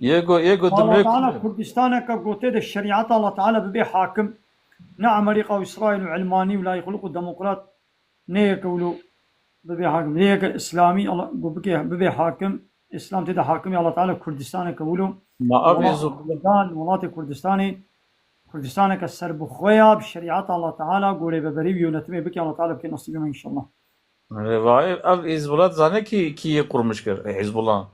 yê go, yê go Allah dimrê Teala Kurd e. Kurdistaneke gotê de şerîeta Allah Teala bibe hakim. Ne Amerîka û Îsraîl û ilmanî û layîquluk û demokrat, ne yeke wilo bibe hakim. Ne yeke Îslamî Allah, go bike bibe hakim. Îslam tê de hakim ya Allah Teala Kurdistaneke wilo. Ma ev Welat îzo- Kurdan, welatê Kurdistanê Kurdistaneke serbixwe ya bi şerîeta Allah Teala, gorê veberî û yönetimê bike, Allah Teala bike nasîbê me înşallah. Rêvayê ev Hizbullah zanî kî, kî yê qurmuş kir? Ê Hizbullah.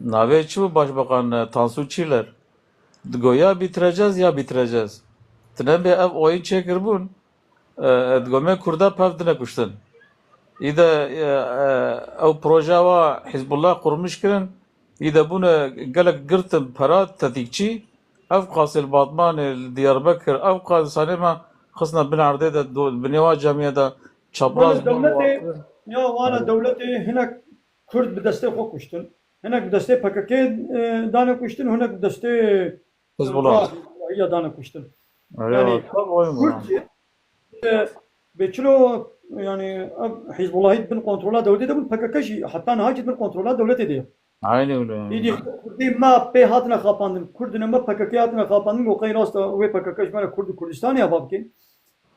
Navê çi bû başbakan, e, Tansu Çiller? Digo ya bitireceğiz ya bitireceğiz. Tinebê ev oyun çêkirbûn, e, e, digo me Kurda pev dine kuştin. Îde, e, e, ew projeya wa Hizbullah qurmuş kirin, Î de bûne gelek girtin pera tetikçî, ev qasê li Batmanê, li Diyarbekir, ev qasê sanê me xistine bin erdê de, do-, bi nêwa camiye de çapraz Wana bûn dewletê, wakirin. Ya wana dewletê hinek Kurd bi destê xwe kuştin. Hinek bi destê P K K, e, dane kuştin, hinek bi destê Hizbullah. Hizbullahiya dane kuştin. Erê, Yani, tabii oyun bu Kurd yani. E, bê çilo, yani, ev Hizbullahî bin kontrola dewletê de bûn, P K K jî heta niha jî bin kontrola dewletê de ye. Aynen öyle yani. Îdî Kurdê me pê hatine xapandin, Kurdine me P K K hatine xapandin, û qey rast e, wê P K K ji me re Kurd û Kurdistanê ava bikin.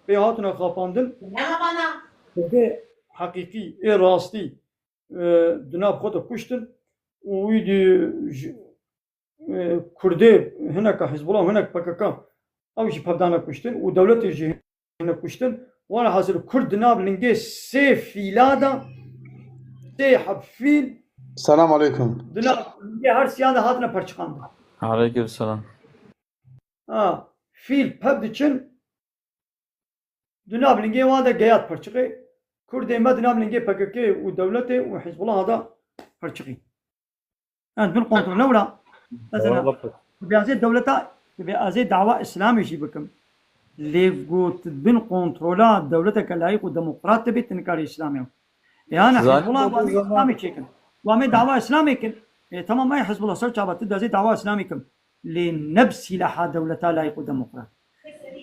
Pê hatine xapandin. Kurdê heqîqî, ê rastî, e, di nav xwe de kuştin û wî dî ji, e, Kurdê hineka Hizbullah û hinek P K K ew jî pevdane kuştin û dewletê jî hinek kuştin. Were hasil Kurd di nav lingê sê fîla de, sê heb fîl Selam aleyküm. Di nav lingê her siya de hatine perçiqandin. Aleyküm selam. Ha, fîl pev diçin, Di nav lingê wan de geyat pirçiqê. Kurdê me di nav lingê P K K û dewletê û Hizbullah de pirçiqî. Em bin kontrole wira. Mesela, Eyvallah. Bi azê dewleta, bi azê dawa Îslamê jî bikim. Lê got bin kontrola dewleteke layîq û demokrat dibe, tu nikarî Îslamê. Yani Zanî Hizbullah bu wa me zaman Îslamê çêkin. Wa me dawa Îslamê kin. E, tamam, ay Hizbullah ser çava tu dazê dawa Îslamê kim. Lê ne bi sîlaha dewleta layîq û demokrat.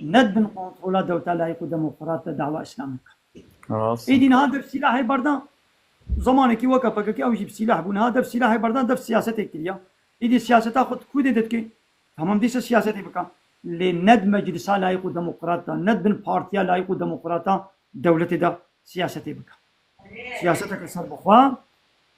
Ne di bin kontrola dewleta layîq û demokrat de dawa Îslamê bike. Rast. Êdî niha dev sîlahê berdan, zamanekî weke P K K ew jî bi sîlah bû. Niha dev sîlahê berdan, dev siyasetê kiriya. Êdî siyaseta xwe di ku dê de dike? Tamam, dîsa siyasetê bike. Lê ne di meclisa layîq û demokrat de, ne di bin partiya layîq û demokrata dewletê de siyasetê bike. Siyaseteke serbixwe,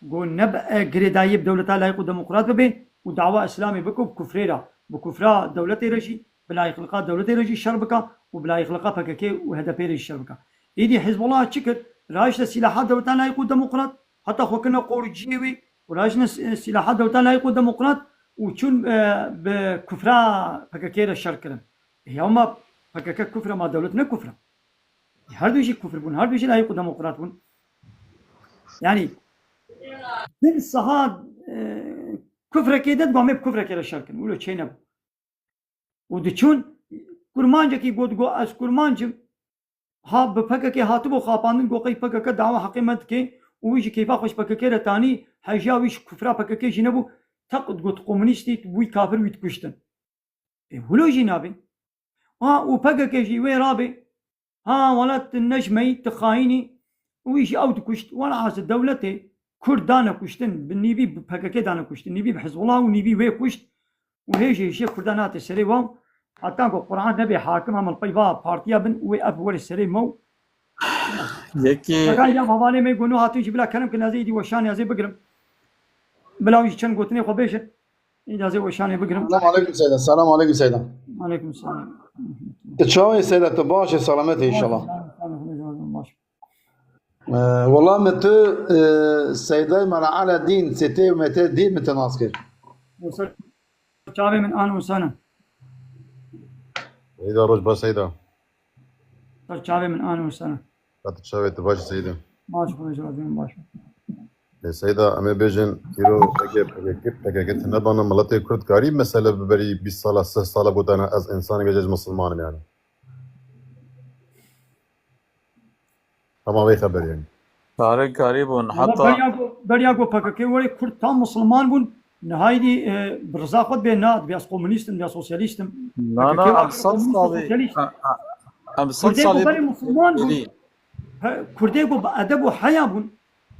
ku ne bi, e, girêdayiyê bi dewleta layîq û demokrat bibe û dawa Îslamê bike û bi kufrê re, bi kufra dewletê re jî, bi layîqlika dewletê re jî şer bike û bi layîqlika P K K û H D P re jî şer bike. Êdî Hizbullah çi kir? Rahişte sîlaha dewleta layîq û demokrat, heta xwe kirine qoriciyê wê û rahiştine s-, sîlaha dewleta layîq û demokrat û çûn, e, bi kufra P K K re şer kirin. E, ya ma P K K kufr e, ma dewlet ne kufr e? Her du jî kufr bûn, her du jî layîq û demokrat bûn. Yani, bin saha, e, kufrekê de, dibê em ê bi kufrekê re şer kin. Wilo çê nebû. Û diçûn, kurmancekî got, got, "Ez kurmanc im." Ha, bi P K K hatibû xapandin, got, "Qey P K K dawa heqê me dike." Û wî ji keyfa xwe ji P K K re tanî, hejiya wî ji kufra P K K jî nebû. Teq got, "Komunîstî, wî kafir, wî dikuştin." Ê, wilo jî nabe. Ha, û P K K jî wê rabe. Ha, welat tu ne ji me yî, tu xayîn î. Wî jî ew dikuşt. Welhasil dewletê Kurd dane kuştin. Bi nîvî bi P K K dane kuştin. Nîvî bi Hizbullah û nîvî wê kuşt. Û hêjê hêjê Kurdan hate serê wan. Heta ku Quran nebe hakim, em li pey va partiya bin û wê ev were serê me û Yekî Fakat ya hevalê me gonu hatin jî bila kerem kin, ez ê îdî weşanê ez ê bigirim. Bila wî jî çend gotinê xwe bêjin. Îdî ez ê weşanê bigirim. Selam aleyküm Seyda. Selam aleyküm Seyda. Aleyküm selam. Tu çawa yî Seyda? Tu baş î, selamet î înşallah. Baş, baş, baş. Ee, wela me tu, e, Seydayê me re Alâdîn, sitê û metê dîn me te nas kir. Çavê min an û sana. Seyda, roj baş Seyda. Ser çavê min an û sana. Qet çavê tu baş Seyda. Baş, xwe ji razî min baş. Lê Seyda, em ê bêjin, îro eke P K K, P K K tune bana miletê Kurd karî mesele bi berî bîst sala, sih sala gotana ez însaneke ji misilman im yani. Hema vê xeber yani. Tarî karî bûn, Ama heta beriya ku, beriya ku P K K were Kurd tam misilman bûn, Niha êdî, e, bi riza xwe dibê na, dibê ez komunîst im, dibê ez sosyalîst im. Na, na, P K K em sed salî, sosyalîst. Em, em sed Kurdê salî ku berê Musulman bûn. Êdî. He, Kurdê ku bi edeb û heya bûn.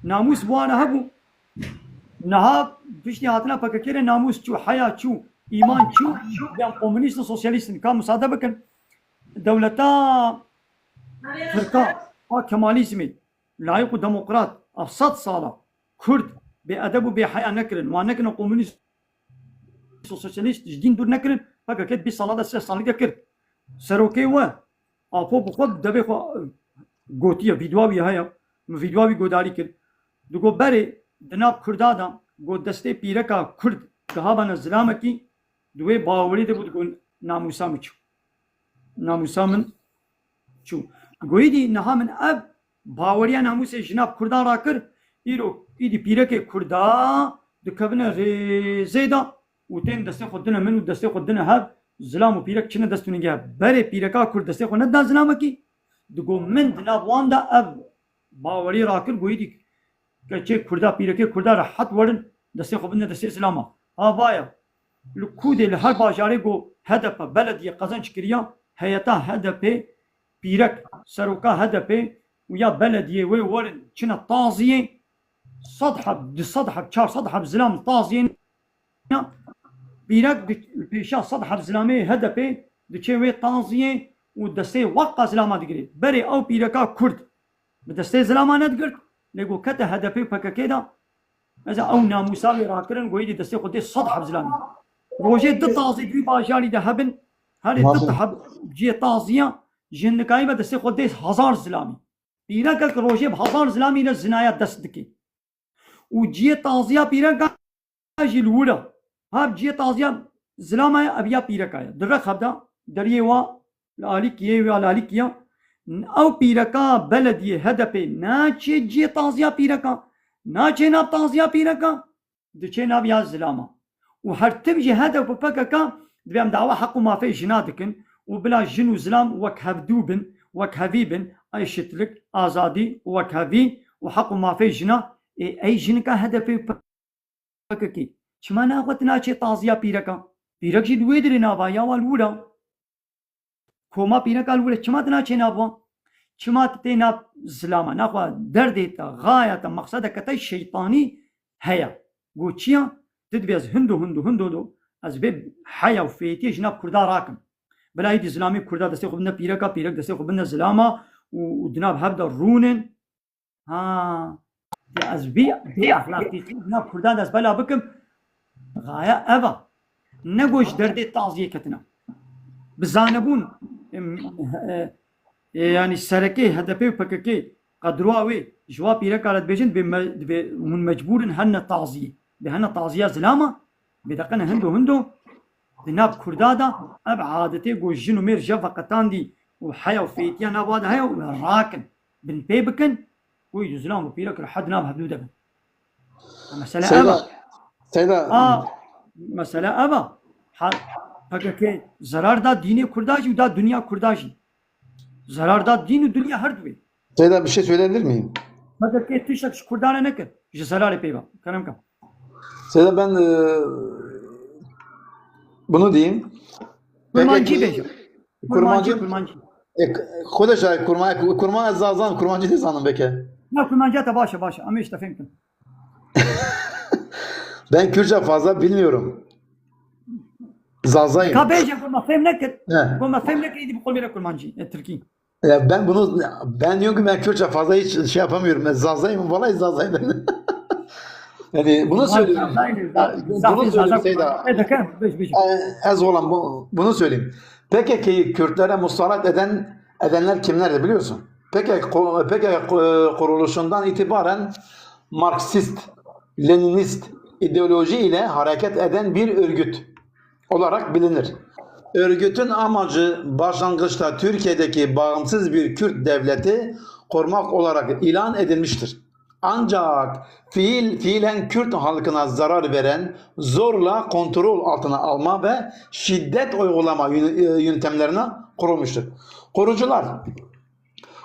Namûs bi wan re hebû. Niha piştî hatina P K K re namûs çû, heya çû, îman çû. Yan komunîst û sosyalîst in. Ka musade bikin. Dewleta Tirka, a Kemalîzmê, layîq û demokrat, ev sed sala Kurd bê edeb û bê heya nekirin. Wan nekirine komunîst, sosyalîst, ji dîn dûr nekirin. P K K bîst sala de, sî salî de kir. Serokê we, Apo bi xwe devê xwe gotiye, vîdyoa wî heye. Min vîdyoa wî godarî kir. Digo berê di nav Kurda de, got destê pîreka Kurd gihabane zilamekî, di wê bawerî de bû, digo namûsa min çû. Namûsa min çû. Goyî dî niha min ev baweriya namûsê ji nav Kurdan rakir, îro îdî pîrekê Kurda dikevine rêzê de û tên destê xwe dine min û destê xwe dine hev, zilam û pîrek çine dest û ningê hev. Berê pîreka Kurd destê xwe nedina zilamekî, digo min di nav wan de ev bawerî rakir, goyî dî keçê Kurda, pîrekê Kurda rehet werin, destê xwe bidine destê zilama. Ha vaya, li Kûdê li her bajarê ku H D P belediye qezenc kiriya, heyeta H D P, pîrek, seroka H D P û ya belediyê wê werin çine taziyê, sed heb, du sed heb, çar sed heb zilam taziyê, pîrek di, pêşa sed heb zilamê H D P diçê wê taziyê û destê weqa zilama digirê. Berê ew pîreka Kurd bi destê zilama nedigirt, lê ku kete H D P û P K K de, mesela ew namûsa wê rakirin, goyî dî destê xwe dê sed heb zilamî. Rojê du tazî di wî bajarî de hebin, herê du Mafî. Heb ciyê taziya, ji hindikayî ve destê xwe dê hezar zilamî. Pîrekek rojê bi hezar zilamî re zinaya dest dike. Û ciyê taziya pîreka jî li wir e. Ha ciyê taziya zilama ye, ev ya pîreka ye. Di rex hevda deriyê wa li alîkiyê, wê li alîkiya. Ew pîreka belediyê H D P naçê ciyê taziya pîreka, naçê nav taziya pîreka, diçê nav ya zilama. Û her tim jî H D P û P K K dibê em dawa heq û mafê jina dikin û bila jin û zilam wek hevdû bin, wek hevî bin, eşitlik, azadî, wekhevî û heq û mafê jina, ê, ey jinika H D P û P K K. Çima naxwe tu naçê taziya pîreka? Pîrek jî li wê dirê nava ya wa li wir e. Koma pîreka li wir e. Çima tu naçê nav wan? Çima tu tê nav zilama? Naxwe derdê te, xaya te, mexsedeke te şeytanî heye. Got çi ya? Tu dibê ez hindo, hindo, hindo do, ez vê heya û fêtiyê ji nav Kurda rakim. Bila êdî zilamê Kurda destê xwe bidine pîreka, pîrek destê xwe bidine zilama û, û di nav hev de rûnin. Ha, ya ez vî, vî exlaqî, na Kurdan ez bela bikim. Xaya ev a. Ne ku ji derdê taziyê ketine. Bi zanebûn, em, e, e, yanî serekê H D P û P K K qedroa wê ji wa pîreka re dibêjin, dibê me-, dibê hûn mecbûr in hene taziyê. Dibê hene taziya zilama, bê deqene hindo hindo, di nav Kurda de ev adetê ku jin û mêr jev veqetandî û heya û fêtiya nava de heye û rakin. Bin pê bikin, wî du zilam û pîrek rehet nav hevdû de bin. Mesele ev e. Seyda, Seyda. A, mesele ev e. Ha, P K K zerar da dînê Kurda jî û da dinya Kurda jî. Zerar da dîn û dinya her duwê. Seyda, bir şey söyleyebilir miyim? P K K tiştek ji Kurdan re nekir. Ji zerarê pê ve. Kerem ke. Seyda, ben, e, bunu diyeyim. Kurmancî bêje. Kurmancî, Kurmancî. E, k-, xwe de şaye kurma-, kurma ez zazan, kurmancî de zanim beke. Ya kurmancî te baş e, baş e. Em ê ji te fêm kin. Ben Kürtçe fazla bilmiyorum. Zazayım. Ka bêje, ku me fêm nekir. He. Ku me fêm nekir, êdî bi qulmê re kurmancî, e, tirkî. Ya ben bunu, ben diyorum ki ben Kürtçe fazla hiç şey yapamıyorum. Ben Zazayım, vallahi Zazayım ben. Yani bunu söylüyorum. Zazayım, Zazayım, bunu söylüyorum Seyda. E, de kem, bêj, bêj. E, ez olan bu, bunu söyleyeyim. P K K'yı Kürtlere musallat eden, edenler kimlerdi biliyorsun? P K K, P K K kuruluşundan itibaren Marksist, Leninist ideoloji ile hareket eden bir örgüt olarak bilinir. Örgütün amacı başlangıçta Türkiye'deki bağımsız bir Kürt devleti kurmak olarak ilan edilmiştir. Ancak fiil, fiilen Kürt halkına zarar veren, zorla kontrol altına alma ve şiddet uygulama yön-, e, yöntemlerine kurulmuştur. Kurucular,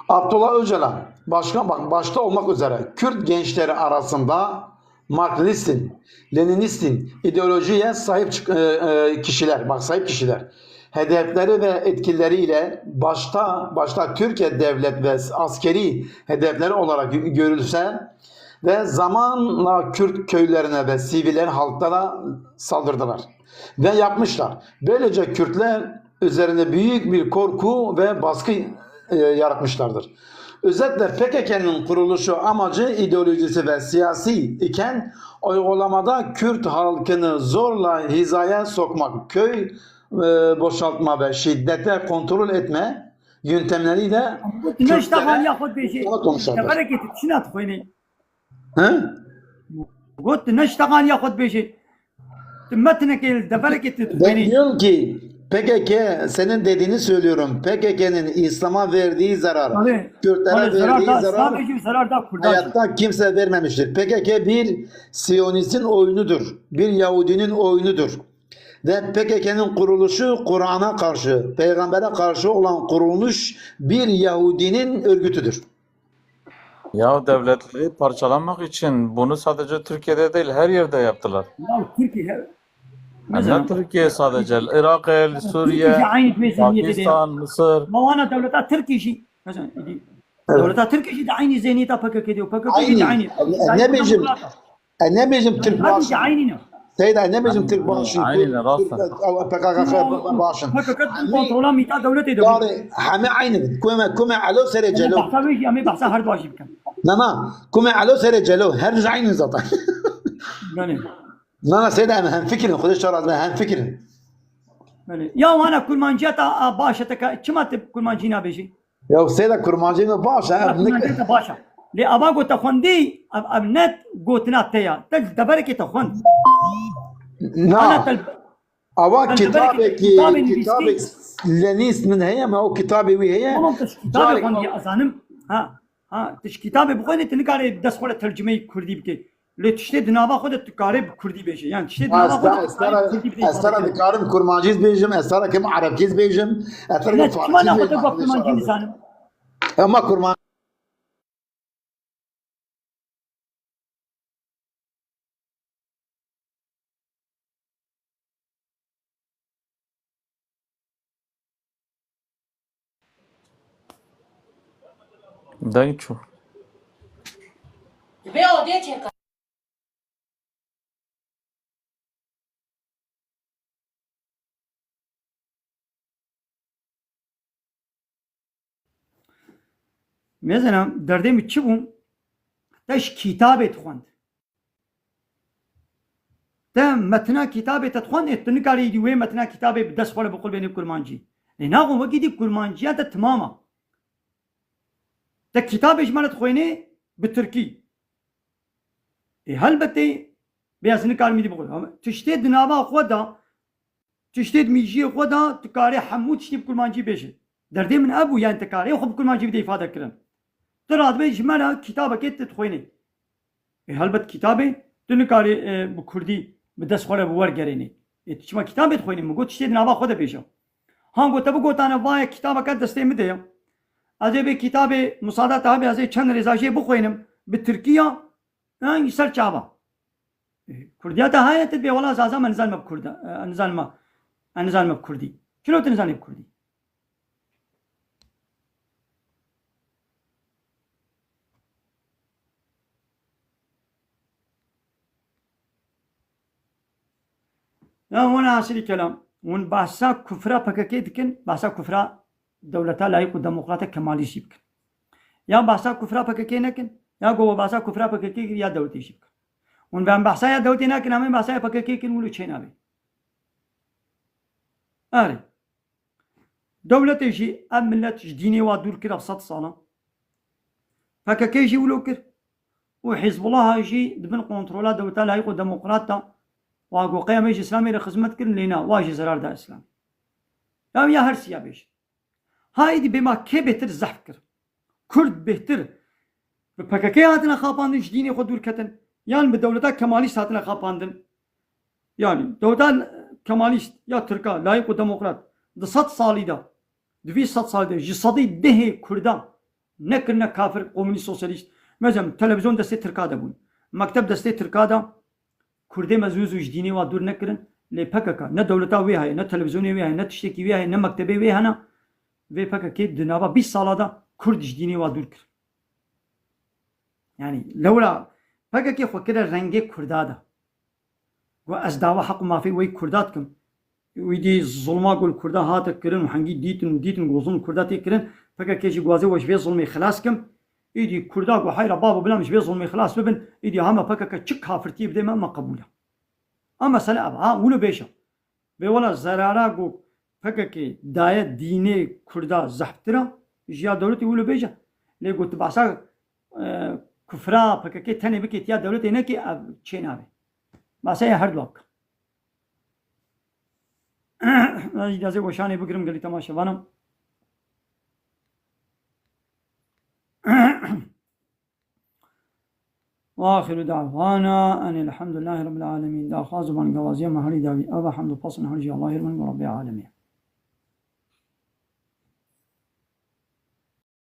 Abdullah Öcalan başkan, bak, başta olmak üzere Kürt gençleri arasında Marksistin, Leninistin ideolojiye sahip çık- e, e, kişiler, bak, sahip kişiler hedefleri ve etkileriyle başta başta Türkiye devlet ve askeri hedefleri olarak gö- görülse ve zamanla Kürt köylerine ve sivil halklara saldırdılar ve yapmışlar. Böylece Kürtler üzerinde büyük bir korku ve baskı e, yaratmışlardır. Özetle P K K'nın kuruluşu amacı, ideolojisi ve siyasi iken uygulamada Kürt halkını zorla hizaya sokmak, köy e, boşaltma ve şiddete kontrol etme yöntemleriyle Got tu Kürtlere neştexan ya xwe dibêjî. Musallat olmuşlardır. Deverekê tu çi ne dixwînî? He? Got tu neştexan ya xwe dibêjî. Tu metinekê li deverekê tu Ben dixwînî. Diyorum ki P K K senin dediğini söylüyorum. P K K'nin İslam'a verdiği zarar, Tabii. Kürtlere Tabii, zarar verdiği da zarar İslam'a zarar da Kürt'e hayatta kimse vermemiştir. P K K bir Siyonistin oyunudur. Bir Yahudinin oyunudur. Ve P K K'nin kuruluşu Kur'an'a karşı, peygambere karşı olan kurulmuş bir Yahudinin örgütüdür. Ya devletleri parçalamak için bunu sadece Türkiye'de değil, her yerde yaptılar. Ya Türkiye, Yani mesela, ne Türkiye sadece, Irak, Türkiye Suriye, jî aynî vê zihniyetê de ya. Pakistan, Mısır. Ma wana dewleta Tirkî jî, mesela, Evet. dewleta Tirkî jî de aynî zihniyeta P K K de û P K K jî de Aynî. aynî. Ne, ne Aynî bêjim? Demokrat. E, ne bêjim Türk Hadi başın. Aynı ne? Seyda, ne bêjim Türk başın. Aynı ne, rast. P K K başın. P K K kontrola mîta dewletê de. Yarê, heme aynı. Kume, kume elo sere Ama celo. Bahsa wê jî, em ê bahsa her du jî bikin. Na, na. Kume elo sere celo. Her du aynı zaten. Yani. Na, na, Seyda, em hem fikirin. Xwedê şaraz me hem fikirin. Yani. Ya wana kurmanciyata a, baş e te ka, çima te kurmancî nabêjî? Ya Seyda, kurmancî me baş e, Kurmancî te baş e. Lê ava ku te xwendî, ev, ev ne gotina te ya. Te li deverekê te xwend. Na. Ana te li, Ava te li deverekê te kitabekî, kitabê nivîskî. Kitabê Lenîs min heye, me o kitabê wî heye. Tamam, te ji kitabê Carek xwendî, ez zanim. Ha, ha, te ji kitabê bixwendî, tu nikarê bi dest xwe re tercimeyî kurdî bikê. Lê tiştê di nava xwe de tu karê bi kurdî bêjê. Yani tiştê di nava xwe de tu karê bi kurdî bidê. Ez te ra dikarim kurmancî bêjim, ez te ra kim erebkî bêjim, ez te ra kim farsî bêjim. Kurmancî nizanim. Ama kurman Deng çû. Dibe odê çêka. Mêzena, derdê min çi bû? Te ji kitabê dixwend. Te metina kitabê te dixwend, ê tu nikarî wê metina kitabê bi dest xwe re bixwe bênê kurmancî. Lê naxwe wekî dî kurmanciya te timam e. Te kitabê ji me re dixwênê bi tirkî. Ê helbetê bê ez nikarim îdî bixwînim. Ama tiştê di nava xwe de, tiştê di mîjiyê xwe de tu karê hemû tiştê bi kurmancî bêjî. Derdê min ev bû, yani tu karê xwe bi kurmancî bidê îfade kirin. Tu radibê ji me re kitabekê tu dixwênê. Ê helbet kitabê tu nikarî, e, bi kurdî bi dest xwe re bi wergerênê. Ê tu çima kitabê dixwênî? Min got tiştê di nava xwe de bêje. Han got te bigotane vaye kitabeke destê min de ye. Ez ê vê kitabê musada te hebe ez ê çend rêza jê bixwênim bi tirkî ya, yan ji ser çava. E, kurdiya te heye, tu dibê wela zaza me nizanim bi kurda, e, nizanim, e, nizanim bi kurdî. Çilo tu nizanî bi kurdî? Ya wana hasilî kelam, hûn bahsa kufra P K K dikin, bahsa kufra dewleta layîq û demokrata Kemalîst jî bikin. Ya bahsa kufra P K K nekin, ya go bahsa kufra P K K kir, ya dewletê jî bikin. Hûn ben bahsa ya dewletê nakin, em ê bahsa ya P K K kin, wilo çê nabê. Erê. Dewletê jî ev millet ji dînê wa dûr kir ev sed sala. P K K jî wilo kir. Û Hizbullaha jî di bin kontrola dewleta layîq û demokrat de. Wa go qey em ê ji Îslamê re xizmet kirin, lê na, wa jî zerar da Îslamê. Ya, ya her siya bêjin. Ha êdî bê ma kê bêtir zehf kir? Kurd bêhtir bi P K K hatine xapandin, ji dînê xwe dûr ketin, yan bi dewleta Kemalîst hatine xapandin? Yani dewleta Kemalîst ya Tirka layîq û demokrat di sed salî de, di vî sed salî de ji sedî dehê Kurda nekirine kafir, komûnîst, sosyalîst. Mesela televîzyon destê Tirka de bûn. Mekteb destê Tirka de, Kurdê me zû zû ji dînê wa dûr nekirin, lê P K K ne dewleta wê heye, ne televîzyonê wê heye, ne tiştekî wê heye, ne mektebê wê hene. Vê P K K di nava bîst sala de Kurd ji dînê wa dûr kir. Yani lewra P K K xwe kire rengê Kurda de. Got, ez dawa heq û mafê wê Kurda dikim. Wî dî zulma ku li Kurda hate kirin û hengî dîtin û dîtin ku zulm Kurda tê kirin, P K K jî guazê we ji vê zulmê xilas kim. Îdî Kurda ku heyra bavo bilam ji vê zulmê xilas bibin, îdî hema P K K çi kafirtiyê bide me, me qebûl e. A mesele ev, ha, wilo bêje. Vê wela zerara ku P K K daye dînê Kurda zehftir e, ji ya dewletê wilo bêje. Lê ku tu behsa, e, kufra P K K tenê bikê tiya dewletê nekê, ev çê nabe. Behsa ya her du bike. Ez îcazê weşanê bigirim gelî temaşevanan. Ve axiru da'wana enil hamdülillahi rabbil alemin. Daxwaz û bangewaziya me herî dawî. Eva hamd û pasên her jî Allahê rûn û Rabbê alemê.